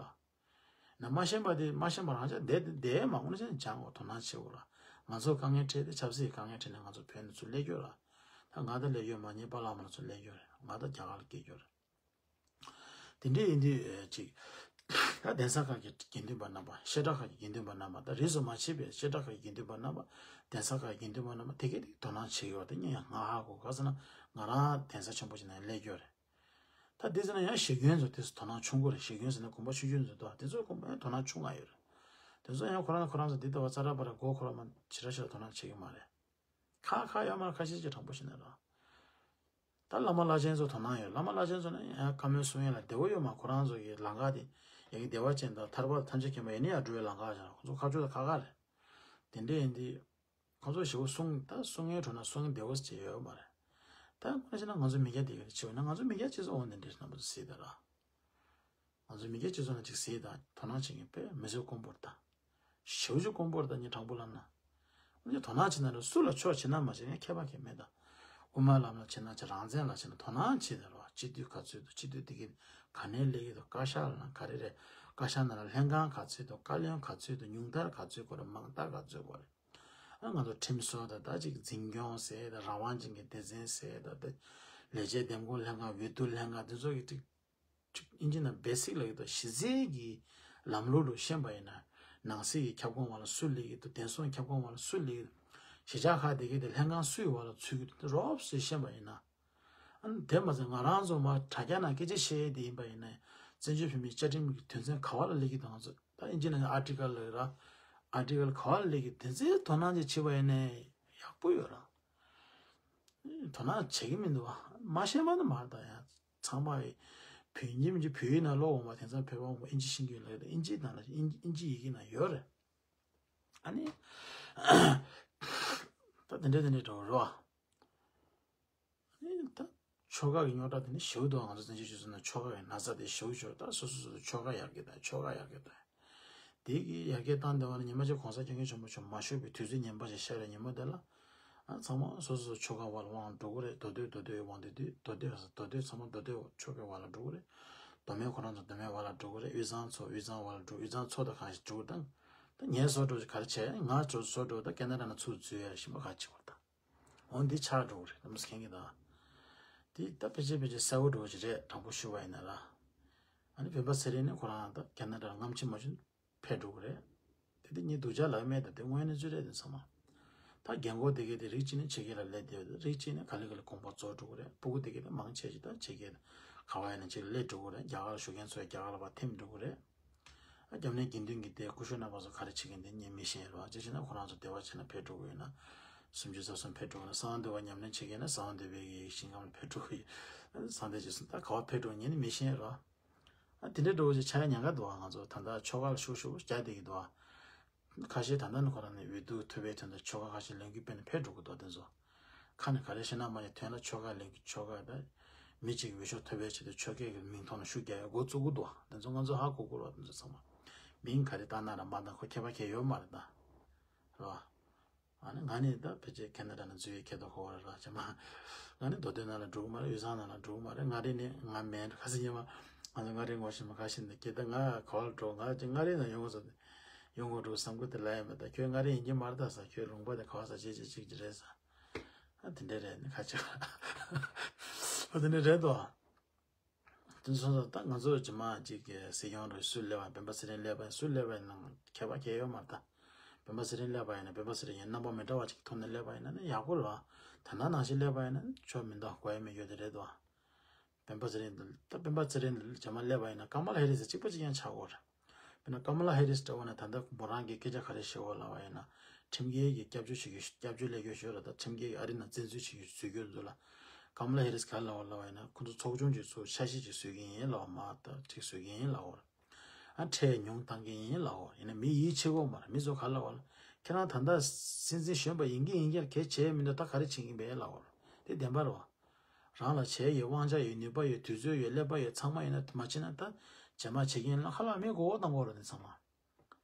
ན་མ་ཤེས་པ་དེ་མ་ཤེས་པ་རང་ཅག་བསྡད་དེ་བསྡད་མ་དགོས་ན་ཅང་དོ་སྣང་བྱེད་དགོས་ར། ང་ཚོ་དཀའ་ངལ་འཕྲད་དེ་ཆབ་སྲིད་དཀའ་ངལ་འཕྲད་ནས་ང་ཚོ་བོད་ནས་ཚུར་སླེབས་རྒྱུ་ར། ད་ང་ད་སླེབས་རྒྱུ་མ་ཉེས་པ་བླ་མ་ལ་ཚུར་སླེབས་རྒྱུ་ར་ང་ད་རྒྱ་གར་ལ་སྐྱེས་རྒྱུ་ར། དེ་འདྲ་ཡིན་དུས་ཅིག་ད་གདན་ས་ཁག་གི་དགེ་འདུན་པ་རྣམ་པ་བཤད་གྲྭ་ཁག་གི་དགེ་འདུན་པ་རྣམ་པ་ད་རིས་སུ་མ་ཆད་པའི་བཤད་གྲྭ་ཁག་གི་དགེ་འདུན་པ་རྣམ་པ་གདན་ས་ཁག་གི་དགེ་འདུན་པ་རྣམ་པ་དེ་གས་དེ་དོ་སྣང་བྱེད་ཡོད་དེ་ངས་ཡང་ང་ཧ་གོ་ག་ཟེར་ན་ང་རང་གདན་ས་ཆེན་པོ་ཅིག་ནང་སླེབས་རྒྱུ་རེད། ད་དེ་ཟེར་ན་ཡང་ཞིག་ཡོན་ཚོ་དེ་ཚོ་དོ་སྣང་ཆུང་གོ་རེད། ཞིག་ཡོན་ཟེར་ན་དགོན་པ་ཆུང་ཆུང་ཚོ་དོ་དེ་ཚོ་དགོན་པ་ཡང་དོ་སྣང་ཆུང་ང་ཡོད་རེད། དེ་ཚོ་ཡང་ཁོ་རང་ཁོ་རང་ཚོ་འདི་ལྟ་བ་ཙ་ར་པ་ར་མགོ་ཁོ་ར་མ་ཞེ་དྲག་ཞེ་དྲག་དོ་སྣང་བྱེད་ཀྱི་མ་རེད། ཁ་ཁ་ཡོད་མ་རེད། ཁ་ཤས་ཀྱི་དྲང་པོ་ཞིག་ན་ར། ད་བླ་མ་བླ་ཆེན་ཚོ་དོ་སྣང་ཡོད། བླ་མ་བླ་ཆེན་ཚོ་ནི་ཡང་བཀའ་མོལ་གསུང་ཡས་ལ་བདེ་བོ་ཡོད་མ། ཁོ་རང་ཚོ་གི་ལམ་ཁ་དེ་ཡ་གི་བདེ་བ་ཅན་དང་ཐར་པ་དང་ཐམས་ཅད་མཁྱེན་པ་ཡིན་ན་ཡང་འགྲོ་བའི་ལམ་ཁ་བྱ་ཁོ་ཚོ་ཁ་ཕྱོགས་ད་ཁ་ཁ་རེད། དེ་འདྲ་ཡིན་དུས། ཁོ་ཚོ་ཞེ་པོ་གསུང་ད་གསུང་ངའི་གྲོང་ན་གསུང་བདེ་བོ་ཅིག་ཡོད་མ་རེད། ད་དངོས་གནས་བྱས་ན་ང་ཚོ་མི་སྐྱ་དེ་ག་རེ་བྱེད་འོ་ན་ང་ཚོ་མི་སྐྱ་སྤྱི་ཚོགས་འོ་འདི་འདྲའི་རྣམ་པ་ཚོ་གཟིགས་ད་ར། ང་ཚོ་མི་སྐྱ་སྤྱི་ཚོགས་ནང་ཅིག་གཟིགས་དང་དོ་སྣང་བྱེད་མཁན་དཔེ་མི་ཚོ་དཀོན་པོར་ད། ཞེ་པོ་ཅིག་དཀོན་པོར་ད་ངས་དྲང་པོ་ལབ་ན། འོ་ན་དོ་སྣང་བྱེད་ན་ར་སུ་ལ་ཆོག་བྱེད་ན་མ་བྱེད་ངས་ཁྱད་པར་གང་མེད་ད། དབུ་མའི་ལམ་ལ་བྱེད་ན་བྱེད་རང་བཙན་ལ་བྱེད་ན་དོ་སྣང་བྱེད་ད་ར་བ། སྤྱི་འཐུས་ག་ཚོད་འདུག་སྤྱི་འཐུས་དེ་གི་ག་ནས་སླེབས་ཀྱི་འདུག་བཀའ་ཤག་ལ་ན་ག་རེ་རེད། བཀའ་ཤག་ནང་ལ་ལྷན་ཁང་ག་ཚོད་འདུག་བཀའ་བློན་ག་ཚོད་འདུག་ཉུང་མཐར་ག་ཚོད་དགོས་རེད། མང་མཐར་ག་ཚོད་དགོས་རེད། ཨ་ང་ཚོ་ཁྲིམས་བཟོ་དང་ད་ཅིག་འཛིན་སྐྱོང་ཟེར་དང་རང་དབང་ཅན་གྱི་སྡེ་ཚན་ཟེར་དང་ད་ལས་བྱེད་འདེམས་བསྐོ་ལྷན་ཁང་འོས་བསྡུ་ལྷན་ཁང་དེ་ཚོ་གི་ཅིག་ཅིག་ཨིན་ཇི་ནང་བེ་སིག་ལབ་ཀྱི་འདུག་གཞི་རྩའི་གི་ལམ་ལུགས་ལ་ཤེས་པ་ཡིན་ན་ནང་སྲིད་ཀྱི་ཁྱབ་ཁོངས་བར་ལ་སུ་སླེབས་ཀྱི་འདུག་བདེན་སྲུང་ཁྱབ་ཁོངས་བར་ལ་སུ་སླེབས་ཀྱི་འདུག་གཞིས་ཆགས་ཁག་དེ་གའི་དེ་ལྷན་ཁང་སུའི་བར་ལ་ཚུད་ཀྱི་འདུག་དེ་རོབ་ཙམ་ཤེས་པ་ཡིན་ན། ཨ་ནི་དེ་མ་ཟད་ང་རང་ཚོ་མ་དྲ་རྒྱ་ནང་སྐད་ཆ་བཤད་ཡས་དེ་ཡིན་པ་ཡིན་ན་བཙན་བྱོལ་བོད་མིའི་བཅའ་ཁྲིམས་ཀྱི་དོན་ཚན་ག་བ་ལ་སླེབས་ཀྱི་འདུག་ང་ཚོ་ད་ཨིན་ཇི་ནང་ཨར་ཊི་ཀལ་ལབ་ར་ཨར་ཊི་ཀལ་ག་བ་ལ་སླེབས་ཀྱི་དེ་ཚོའི་དོ་སྣང་ཅིག་བྱས་པ་ཡིན་ན་ཡག་པོ་ཡོད་ར། དོ་སྣང་བྱེད་ཀྱི་མི་འདུག་བ། མ་ཤེས་པ་ནི་མ་རེད་ད་ཡང་ཚང་མ་ཡི་བོད་ཡིན་མིན་གྱི་བོད་ཡིག་ནང་ཀློག་འོང་བ་དེང་སང་བོད་པ་འོང་བ་ཨིན་ཇི་ཤེས་ཀྱི་ཡོད་ལབ་ཡོད་ད་ཨིན་ཇི་ནང་ལ་ཨིན་ཨིན་ཇི་ཡི་གེ་ནང་ཡོད་རེད། ཨ་ནི། ད་དེ་འདྲ་དེ་འདྲ་འདྲ་བོ་རེད་བ། ཨ་ནི་ད་ཆོལ་ཁ་གི་རྙོག་དྲ་དེ་ནི་ཞེ་པོ་འདུག་ང་ཚོ་བཙན་བྱོལ་སྤྱི་ཚོགས་ནང་ཆོལ་ཁ་གི་ན་ཚ་དེ་ཞེ་པོ་ཅིག་ཡོད་རེད། ད་སོ་སོ་སོ་སོ་ཆོལ་ཁ་ཡར་རྒྱས་དང་ཆོལ་ཁ་ཡར་རྒྱས་དང་། དེ་གི་ཡར་རྒྱས་བཏང་བསྡད་པ་ནི་ཉི་མ་གཅིག་གོང་ས་སྐྱབས་མགོན་ཆེན་པོ་མཆོག་མ་བཞུགས་པའི་དུས་ཚོད་ངན་པ་ཞིག་ཤར་བའི་ཉིན་མོ་དེ་ལ། ཨ་ཚང་མ་སོ་སོ་སོ་ཆོལ་ཁ་བར་ལ་དབང་འགྲོ་གི་རེད། མདོ་སྟོད་མདོ་སྟོད་དབང་འདུས་འདུས་མདོ་སྟོད་མདོ་སྟོད་ཚང་མ་མདོ་སྟོད་ཆོལ་ཁའི་བར་ལ་འགྲོ་གི་རེད། མདོ་སྨད་ཁོ་རང་ཚོ་མདོ་སྨད་བར་ལ་འགྲོ་གི་རེད། དབུས་གཙང་ཚོ་དབུས་གཙང་བར་ལ་འགྲོ་དབུས་གཙང་ཚོ་དང་གང་ཞིག་འགྲོ་གི་དང་། ད་ངའི་བཟོ་འདྲ་ག་རེ་བྱས་ང་ཚོ་བཟོ་འདྲ་ད་ཀེ་ན་ཌ་ནང་ཚུར་འཛུལ་ཡ་ཞིམ་པ་ག་བྱེད་བར་ད། འོ་འདི་ཆགས་འགྲོ་གི་རེད་ལམ་སེང་གི་ད། འདི་ད་ཕལ་ཆེར་ཕལ་ཆེར་གསལ་བོ་འགྲོ་གི་རེད་དྲང་པོ་ཞུ་བ་ཡིན་ན་ལ། ཨ་ནི་བོད་པ་ཚེ་རིང་ནི་ཁོ་རང་ད་ཀེ་ན་ཌ་ལ་སྔ་ཕྱི་མ་བྱུང་ཕེབས་འགྲོ་གི་རེད། དེ་དེ་ཉིད་སྡུག་ཅག་ལབ་མེད་ད་དེ་དངོས་གནས་ཚུལ་རེད་དེ་ཚང་མ། ད་རྒན་གོག་དེ་གས་དེ་རིགས་གཅིག་ནི་ཕྱི་རྒྱལ་ལ་སླེབས་བསྡད་ཡོད་རེད། རིགས་གཅིག་ནི་ག་ལེ་ག་ལེ་དགོངས་པ་རྫོགས་འགྲོ་གི་རེད། སྤུ་གུ་དེ་གས་དེ་མང་ཆེ་ཞིག་ད་ཕྱི་རྒྱལ་ག་བ་ཡིན་ན་ཕྱི་ལ་སླེབས་འགྲོ་གི་རེད། རྒྱ་གར་ལ་བཞུགས་མཁན་ཚོ་ཡང་རྒྱ་གར་ལ་ཕར་ཐིམ་འགྲོ་གི་རེད། ཨ་སྐྱབས་གནས་དགེ་འདུན་གྱི་སྡེ་སྐུ་ཞབས་རྣམ་པ་ཚོ་ག་རེ་བྱེད་མཁན་དེ་ངས་མི་ཤེས་རོགས། ཅེས་བྱས་ན་ཁོ་རང་ཚོ་བདེ་བ་ཅན་ལ་ཕེབས་འགྲོ་གི་ཡོད་ན། སུམ་ཅུ་རྩ་གསུམ་ཕེབས་འགྲོ་གི་ན་གསང་བ་འདུས་པ་ཉམས་ལེན་བྱེད་མཁན་ན་གསང་བ་འདུས་པའི་གི་ཞིང་ཁམས་ལ་ཕེབས་འགྲོ་གི་ཡོད། གསང་བདེ་ཅེས་སོང་ད་ག་བ་ཕེབས་འགྲོ་ངས་ནི་མི་ཤེས་རོགས། ཨ་དེ་འདྲའི་འགྲོ་བ་ཅིག་ཆགས་ཉེན་ཁ་འདུག་ང་ཚོ་ད་ལྟ་ཆོལ་ཁ་ལ་ཤུགས་ཤུགས་རྒྱག་བསྡད་ཀྱི་འདུག་ཁ་ཤས་ད་ལྟ་ནི་ཁོ་རང་ནི་འོས་བསྡུ་ཐོབ་པའི་དོན་དུ་ཆོལ་ཁ་ཁ་ཤས་ལས་འགུལ་སྤེལ་ནས་ཕེབས་འགྲོ་གི་འདུག་དེ་ཚོ། ཁ་ནས་ག་རེ་བཤད་ན་མ་ནས་ཐོན་ལ་ཆོལ་ཁ་ལས་ཀྱི་ཆོལ་ཁ་དང་། མི་གཅིག་གི་འོས་ཤོག་ཐོབ་པའི་ཆེད་དུ་ཆོལ་ཁའི་གི་མིང་ཐོག་ནས་ཤུགས་རྒྱག་ཡ་འགོ་བཙུགས་ཀྱི་འདུག་དེ་ཚོ་ང་ཚོ་ཧ་གོ་དགོས་རོགས་དེ་ཚོ་ཚང་མ། མིང་ག་རེ་བཏགས་ན་ར་མ་བཏགས་ཁོ་ཁྱད་པར་གང་ཡོད་མ་རེད་ད། རེད་བ། ཨ་ནི་ང་ནི་ད་ཕལ་ཆེར་ཁེ་ན་ཌ་ནང་འཛུལ་ཡས་ཁེ་ཐོག་ཁོ་བ་རེད་ར་ཅེ་མ། ང་ནི་མདོ་སྟོད་ནང་ལ་འགྲོ་གི་མ་རེད། དབུས་གཙང་ནང་ལ་འགྲོ་གི་མ་རེད། མངའ་རིས་ནི་ང་མིན་ཁ་སང་ཉི་མ་ང་ཚོ་མངའ་རིས་ངོ་ཤེས་མ་ཁ་ཤས་ནས་ཁྱེད་ད་ང་ག་བར་འགྲོ། ང་ཅི་མངའ་རིས་ནང་ཡོང་དགོས་ས་ཡོང་དགོས་འགྲོ་བསམ་གི་དེ་ལ་ཡ་མེད། ད་ཁྱོད་མངའ་རིས་ཡིན་གྱི་མ་རེད། ད་ས་ཁྱོད་ལུང་པ་དེ་ག་བ་ས་ཅི་ཅི་ཅིག་ཅི་རེད་ས། ཨ་དེ་འདྲས་རེད་ནི་ཁ་ཆེ་བ། ཨ་དེ་འདྲས་རེད་དོ། དེ་སོང་ཙང་ད་ང་ཚོ་རྗེས་མ་ཅིག་གི་སྲིད་སྐྱོང་རུ་སུ་སླེབས་པ་སྤེན་པ་ཚེ་རིང་སླེབས་པ་སུ་སླེབས་པ་ཡིན་ན་ཁྱད་པར་གང་ཡོད་མ་རེད་ད། སྤེན་པ་ཚེ་རིང་སླེབས་པ་ཡིན་ན་སྤེན་པ་ཚེ་རིང་ཡང་རྣམ་པ་མི་འདྲ་བ་ཅིག་ཐོག་ནས་སླེབས་པ་ཡིན་ན་ནི་ཡག་པོ་རེད་བ། ད་ནང་ནང་བཞིན་སླེབས་པ་ཡིན་ན་ནི་ཆོ་མི་འདུག་དགོས་ཡ་མེད་ཡོད་དེ་རེད་དོ། སྤེན་པ་ཚེ་རིང་འདི་ད་སྤེན་པ་ཚེ་རིང་འདི་རྗེས་མ་སླེབས་པ་ཡིན་ན་ཀ་མ་ལ་ཧེ་རི་སི་གཅིག་པ་གཅིག་རྐྱང་ཆགས་ཡོད་རེད། དཔེར་ན་ཀ་མ་ལ་ཧེ་རི་སི་འདྲ་བོ་ནས་ད་ལྟ་མོ་རང་གིས་སྐད་ཆ་ག་རེ་བཤད་ཡོད་ལབ་པ་ཡིན་ན། ཁྲིམས་འགལ་གྱི་སྐྱབས་བཅོལ་བྱེད་ཀྱི་སྐྱབས་བཅོལ་སླེབས་ཡོད་ཞོར་ལ་ད་ཁྲིམས་འགལ་གྱི་ཨ་རི་ནང་བཙན་འཛུལ་བྱེད་ཀྱི་བཟོས་ཡོད་འདུག་ལ། ཀ་མ་ལ་ཧེ་རི་སི་ག་རེ་ལབ་པ་ལབ་པ་ཡིན་ན་ཁོ་ཚོ་ཚོགས་ཆུང་གཅིག་ཚོ་འཆར་གཞི་གཅིག་བཟོ་གི་ཡིན་ལབ་པ་མ་ད་གཅིག་བཟོ་གི་ཡིན་ལབ་པ། ཨ་ཁྲལ་ཉུང་བཏང་གི་ཡིན་ལབ་པ། ཡིན་ན་མི་ཡིད་ཆེས་ཀྱི་མ་རེད། མི་ཚོ་ག་རེ་ལབ་པ་ལ། ཁྱེད་རང་ད་ལྟ་སྲིད་འཛིན་གཞོན་པ་ཡིན་གྱི་ཡིན་གྱི་གལ་ཆེ་མི་འདུག་ད་ག་རེ་བྱེད་ཀྱི་ཡིན་པས་ལབ་པ། དེ་བདེན་པ་རེད་བ། རང་ལ་བྱེད་ཡའི་དབང་ཆ་ཡོད། ནུས་པ་ཡོད། དུས་ཚོད་ཡོད། ཀླད་པ་ཡོད། ཚང་མ་ཡོད་ན་མ་བྱེད་ན་ད་རྗེས་མ་བྱེད་ཀྱི་ཡིན་ལ་ཁ་ལག་མི་མགོ་བོ་བཏང་གི་ཡོད་རེད་དེ་ཚང་མ།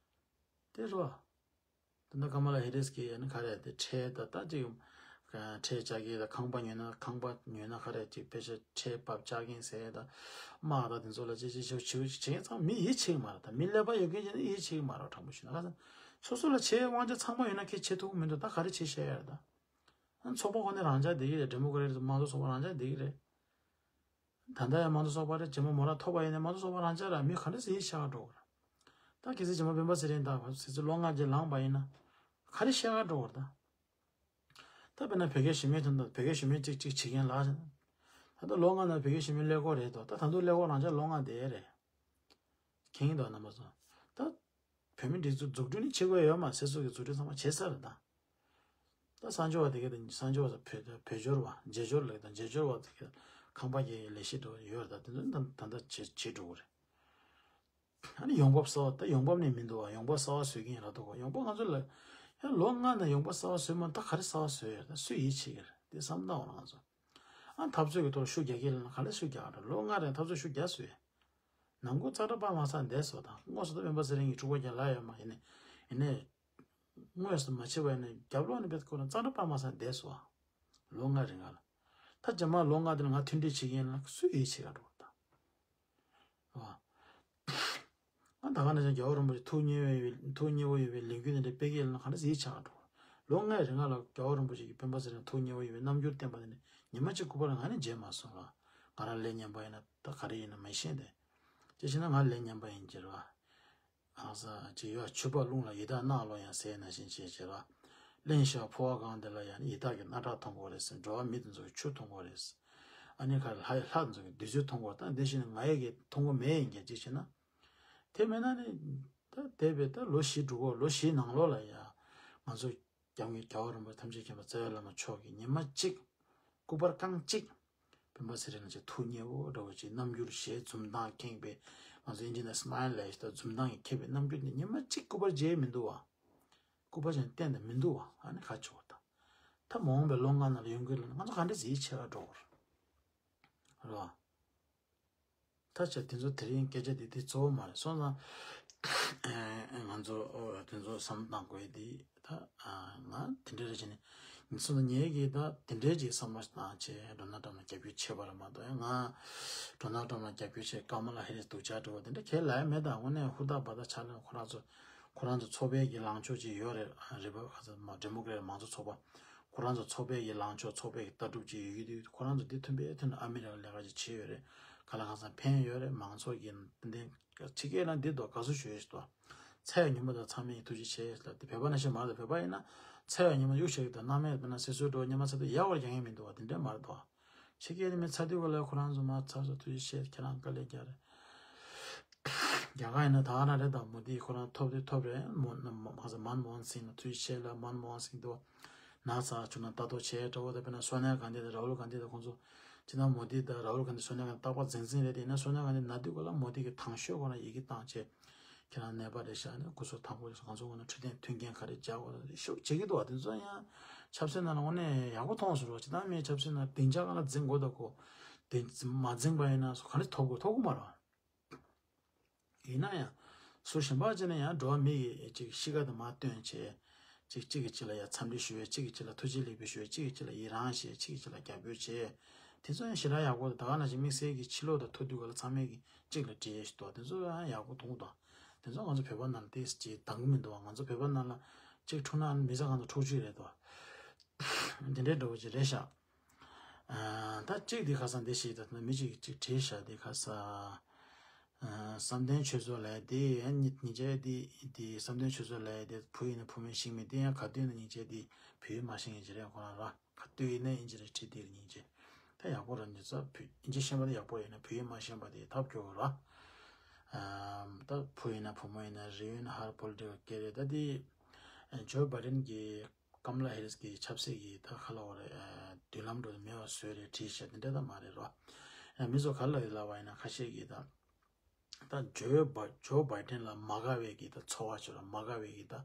དེ་རེད་བ། ད་ལྟ་ཀ་མ་ལ་ཧེ་རི་སི་གིས་ཡང་ན་ག་རེ་དེ་ཁྲལ་ད་ལྟ་ཅིག་ཁྲལ་བཅག་གི་ད་ཁང་པ་ཉོས་ན་ཁང་པ་ཉོས་ན་ག་རེ་ཅིག་ཕལ་ཆེར་ཁྲལ་བབས་བཅག་གིན་ཟེར་ད་དམག་ད་དེ་ཚོ་ལ་ཅི་ཅི་ཞིག་བྱེད་བྱེད་མཁན་ཚང་མི་ཡིད་ཆེས་ཀྱི་མ་རེད། ད་མི་ཀླད་པ་ཡོད་མཁན་ཅིག་ནི་ཡིད་ཆེས་ཀྱི་མ་རེད། དྲང་པོ་ཞུས་ན་ཁ་སང་སོ་སོ་ལ་བྱེད་ཡའི་དབང་ཆ་ཚང་མ་ཡོད་ན་ཁྱེད་བྱེད་ཐུབ་ཀྱི་མི་འདུག་ད་ག་རེ་བྱེད་བཤད་ཡ་རེད་ད། ཨ་ཚོགས་པ་ཁོ་ནས་རང་འཇགས་བསྡད་ཀྱི་རེད། ཌེ་མོ་ཀེ་རེ་ཊི་དམངས་གཙོ་ཚོགས་པ་རང་འཇགས་བསྡད་ཀྱི་རེད། ད་ལྟ་ཡང་དམངས་གཙོ་ཚོགས་པ་རེད། རྗེས་མ་མོ་རང་ཐོབ་པ་ཡིན་ན་དམངས་གཙོ་ཚོགས་པ་རང་འཇགས་རེད། མི་ག་འདྲ་སེ་ཡིད་ཆེས་ག་འགྲོ་གི་རེད། ད་གལ་སྲིད་རྗེས་མ་སྤེན་པ་ཚེ་རིང་དང་སྲིད་ཚོགས་ལོ་ལྔ་རྗེས་ལངས་པ་ཡིན་ན་ག་རེ་བཤད་ག་འགྲོ་གི་རེད་ད། ད་དཔེར་ན་བོད་རྒྱ་ཞི་མོལ་དོན་དག་བོད་རྒྱ་ཞི་མོལ་གཅིག་གཅིག་བྱེད་མཁན་ལ། ད་ལྟ་ལོ་ལྔ་ནང་བོད་རྒྱ་ཞི་མོལ་ཀླད་ཀོར་རེད་དོ། ད་ད་དུང་ཀླད་ཀོར་རང་འཇགས་ལོ་ལྔ་བསྡད་རེད། མཁྱེན་གྱི་འདུག་རྣམ་པ་ཚོ། ད་བོད་མི་སྒྲིག་འཛུགས་འཛུགས་སྐྲུན་ནི་བྱེད་དགོས་ཡོད་མ་རེད། སྲིད་ཚོགས་ཀྱི་འཛུགས་སྐྲུན་ཚང་མ་བྱེད་ཚར་རེད་ད། ད་གསར་འབྱོར་བ་དེ་ག་དང་གསར་འབྱོར་བ་བོད་བོད་འབྱོར་བ་རྗེས་འབྱོར་ལབ་དང་རྗེས་འབྱོར་བ་དེ་ག་ཁང་པ་རྒྱག་ཡའི་ལས་གཞི་འདྲ་བོ་ཡོད་རེད། ད་དེ་ཚོ་ད་ད་ལྟ་བྱེད་བྱེད་འགྲོ་གི་རེད། ཨ་ནི་ཡོང་འབབ་གསར་བ་ད་ཡོང་འབབ་ནི་མི་འདུག་བ། ཡོང་འབབ་གསར་བ་བཟོ་གི་ཡིན་ལབ་འདུག་ག་ཡོང་འབབ་ང་ཚོ་ལ་ཡང་ལོ་ལྔ་ནས་ཡོང་འབབ་གསར་བ་བཟོས་མ་ད་ག་རེ་གསར་བ་བཟོས་ཡོད་ད་སུས་ཡིད་ཆེས་ཀྱི་རེད། དེ་བསམ་བློ་བཏང་བ་ང་ཚོ། ཨ་འཐབ་རྩོད་ཀྱི་ཐོག་ཤུགས་རྒྱག་གི་ལབ་ན་ག་ལེར་ཤུགས་རྒྱག་ག་འགྲོ། ལོ་ལྔ་རིང་འཐབ་རྩོད་ཤུགས་རྒྱག་སོང་ཡ། ནང་ཁུལ་ཙག་སྒྲ་སྤར་མ་ཚར་བསྡད་སོང་ད། དངོས་སུ་ད་སྤེན་པ་ཚེ་རིང་གིས་འཁྲུག་པ་རྒྱག་ལབ་ཡོད་མ་ཡིན་ནའི་ཡིན་ནའི། དངོས་སུ་མ་བྱས་པ་ཡིན་ནའི་རྒྱབ་ལོགས་ནས་བེད་ཁོ་ན་ཙག་སྒྲ་སྤར་མ་ཚར་བསྡད་སོང་ཨ། ལོ་ལྔ་རིང་ང་ལ། ད་རྗེས་མ་ལོ་ལྔ་དེ་ལ་ང་མཐུན་སྒྲིལ་བྱེད་ཀྱི་ཡིན་ལབ་ན་སུས་ཡིད་ཆེས་ག་འགྲོ་ད། ཨ། ང་ད་ག་ནང་བཞིན་རྒྱལ་བ་རིན་པོ་ཆེ་ཐུགས་མཉེས་པའི་ཐུགས་མཉེས་པོ་ཡོད་པའི་ལས་འགུལ་དེ་འདྲ་སྤེལ་གྱི་ཡིན་ན་ག་འདྲ་ཟིག་ཆགས་འགྲོ། ལོ་ལྔའི་རིང་ལ་རྒྱལ་བ་རིན་པོ་ཆེ་གིས་སྤེན་པ་ཚེ་རིང་ཐུགས་མཉེས་པོ་ཡོད་པའི་རྣམ་འགྱུར་བསྟན་པ་དེ་ནི་ཉི་མ་གཅིག་སྐུ་པར་ང་ནི་མཇལ་མ་སོང་ལ། ང་རང་ལས་ངན་པ་ཡིན་ན་ད་ག་རེ་ཡིན་ན་མི་ཤེས་ཏེ། དེ་བྱས་ན་ང་ལས་ངན་པ་ཡིན་གྱི་རེད་བ། ཨང་ས་ཅིག་ཡོད། ཆུ་བ་རླུང་ལ་ཡི་དྭགས་གནག་ལོ་ཡང་ཟེར་ན་བཞིན་བྱས་བྱས་ར། གླིང་ཤ་ཕོ་བ་གང་དེ་ལ་ཡང་ཡི་དྭགས་ཀྱི་སྣ་ཁྲག་འཐུང་དགོས་རེད་ཟེར། འགྲོ་བ་མི་དེ་ཚོ་གི་ཆུ་འཐུང་དགོས་རེད་ཟེར། ཨ་ནི་ཁ་ལྷ་ལྷ་དེ་ཚོ་གི་བདུད་རྩི་འཐུང་དགོས། ད་འདི་བཞིན་ང་ཡི་གི་འཐུང་དགོས་མེད་ཡིན་གྱི་ཅི་བྱས་ན། དེ་མེད་ན་ནི། ད་དེ་བས་ད་ལོ་བཞི་འགྲོ་གོ་ལོ་བཞིའི་ནང་ལོགས་ལ་ཡ། ང་ཚོ་སྐྱབས་མགོན་རྒྱལ་བ་རིན་པོ་ཆེ་ཐམས་ཅད་མཁྱེན་པ་རྩ་བའི་བླ་མ་མཆོག་གིས་ཉི་མ་གཅིག་སྐུ་པར་རྐང་གཅིག་སྤེན་པ་ཚེ་རིང་ལགས་ཀྱི་ཐུགས་མཉེས་པོ་འདྲ་བོ་ཅིག་རྣམ་འགྱུར་ཞེ་འཛུམ་མདངས་ཁེངས་པའི་ང་ཚོ་ཨིན་ཇི་ནས་སྨ་ཡལ་ལབ་ཡ་ཞིག་ད་འཛུམ་མདངས་ཀྱིས་ཁེངས་པའི་རྣམ་འགྱུར་འདི་ཉི་མ་གཅིག་སྐུ་པར་མཇལ་མི་འདུག་བ། སྐུ་པར་ཅན་བསྟན་ཏེ་མི་འདུག་བ། ཨ་ནི་ག་ཆོག་ད། ད་མ་འོངས་པའི་ལོ་ལྔ་ནང་ལ་ཡོང་གི་ལ་ང་ཚོ་ག་འདྲ་ཟིག་ཆེ་བ་འགྲོ་གི་རེད། རེད་བ། ད་ཆ་དེ་ཚོ་དེ་རིང་སྐད་ཆ་དེ་དེ་གཙོ་བོ་མ་རེད་སོང་ཙང་། ང་ཚོ་དེ་ཚོ་བསམ་བློ་བཏང་དགོས་དེ་ད་ང་དེ་འདྲ་རེད་བྱས་ནས་ངས་སོང་ཙང་ངས་ཀྱིས་ད་དེ་འདྲའི་ཅིག་བསམ་བློ་བཏང་བྱས་ཌོ་ནལ་ཊམ་ལ་རྒྱབ་སྐྱོར་བྱས་པ་རེད་མ་གཏོགས་ཡང་ང་ཌོ་ནལ་ཊམ་ལ་རྒྱབ་སྐྱོར་བྱས་ཀ་མ་ལ་ཧེ་རིས་སྡུག་ཅག་འགྲོ་བ་དེ་འདྲ་གས་ལབ་ཡ་མེད། ད་དངོས་གནས་ཧུར་ཐག་འབད་ཐག་ཕྱག་ལས་ཁོ་རང་ཚོ་ཁོ་རང་ཚོ་ཚོགས་པའི་གི་ལངས་ཕྱོགས་ཅིག་ཡོད་རེད། རི་པབ་ཁ་ཚ་མ་ཌེ་མོ་ཀེ་རེ་ཊི་མང་གཙོ་ཚོགས་པ། ཁོ་རང་ཚོ་ཚོགས་པའི་གི་ལངས་ཕྱོགས་ཚོགས་པའི་གི་ལྟ་གྲུབ་ཅིག་ཡོད་ཀྱི་དུས་ཁོ་རང་ཚོ་འདི་མཐུན་པའི་ཐོག་ནས་ཨ་མི་རི་ཀ་ལས་ཀ་ཅིག་བྱས་ཡོད་རེད། ག་ལ་གང་འཚམ་ཕན་ཡོད་རེད། མང་ཚོགས་ཀྱི་ཏན་ཏན་ཕྱི་རྒྱལ་ལ་འདི་དོ་དགའ་བསུ་ཞུ་ཡས་ཞིག་དོ། ཚེ་ཡང་ཉིན་མོ་དང་ཚང་མས་ཐུགས་རྗེ་ཆེ་ལ་དེ་བོད་པ་ནང་བཞིན་མ་རེད། བོད་པ་ཡིན་ན་ཚེ་ཡང་ཉིན་མོ་གཡུག་བྱེད་ཀྱི་དང་སྣང་མེད་དཔེར་ན་སྲིད་ཟུར་འགྲོ་ཉི་མ་ཚེ་དུ་ཡག་བར་རྒྱག་མཁན་མི་འདུག་བ། དེ་འདྲས་མ་རེད་དོ། ཕྱི་རྒྱལ་ནས་མི་ཚ་དུས་ག་ལ་ཁོ་རང་ཚོ་མ་ཚ་ཚ་ཐུགས་རྗེ་ཆེ་ཁྱེད་རང་དཀའ་ལས་རྒྱག་རེད། རྒྱ་གར་ཡིན་ན་ད་ག་ན་རེད་ད་མོ་དི་ཁོ་རང་ཐོབ་དེ་ཐོབ་རེད། མོ་ན་མ་ས་མན་མོ་ཧན་སིང་ལ་ཐུགས་རྗེ་ཆེ་ལ་མན་མོ་ཧན་སིང་དོ། ན་ཚ་བྱུང་ན་ལྟ་རྟོག་བྱས་འདྲ་བོ་དེ་དཔེར་ན་སོ་ནིའ་གྷན་དྷི་དང་རཱ་ཧུལ་གྷན་དྷི་དང་ཁོང་ཚོ་ཅི་ན་མོ་དི་དང་རཱ་ཧུལ་གྷན་དྷི་སོ་ནིའ་གྷན་དྷི་རྟག་པར་འཛིང་འཛིང་རེད། དེ་ཡིན་ན་སོ་ནིའ་གྷན་དྷི་ན་དུས་ག་ལ་མོ་དི་གི་དང་ཤོས་ཁོ་རང་ཡི་གེ་བཏང་བྱས་ཁྱེད་རང་ནད་པ་རེད་ཤག་ནས་སྐུ་གཟུགས་ཐང་པོ་རེད་ཤག་ང་ཚོ་ངོ་ན་འཕྲོད་བསྟེན་མཐུན་རྐྱེན་ག་རེ་བྱ་དགོས་རེད་ཤུགས་བྱེད་ཀྱི་འདུག་བ། དེ་ཚོ་ཡང་ཆབ་སྲིད་ནང་ལ་དངོས་གནས་ཡག་པོ་མཐོང་སོང་རོགས་ཅི་ད་མིའི་ཆབ་སྲིད་ནང་སྡིངས་ཆ་ག་ལ་འཛིང་དགོས་ད་གོ། དེ་མ་འཛིང་པ་ཡིན་ན་ག་རེ་ཐོབ་དགོས་ཐོབ་གི་མ་རེད། ཡིན་ན་ཡང་ སུ་གཞན་པ་ཅིག་ནས་ཡང་འགྲོ་བ་མི་ཡི་ཅིག་གཤིས་ཀ་དེ་མར་སྟོན་བྱས། ཅིག་གཅིག་གིས་གཅིག་ལ་ཡང་འཚམས་འདྲི་ཞུ་བས། གཅིག་གིས་གཅིག་ལ་ཐུགས་རྗེ་ལེགས་འབུལ་ཞུ་བས། གཅིག་གིས་གཅིག་ལ་ཡི་རང་བྱས། གཅིག་གིས་གཅིག་ལ་རྒྱབ་སྐྱོར་བྱས། དེ་ཚོ་ཡང་ཞེ་དྲག་ཡག་པོ་འདུག་ད་ག་ནང་བཞིན་དམིགས་བསལ་གྱི་ཕྱི་ལོགས་དང་ཐུག་དུས་ག་ལ་ཚང་མས་ཀྱིས་གཅིག་ལ་འདྲིས་ཞུ་འདུག་དེ་ཚོ་ཡང་ཡག་པོ་མཐོང་འདུག་དེ་ཚོ་ང་ཚོ་བོད་པ་ནང་ལ་ཏོག་ཙམ་ཅིག་འདང་གི་མི་འདུག་ང་ཚོ་བོད་པ་ནང་ལ་གཅིག་འཁྲུག་ན་མི་ཚེ་གང་ཚོད་འཁྲུག་རྒྱུ་རེད་དོ། དེ་འདྲའི་འདྲ་བོ་ཅིག་རེད་ཤག་ཨ། ད་གཅིག་དེ་ཁ་སང་དེ་ཞིག་ད་མི་གཅིག་གཅིག་བྲིས་ཤག་དེ་ཁ་སང་། ཨ། བསམ་གཏན་ཆོས་མཚོ་ལབ་དེ་ཡང་སྙིང་རྗེ་དེ་དེ་བསམ་གཏན་ཆོས་མཚོ་ལབ་དེ་བུ་ཡིན་ན་བུ་མོ་ཤེས་མེད། དེ་ཡང་ག་དུས་ན་སྙིང་རྗེ་དེ་བོད་ཡིག་མ་ཤེས་མཁན་ཅིག་རེད། ཁོ་རང་ར་ག་དུས་ཡིན་ན་ཨིན་ཇི་རེད་བྲིས་དེ་སྙིང་རྗེ། ད་ཡག་པོ་ར་འདི་ཚོ་བོད་ཨིན་ཇི་ཤེས་པ་དེ་ཡག་པོ་ཡིན་ན་བོད་ཡིག་མ་ཤེས་པ་དེ་ཐབས་སྐྱོ་བོ་ར། ཨ། ད་བུ་ཡིན་ན་བུ་མོ་ཡིན་ན་རེ་ཡོད་ན་ཧར་པོ་ལི་ཊི་ཀལ་སྐད་རེད། ད་དེ་ཇོ་བྷའི་ཌེན་གྱི་ཀམ་ལ་ཧེ་རིས་ཀྱི་ཆབ་སྲིད་ཀྱི་ད་ག་ལབ་དགོས་རེད། ཨ། མདུན་ལམ་འགྲོ་དུ་མེད་པ་བཟོས་རེད་བྲིས་ཤག་དེ་འདྲ་ད་མ་རེད་རོ། ཨ། མི་ཚོ་ག་ལ་ཡོད་ལབ་པ་ཡིན་ན་ཁ་ཤས་ཀྱིས་ད་ད་ཇོ་བྷ་ཇོ་བྷའི་ཌེན་ལ་མ་དགའ་བའི་གི་ད་ཚོར་བ་ཅིག་ར། མ་དགའ་བའི་གི་ད་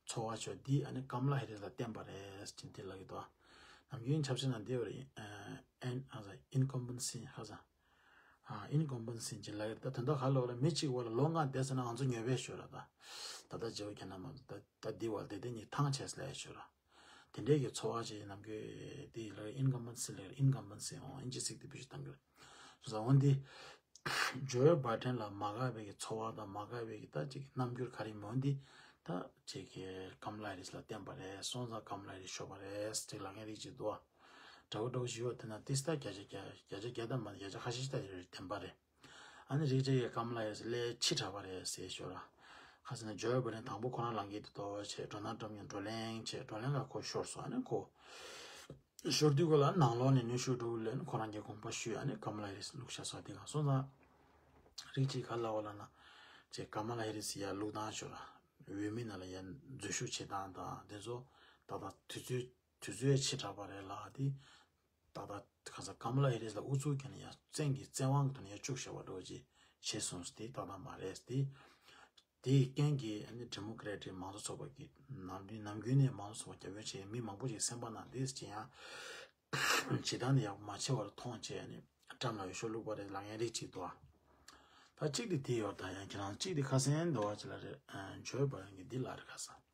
ཚོར་བ་ཅིག་འདི་ཨ་ནི་ཀམ་ལ་ཧེ་རིས་ལ་བརྟེན་པ་རེད་ཅེས་འདི་ལབ་ཀྱི་འདུག་ནམ་རྒྱུན་ཆབ་སྲིད་ནང་འདི་བ་རེད། ཨ། ཨིན་ཨ་ཟ་ཨིན་ཀམ་བན་སི་ཁ་ས། ཨ། ཨིན་ཀམ་བན་སི་ཅེས་ལབ་ཀྱི་རེད། ད་དོན་དག་ག་ལབ་ར། མི་གཅིག་བ་ལ་ལོ་ལྔ་བསྡད་ཟེར་ན་ང་ཚོ་ཉོབ་པས་ཤོད་ར། ད་ད་ལྟ་ཇོ་བྷའི་ཌེན་མ་ད་ད་འདི་བ་ལ་དེ་དེ་གཉིས་ཐང་ཆད་ལབ་ཤོད་ར། དེ་འདྲའི་གི་ཚོར་བ་ཅིག་ནམ་རྒྱུན་དེ་ལ་ཨིན་ཀམ་བན་སི་ལ་ཨིན་ཀམ་བན་སི་འོང་ཨིན་ཇི་ཚིག་དེ་བེད་སྤྱོད་གཏང་གི་རེད། སོང་ཙང་འོན་ཏེ་ཇོ་བྷའི་ཌེན་ལ་མ་དགའ་བའི་གི་ཚོར་བ་དང་མ་དགའ་བའི་གི་ད་ཅིག་རྣམ་འགྱུར་ག་རེ་མོ་འདི་ད་ཅིག་གི་ཀམ་ལ་ཧེ་རིས་ལ་བརྟེན་པ་རེད། སོང་ཙང་ཀམ་ལ་ཧེ་རིས་ཤོར་བ་རེད་ཅིག་ལབ་མཁན་རིགས་ཅིག་འདུག་ཨ། འདྲ་བོ་འདྲ་བོ་ཞིག་ཡོད། དེ་ན་ཏིས་ད་བརྒྱ་ཆ་བརྒྱ་བརྒྱ་ཆ་བརྒྱ་ད་མ་བརྒྱ་ཆ་ཁ་ཤས་ཤིག་ད་རེད་བདེན་པ་རེད། ཨ་ནི་རིགས་གཅིག་གིས་ཀམ་ལ་ཧེ་རིས་ལས་ཕྱི་དྲགས་པ་རེད་ཟེར་ཤོད་ར། ཁ་སང་ནས་ཇོ་བྷའི་ཌེན་དང་པོ་ཁོ་རང་ལངས་ཀྱི་འདུག་དོ་བྱས། ཌོ་ནལ་ཊམ་ཡང་བགྲོ་གླེང་བྱས། བགྲོ་གླེང་ལ་ཁོ་ཤོར་སོང་། ཨ་ནི་ཁོ་ཤོར་དུས་ཁོ་ལ་ནང་ལོགས་ནས་གནོན་ཤུགས་འགྲོ་ལས་ཁོ་རང་གི་དགོངས་པ་ཞུས། ཨ་ནི་ཀམ་ལ་ཧེ་རིས་བླུགས་བཞག་སོང་། དེ་ག་སོང་ཙང་རིགས་གཅིག་ག་ལབ་པ་ལབ་ན་བྱས། ཀམ་ལ་ཧེ་རིས་ཡར་བླུགས་སྟངས་ཤོད་ར། འོས་མི་ནང་ལ་ཡར་འཛུལ་ཞུགས་བྱེད་སྟངས་དང་དེ་ཚོ་ད་ལྟ་དུས་ཚོད་དུས་ཚོད་ཕྱི་དྲགས་པ་རེད་ལ། དེ་ཏག་ཏག་ཁ་སང་ཀམ་ལ་ཧེ་རིས་ལ་ཨུ་ཚུགས་བརྒྱབ་ནས་ཡང་བཙན་གྱིས་བཙན་དབང་གི་ཐོག་ནས་ཡང་བཅུག་བཞག་པ་འདྲ་བོ་ཅིག་བྱས་སོང་། དེ་ཏག་ཏག་མ་རེད། དེ་དེའི་རྐྱེན་གྱིས་ཨ་ནི་ཌི་མོ་ཀེ་རེ་ཊིག་མང་གཙོ་ཚོགས་པ་གིས་ནམ་རྒྱུན་ནམ་རྒྱུན་ནས་མང་གཙོ་ཚོགས་པ་རྒྱབ་སྐྱོར་བྱེད་མཁན་མི་མང་པོ་ཞིག་སེམས་པ་ནང་དེ་ཅི་ཡང་བྱེད་སྟངས་དེ་ཡག་པོ་མ་བྱས་པར་མཐོང་བྱས་ནས་ཊམ་ལ་འོས་ཤོག་བླུགས་པ་རེད་ལབ་མཁན་རིགས་གཅིག་འདུག་ཨ། ད་གཅིག་དེ་དེ་ཡོད། ད་ཡང་ཁྱེད་རང་གཅིག་དེ་ཁ་སང་འདི་བ་ཅི་ལ་རེད། ཨ། ཇོ་བྷའི་ཌེན་གྱིས་འདི་ལབ་རེད་ཁ་སང་།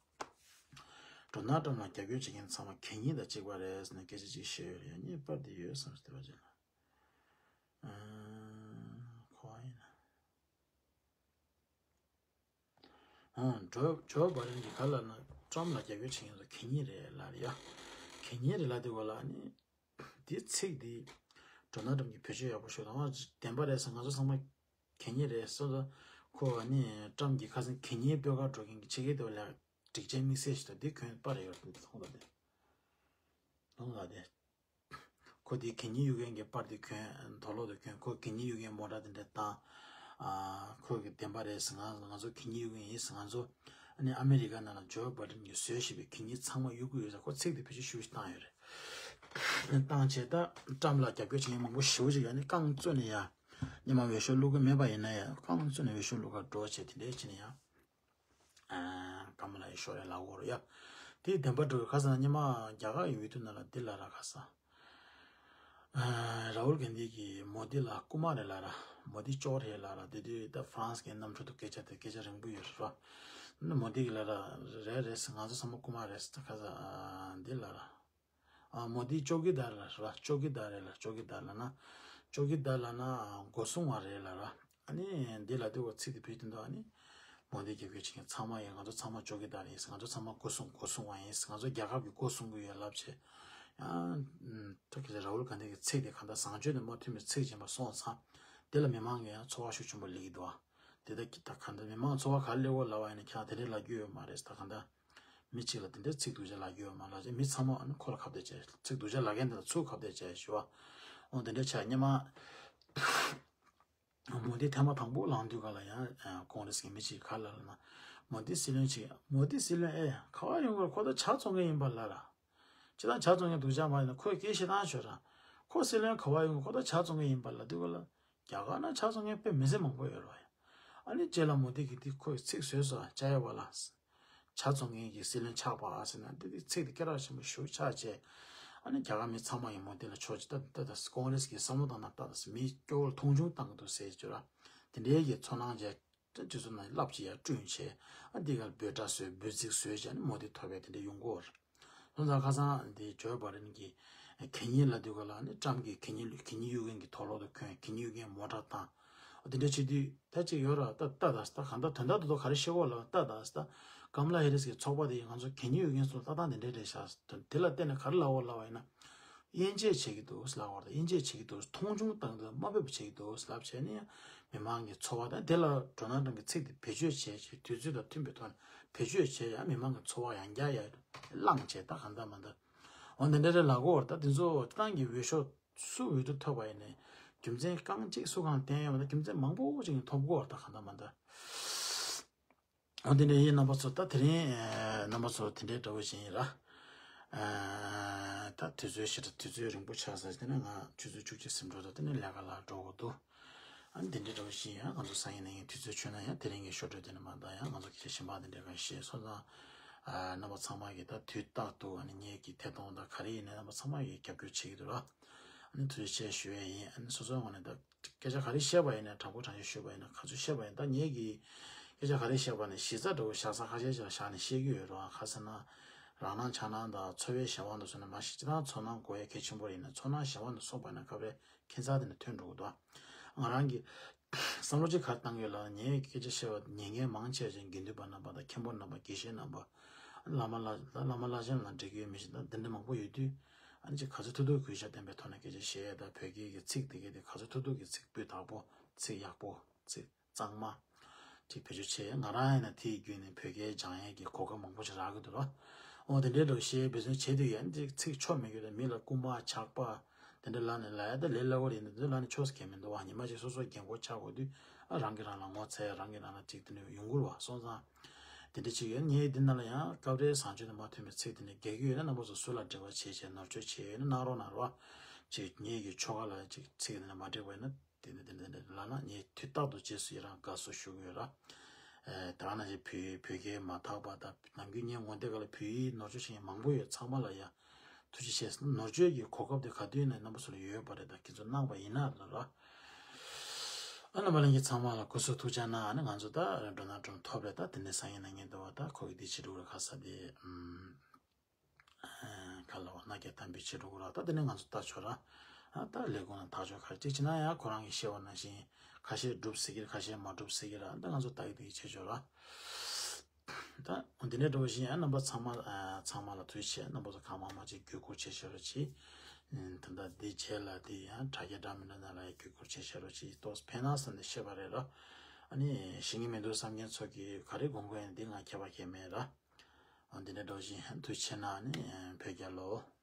ཌོ་ནལ་ཊམ་ལ་རྒྱབ་སྐྱོར་བྱེད་མཁན་ཚང་མ་གད་སྙིགས་དང་གཅིག་པ་རེད་ཟེར་ནས་སྐད་ཆ་གཅིག་བཤད་ཡོད་རེད། ཡང་ངས་པར་འདི་ཡོད་བསམ་སྟེ་བ་ཅིག་ལ། ཨ། ཁོ་ཡིན་ན། ཨ། ཇོ་ཇོ་བྷའི་ཌེན་གྱིས་ག་ལབ་ན་ཊམ་ལ་རྒྱབ་སྐྱོར་བྱེད་མཁན་ཚོ་གད་སྙིགས་རེད་ལབ་རེད་ཡ། གད་སྙིགས་རེད་ལབ་དུས་ག་ལ་ནི། དེ་ཚིག་དེ་ཌོ་ནལ་ཊམ་གྱིས་བེད་སྤྱོད་ཡག་པོ་ཤོད་དང་བདེན་པ་རེད་ཟེར། ང་ཚོ་ཚང་མ་གད་སྙིགས་རེད་ཟེར། ཁོ་ཨ་ནི་ཊམ་གྱིས་ཁ་སང་གད་སྙིགས་སྤོ་གར་འགྲོ་མཁན་གྱི་ཕྱི་རྒྱལ་དུ་ལ་སྒྲིག་ཆས་དམིགས་བསལ་ཞིག་དང་དེ་གྱོན་པ་རེད་ཡོད་དེ་མཐོང་ལ་དེ། མཐོང་ལ་དེ། ཁོ་དེ་གད་སྙིགས་གཡུག་མཁན་གྱི་པར་དེ་གྱོན། དོག་ལོག་དེ་གྱོན། ཁོ་གད་སྙིགས་གཡུག་མཁན་མོ་ཊ་དེ་འདྲ་བཏང་། ཨ། ཁོ་གི་བདེན་པ་རེད་ཟེར། ང་ང་ཚོ་གད་སྙིགས་གཡུག་མཁན་ཡིན་ཟེར། ང་ཚོ་ཨ་ནི་ཨ་མེ་རི་ཀ་ནང་ལ་ཇོ་བྷའི་ཌེན་གྱིས་བཟོས་བཞག་པའི་གད་སྙིགས་ཚང་མ་གཡུག་གི་ཡོད་ཟེར། ཁོ་ཚིག་དེ་བེད་སྤྱོད་ཞུ་བཏང་ཡོད་རེད། བཏང་བྱས་ད་ཊམ་ལ་རྒྱབ་སྐྱོར་བྱེད་མཁན་མང་པོ་ཞེ་པོ་ཅིག་ཡང་ནི་རྐང་བཙུགས་ནས་ཡ། སྔོན་མ་འོས་ཤོག་བླུག་གི་མེད་པ་ཡིན་ན་ཡང་རྐང་བཙུགས་ནས་འོས་ཤོག་བླུག་གར་འགྲོ་བྱས་དེ་འདྲས་བྱས་ནས་ཡ། ཨ། ཀམ་ལ་ཧེ་ཤོར་རེད་ལབ་དགོས་རེད་ཡ། དེ་བདེན་པ་འགྲོ་གི། ཁ་སང་སྔོན་མ་རྒྱ་གར་གྱི་འོས་བསྡུ་ནང་ལ་འདི་ལབ་ར་ཁ་སང་། ཨ། རཱ་ཧུལ་གྷན་དྷི་གིས་མོ་དི་ལ་རྐུ་མ་རེད་ལབ་ར། མོ་དི་ཅོར་རེད་ལབ་ར། དེ་དུས་ད་ཧྥ་རན་སི་གི་གནམ་གྲུ་དུ་སྐད་ཆ་དེ་སྐད་ཆ་རིང་པོ་ཡོད་རེད་ར། མོ་དི་གིས་ལབ་ར། རེད་རེད་ཟེར། ང་ཚོ་ཚང་མ་རྐུ་མ་རེད་ཟེར། ཁ་སང་། ཨ། འདི་ལབ་ར། ཨ། མོ་དི་ཅོ་ཀི་དར་ལ་ར། ཅོ་ཀི་དར་རེད་ལ། ཅོ་ཀི་དར་ལབ་ན། ཅོ་ཀི་དར་ལབ་ན་སྒོ་སྲུང་བ་རེད་ལབ་ར། ཨ་ནི་འདི་ལབ་དུས་ཁོ་ཚིག་དེ་བེད་དེ་འདུག་ཨ་ནི་མོ་དི་རྒྱབ་སྐྱོར་བྱེད་མཁན་ཚང་མ་ཡིན། ང་ཚོ་ཚང་མ་ཅོ་ཀི་དར་ཡིན། ང་ཚོ་ཚང་མ་སྒོ་སྲུང་སྒོ་སྲུང་བ་ཡིན། ང་ཚོ་རྒྱལ་ཁབ་ཀྱི་སྒོ་སྲུང་གི་ཡོད་ལབ་བྱས། ཡང་ད་གི་རཱ་ཧུལ་གྷན་དྷི་གི་ཚིག་དེ་གང་ལྟར་བཟང་སྤྱོད་དང་མ་མཐུན་པའི་ཚིག་ཅིག་ཡིན་པ་སོང་ཙང་། དེ་ལ་མི་མང་གིས་ཡང་ཚོར་བ་ཤུགས་ཆེན་པོ་སླེབས་ཀྱི་འདུག་ཨ། དེ་ལྟར་གྱི་ད་གང་ལྟར་མི་མང་ཚོར་བ་ག་རེ་སླེབས་ཡོད་ལབ་པ་ཡིན་ན། ཁྱེད་རང་དེ་འདྲས་ལབ་རྒྱུ་ཡོད་མ་རེད་ཟེར། ད་གང་ལྟར་མི་གཅིག་ལ་དེ་འདྲས་ཚིག་སྡུག་ཅག་ལབ་རྒྱུ་ཡོད་མ་རེད་ཟེར། མི་ཚང་མ་ཨ་ནི་ཁོ་ལ་ཁ་གཏད་བྱས། ཚིག་སྡུག་ཅག་ལབ་མཁན་དེ་ལ་ཚུར་ཁ་གཏད་བྱས་ཞུ་བ། འོ་དེ་འདྲས་ཆགས། སྔོན་མ་མོ་དི་ཐེངས་མ་དང་པོ་ལངས་དུས་ག་ལ་ཡང་ཀོང་རེས་ཀྱི་མི་གཅིག་ག་ལབ་ལབ་ན། མོ་དི་སྲིད་བློན་ཅིག་མོ་དི་སྲིད་བློན་ཨེ་ག་པར་ཡོང་གི་རེད། ཁོ་ད་ཇ་བཙོང་མཁན་ཡིན་པ་ལབ་ར། ཇ་བཙོང་མཁན་སྡུག་ཅག་མ་ཡིན་ན་ཁོས་སྐད་བཤད་སྟངས་ཤོད་ར། ཁོ་སྲིད་བློན་ག་པར་ཡོང་གི། ཁོ་ད་ཇ་བཙོང་མཁན་ཡིན་པ་ལབ་དུས་ག་ལ། རྒྱ་གར་ན་ཇ་བཙོང་མཁན་དཔེ་མི་སྲིད་མང་པོ་ཡོད་རེད་བ། ཨ་ནི་རྗེས་ལ་མོ་དི་གིས་འདི་ཁོས་ཚིག་བཟོས་སོང་། ཇ་ཡ་བ་ལ། ཇ་བཙོང་མཁན་གྱི་སྲིད་བློན་ཆགས་པ་ཟེར་ན་འདི་འདི་ཚིག་འདི་སྐད་གྲགས་ཆེན་པོ་ཞེ་པོ་ཆགས་བྱས། ཨ་ནི་རྒྱ་གར་མི་ཚང་མ་ཡིས་མོ་དི་ལ་ཕྱོགས་གཅིག་ད་ད་ད་ཀོང་རེས་ཀྱི་བསམ་བློ་བཏང་ན་ད་ད་མི་སྐྱོ་བོར་མཐོང་ཆུང་བཏང་གི་འདུག་ཟེར་གྱི་ར། དེ་འདྲའི་གི་ཚོར་སྣང་བྱས། དེ་དུས་ཚོད་ནང་རླབས་ཆེ་ཡར་བསྐྲུན་བྱས། ཨ་འདི་གར་འབོད་སྒྲ་བཟོས། འབོད་ཚིག་བཟོས་བྱས་ནས་མོ་དེ་ཐོབ་པའི་དེ་འདྲ་ཡོང་གི་ཡོད་རེད། སོང་ཙང་ཁ་སང་འདི་ཇོ་བྷའི་ཌེན་གྱིས་གད་སྙིགས་ལབ་དུས་ག་ལ་ནི་ཊམ་གྱིས་གད་སྙིགས་གད་སྙིགས་གཡུག་མཁན་གྱི་དུག་ལོག་དེ་གོན། གད་སྙིགས་གཡུག་མཁན་མོ་ཊ་བཏང་། འོ་དེ་འདྲ་བྱེད་དུས་ད་ཅིག་ཡོད་ར། ད་ལྟ་ད་ད་གང་ལྟར་དོན་དག་ཏུ་ད་ག་རེ་བཤད་གོ་ལབ། ལྟ་ད་ད་ཀམ་ལ་ཧེ་རིས་ཀྱི་ཚོགས་པ་དེ་ཡིས་ང་ཚོ་གད་སྙིགས་གཡུག་མཁན་ཚོ་ལྟ་སྟངས་དེ་འདྲ་རེད་ཤག་དེ་ལ་བརྟེན་ནས་ག་རེ་ལབ་གོ་ལབ་པ་ཡིན་ན། དབྱེ་འབྱེད་བྱེད་ཀྱི་འདུག་ལབ་པ་རེད། དབྱེ་འབྱེད་བྱེད་ཀྱི་འདུག་མཐོང་ཆུང་བཏང་གི་འདུག་དམའ་འབེབས་བྱེད་ཀྱི་འདུག་ལབ་བྱས་ནས་མི་མང་གི་ཚོར་བ་དང་། དེ་ལ་ཌོ་ནལ་ཊམ་གྱིས་ཚིག་དེ་བེད་སྤྱོད་བྱས་བྱས། དུས་ཚོད་དང་མཐུན་པའི་ཐོག་ནས་བེད་སྤྱོད་བྱས། ཡང་མི་མང་གི་ཚོར་བ་ཡང་བསྐྱར་ཡར་བསླངས་བྱས། ད་གང་ལྟར་མ་ལྟར་འོ་འདི་འདྲ་རེད་ལབ་གོ་རེད། ད་དེ་ཚོ་ཏང་གི་འོས་ཤོག་སུ་འོས་བསྡུ་ཐོབ་པ་ཡིན་ནའི་རྒྱུ་མཚན་རྐང་གཅིག་སུ་གང་བསྟན་ཡོད་མ་རེད། རྒྱུ་མཚན་མང་པོ་ཅིག་ཐོབ་གོ་རེད། ད་གང་ལྟར་མ་ལྟར། འོ་དེ་འདྲ་ཡིན། རྣམ་པ་ཚོ་ད་དེ་རིང་ཨེ་རྣམ་པ་ཚོ་དེ་འདྲའི་འདྲ་བོ་ཞིག་ཡིན་ར། ཨེ་ད་དུས་ཚོད་ཞེ་དྲག་དུས་ཚོད་རིང་པོ་ཆགས་ས་དེ་ནས་ང་ཆུ་ཚོད་བཅུ་གཅིག་ཟིན་འགྲོ་འདུག་དེ་ནས་ལས་ཀ་ལ་འགྲོ་དགོས་འདུག་ཨ་ནི་དེ་འདྲའི་འདྲ་བོ་ཞིག་ཡིན། ང་ཚོ་སང་ཉིན་གནངས་ཉིན་དུས་ཚོད་ཆོད་ན་ཡང་དེ་རིང་གི་ཞོར་འཕྲོས་དེ་ནས་མ་གཏོགས་ཡང་ང་ཚོ་སྐད་ཆ་གཞན་པ་དེ་འདྲའི་ག་བཤད་སོང་ཙང་། ཨ་རྣམ་པ་ཚང་མ་གིས་ད་དུས་རྟག་ཏུ་ཨ་ནི་ངེད་ཀྱི་ཐད་གཏོང་དང་ག་རེ་ཡིན་ནའི་རྣམ་པ་ཚང་མ་གིས་རྒྱབ་སྐྱོར་བྱེད་ཀྱི་འདུག་ར། ཨ་ནི་ཐུགས་རྗེ་ཆེ་ཞུ་ཡས་ཡིན། ཨ་ནི་སོ་སོའི་ངོས་ནས་ད་སྐད་ཆ་ག་རེ་བཤད་པ་ཡིན་ན། དྲང་པོ་དྲང་བཞག་ཞུས་པ་ཡིན་ན། ག་ཚོད་བཤད་པ་ཡིན། ད་ངེད་ཀྱིས་སྐད་ཆ་ག་རེ་བཤད་པ་ནི་གཞི་རྩ་འདྲ་བོ་བཞག་ས་ཁ་ཤས་ཅིག་ལ་བཞག་ནས་བཤད་ཀྱི་ཡོད་རེད་བ། ག་ཟེར་ན་རང་སྣང་ཆགས་སྣང་དང་ཚོར་བའི་གཞན་དབང་དུ་སོང་ནས་མ་གཞི་སྤྱིར་བཏང་ཚོར་སྣང་གོ་ཡ་གལ་ཆེན་པོ་ཡིན་ན། ཚོར་སྣང་གཞན་དབང་དུ་སོང་པ་ཡིན་ན་སྐབས་རེ་ཁྱད་མཚར་དེ་འདྲ་ཐོན་འགྲོ་གི་འདུག་ང་རང་གིས་བསམ་བློ་ཅིག་ག་རེ་བཏང་གི་ཡོད་ལབ་ན། ངས་སྐད་ཆ་བཤད་པ་ཉན་མཁན་མང་ཆེ་བ་ཅིག་དགེ་འདུན་པ་རྣམ་པ་དང་། མཁན་པོ་རྣམ་པ། དགེ་བཤེས་རྣམ་པ། བླ་མ་ལ་བླ་མ་བླ་ཆེན་ལ་འགྲིག་གི་ཡོད་མེད་ཅིག་དང་། འདི་འདྲ་མང་པོ་ཡོད་དུས། ཨ་ནི་ཅིག་ག་ཚོད་ཐུབ་ཐུབ་གུས་ཞབས་ལྡན་པའི་ཐོག་ནས་སྐད་ཆ་བཤད་ཡས་དང་། བོད་སྐད་ཀྱི་ཚིག་དེ་གའི་དེ་ག་ཚོད་ཐུབ་ཐུབ་ཀྱི་ཚིག་སྤུས་དག་པོ། ཚིག་ཡག་པོ། ཚིག་གཙང་མ་ཅིག་བེད་སྤྱོད་བྱས། ང་རང་ཡིན་ན་དེའི་བརྒྱུད་ནས་བོད་སྐད་སྦྱང་ཡས་ཀྱི་གོ་སྐབས་མང་པོ་ཞིག་རག་གི་འདུག་ར། འོ་དེ་འདྲའི་འདྲ་བཤད་འབད་བརྩོན་བྱེད་དུས། ཡང་ཅིག་ཚིག་ཆོ་མེད་རྒྱུ་དང་། མི་ལ་རྐུན་མ་ཇག་པ་དེ་འདྲ་ལབ་ནས་ལབ་ཡ་ད་ལས་སླ་པོ་རེད། འདི་ཚོ་ལབ་ནས་ཆོ་ས་གང་ཡང་མི་འདུག་བ། ཉི་མ་གཅིག་སོ་སོ་རྒན་གོག་ཆགས་དགོས་དུས། ཨ་རང་གིས་རང་ལ་ངོ་ཚ་ཡ། རང་གིས་རང་ལ་ཅིག་དེ་འདྲ་ཡོང་གི་རེད་བ། སོང་ཙང་དེ་འདྲ་ཅིག་ཡོད། ངས་འདི་ནང་ལ་ཡང་སྐབས་རེ་བཟང་སྤྱོད་དང་མ་མཐུན་པའི་ཚིག་དེ་འདྲ་རྒྱག་གི་ཡོད་ན། རྣམ་པ་ཚོ་ཟུར་ལ་འབྲེལ་བ་བྱས་བྱས་ནོར་བཅོས་བྱས་ཡོད་ན་གནང་རོགས་གནང་རོགས། ཅིག་ངེད་ཀྱི་ཆོ་ག་ལ་ཅིག་ཚིག་དེ་འདྲ་མ་འགྲིག་པ་ཡིན་ན། དེ་འདྲ་དེ་འདྲ་དེ་འདྲ་ལབ་ན། ངས་དུས་རྟག་ཏུ་རྗེས་སུ་ཡི་རང་དགའ་བསུ་ཞུ་གི་ཡོད་ར། ཨེ་ད་ག་ནང་བཞིན་བོད་བོད་སྐད་མ་དག་པ་དང་། ནམ་རྒྱུན་ངས་ངོ་དེབ་སྒང་ལ་བོད་ཡིག་ནོར་བཅོས་བྱེད་མཁན་མང་པོ་ཡོད། ཚང་མ་ལ་ཡ་ཐུགས་རྗེ་ཆེ། ནོར་བཅོས་ཀྱི་གོ་སྐབས་དེ་ག་དུས་ནས་རྣམ་པ་ཚོ་ལ་ཡོད་པ་རེད། ད་ཁྱེད་ཚོ་གནང་པ་ཡིན་ན་ར། ཨ་རྣམ་པ་ལྷན་རྒྱས་ཚང་མ་ལ་སྐུ་གཟུགས་ཐུགས་ཅག་གནང་། ཨ་ནི་ང་ཚོ་ད་ཌོ་ནལ་ཊམ་ཐོབ་རེད། ད་དེ་ནས་སང་ཉིན་གནངས་ཉིན་འདུག་བ། ད་ཁོ་གིས་འདི་བྱེད་འགྲོ་གི་རེད། ཁ་ས་དེ་ཨམ། ཁ་ལོ་ན་རྒྱ་ཐམ་པའི་ཆེད་དུ་ར། ད་དེ་ནས་ང་ཚོ་ལྟ་ཆོག་ར། ཨ་ད་ལས་ཁུངས་ནང་ཐག་གཅོད་ག་རེ་ཅིག་བྱེད་ན་ཡང་ཁོ་རང་གིས་བཤད་པ་ནང་བཞིན་ཁ་ཤས་འགྲུབ་སྲིད་ཀྱི་རེད། ཁ་ཤས་མ་འགྲུབ་སྲིད་ཀྱི་རེད། ད་ང་ཚོ་ལྟ་གི་དེ་གི་བྱེད་ཆོག་ར། ད་འདི་འདྲ་འདྲ་བོ་ཞིག་ཡང་རྣམ་པ་ཚང་མ་ཨ་ཚང་མ་ལ་ཐུགས་རྗེ་ཆེ། རྣམ་པ་ཚོ་གང་མང་མང་ཅིག་བརྒྱུད་སྐུར་བྱེད་ཤེས་རོགས་གྱིས། ད་ལྟ་འདི་རྗེས་ལ་འདི་ཡང་དྲ་རྒྱ་འདྲ་མི་འདྲ་ནང་ལ་ཡང་བརྒྱུད་སྐུར་བྱེད་ཤེས་རོགས་གྱིས། ཏོག་ཙམ་ཕན་ན་བསམ་ནས་བཤད་པ་རེད་ར། ཨ་ནི་ཤེས་ཀྱི་མི་འདུག་བསམ་མཁན་ཚོ་གིས་ག་རེ་དགོངས་དགོངས་ཡིན་འདི་ང་ཁྱད་པར་གང་ཡང་མེད་ར། འདི་འདྲ་འདྲ་བོ་ཞིག་ཐུགས་རྗེ་ཆེ་གནང་། ཨ་ནི་བོད་རྒྱལ་ལོ།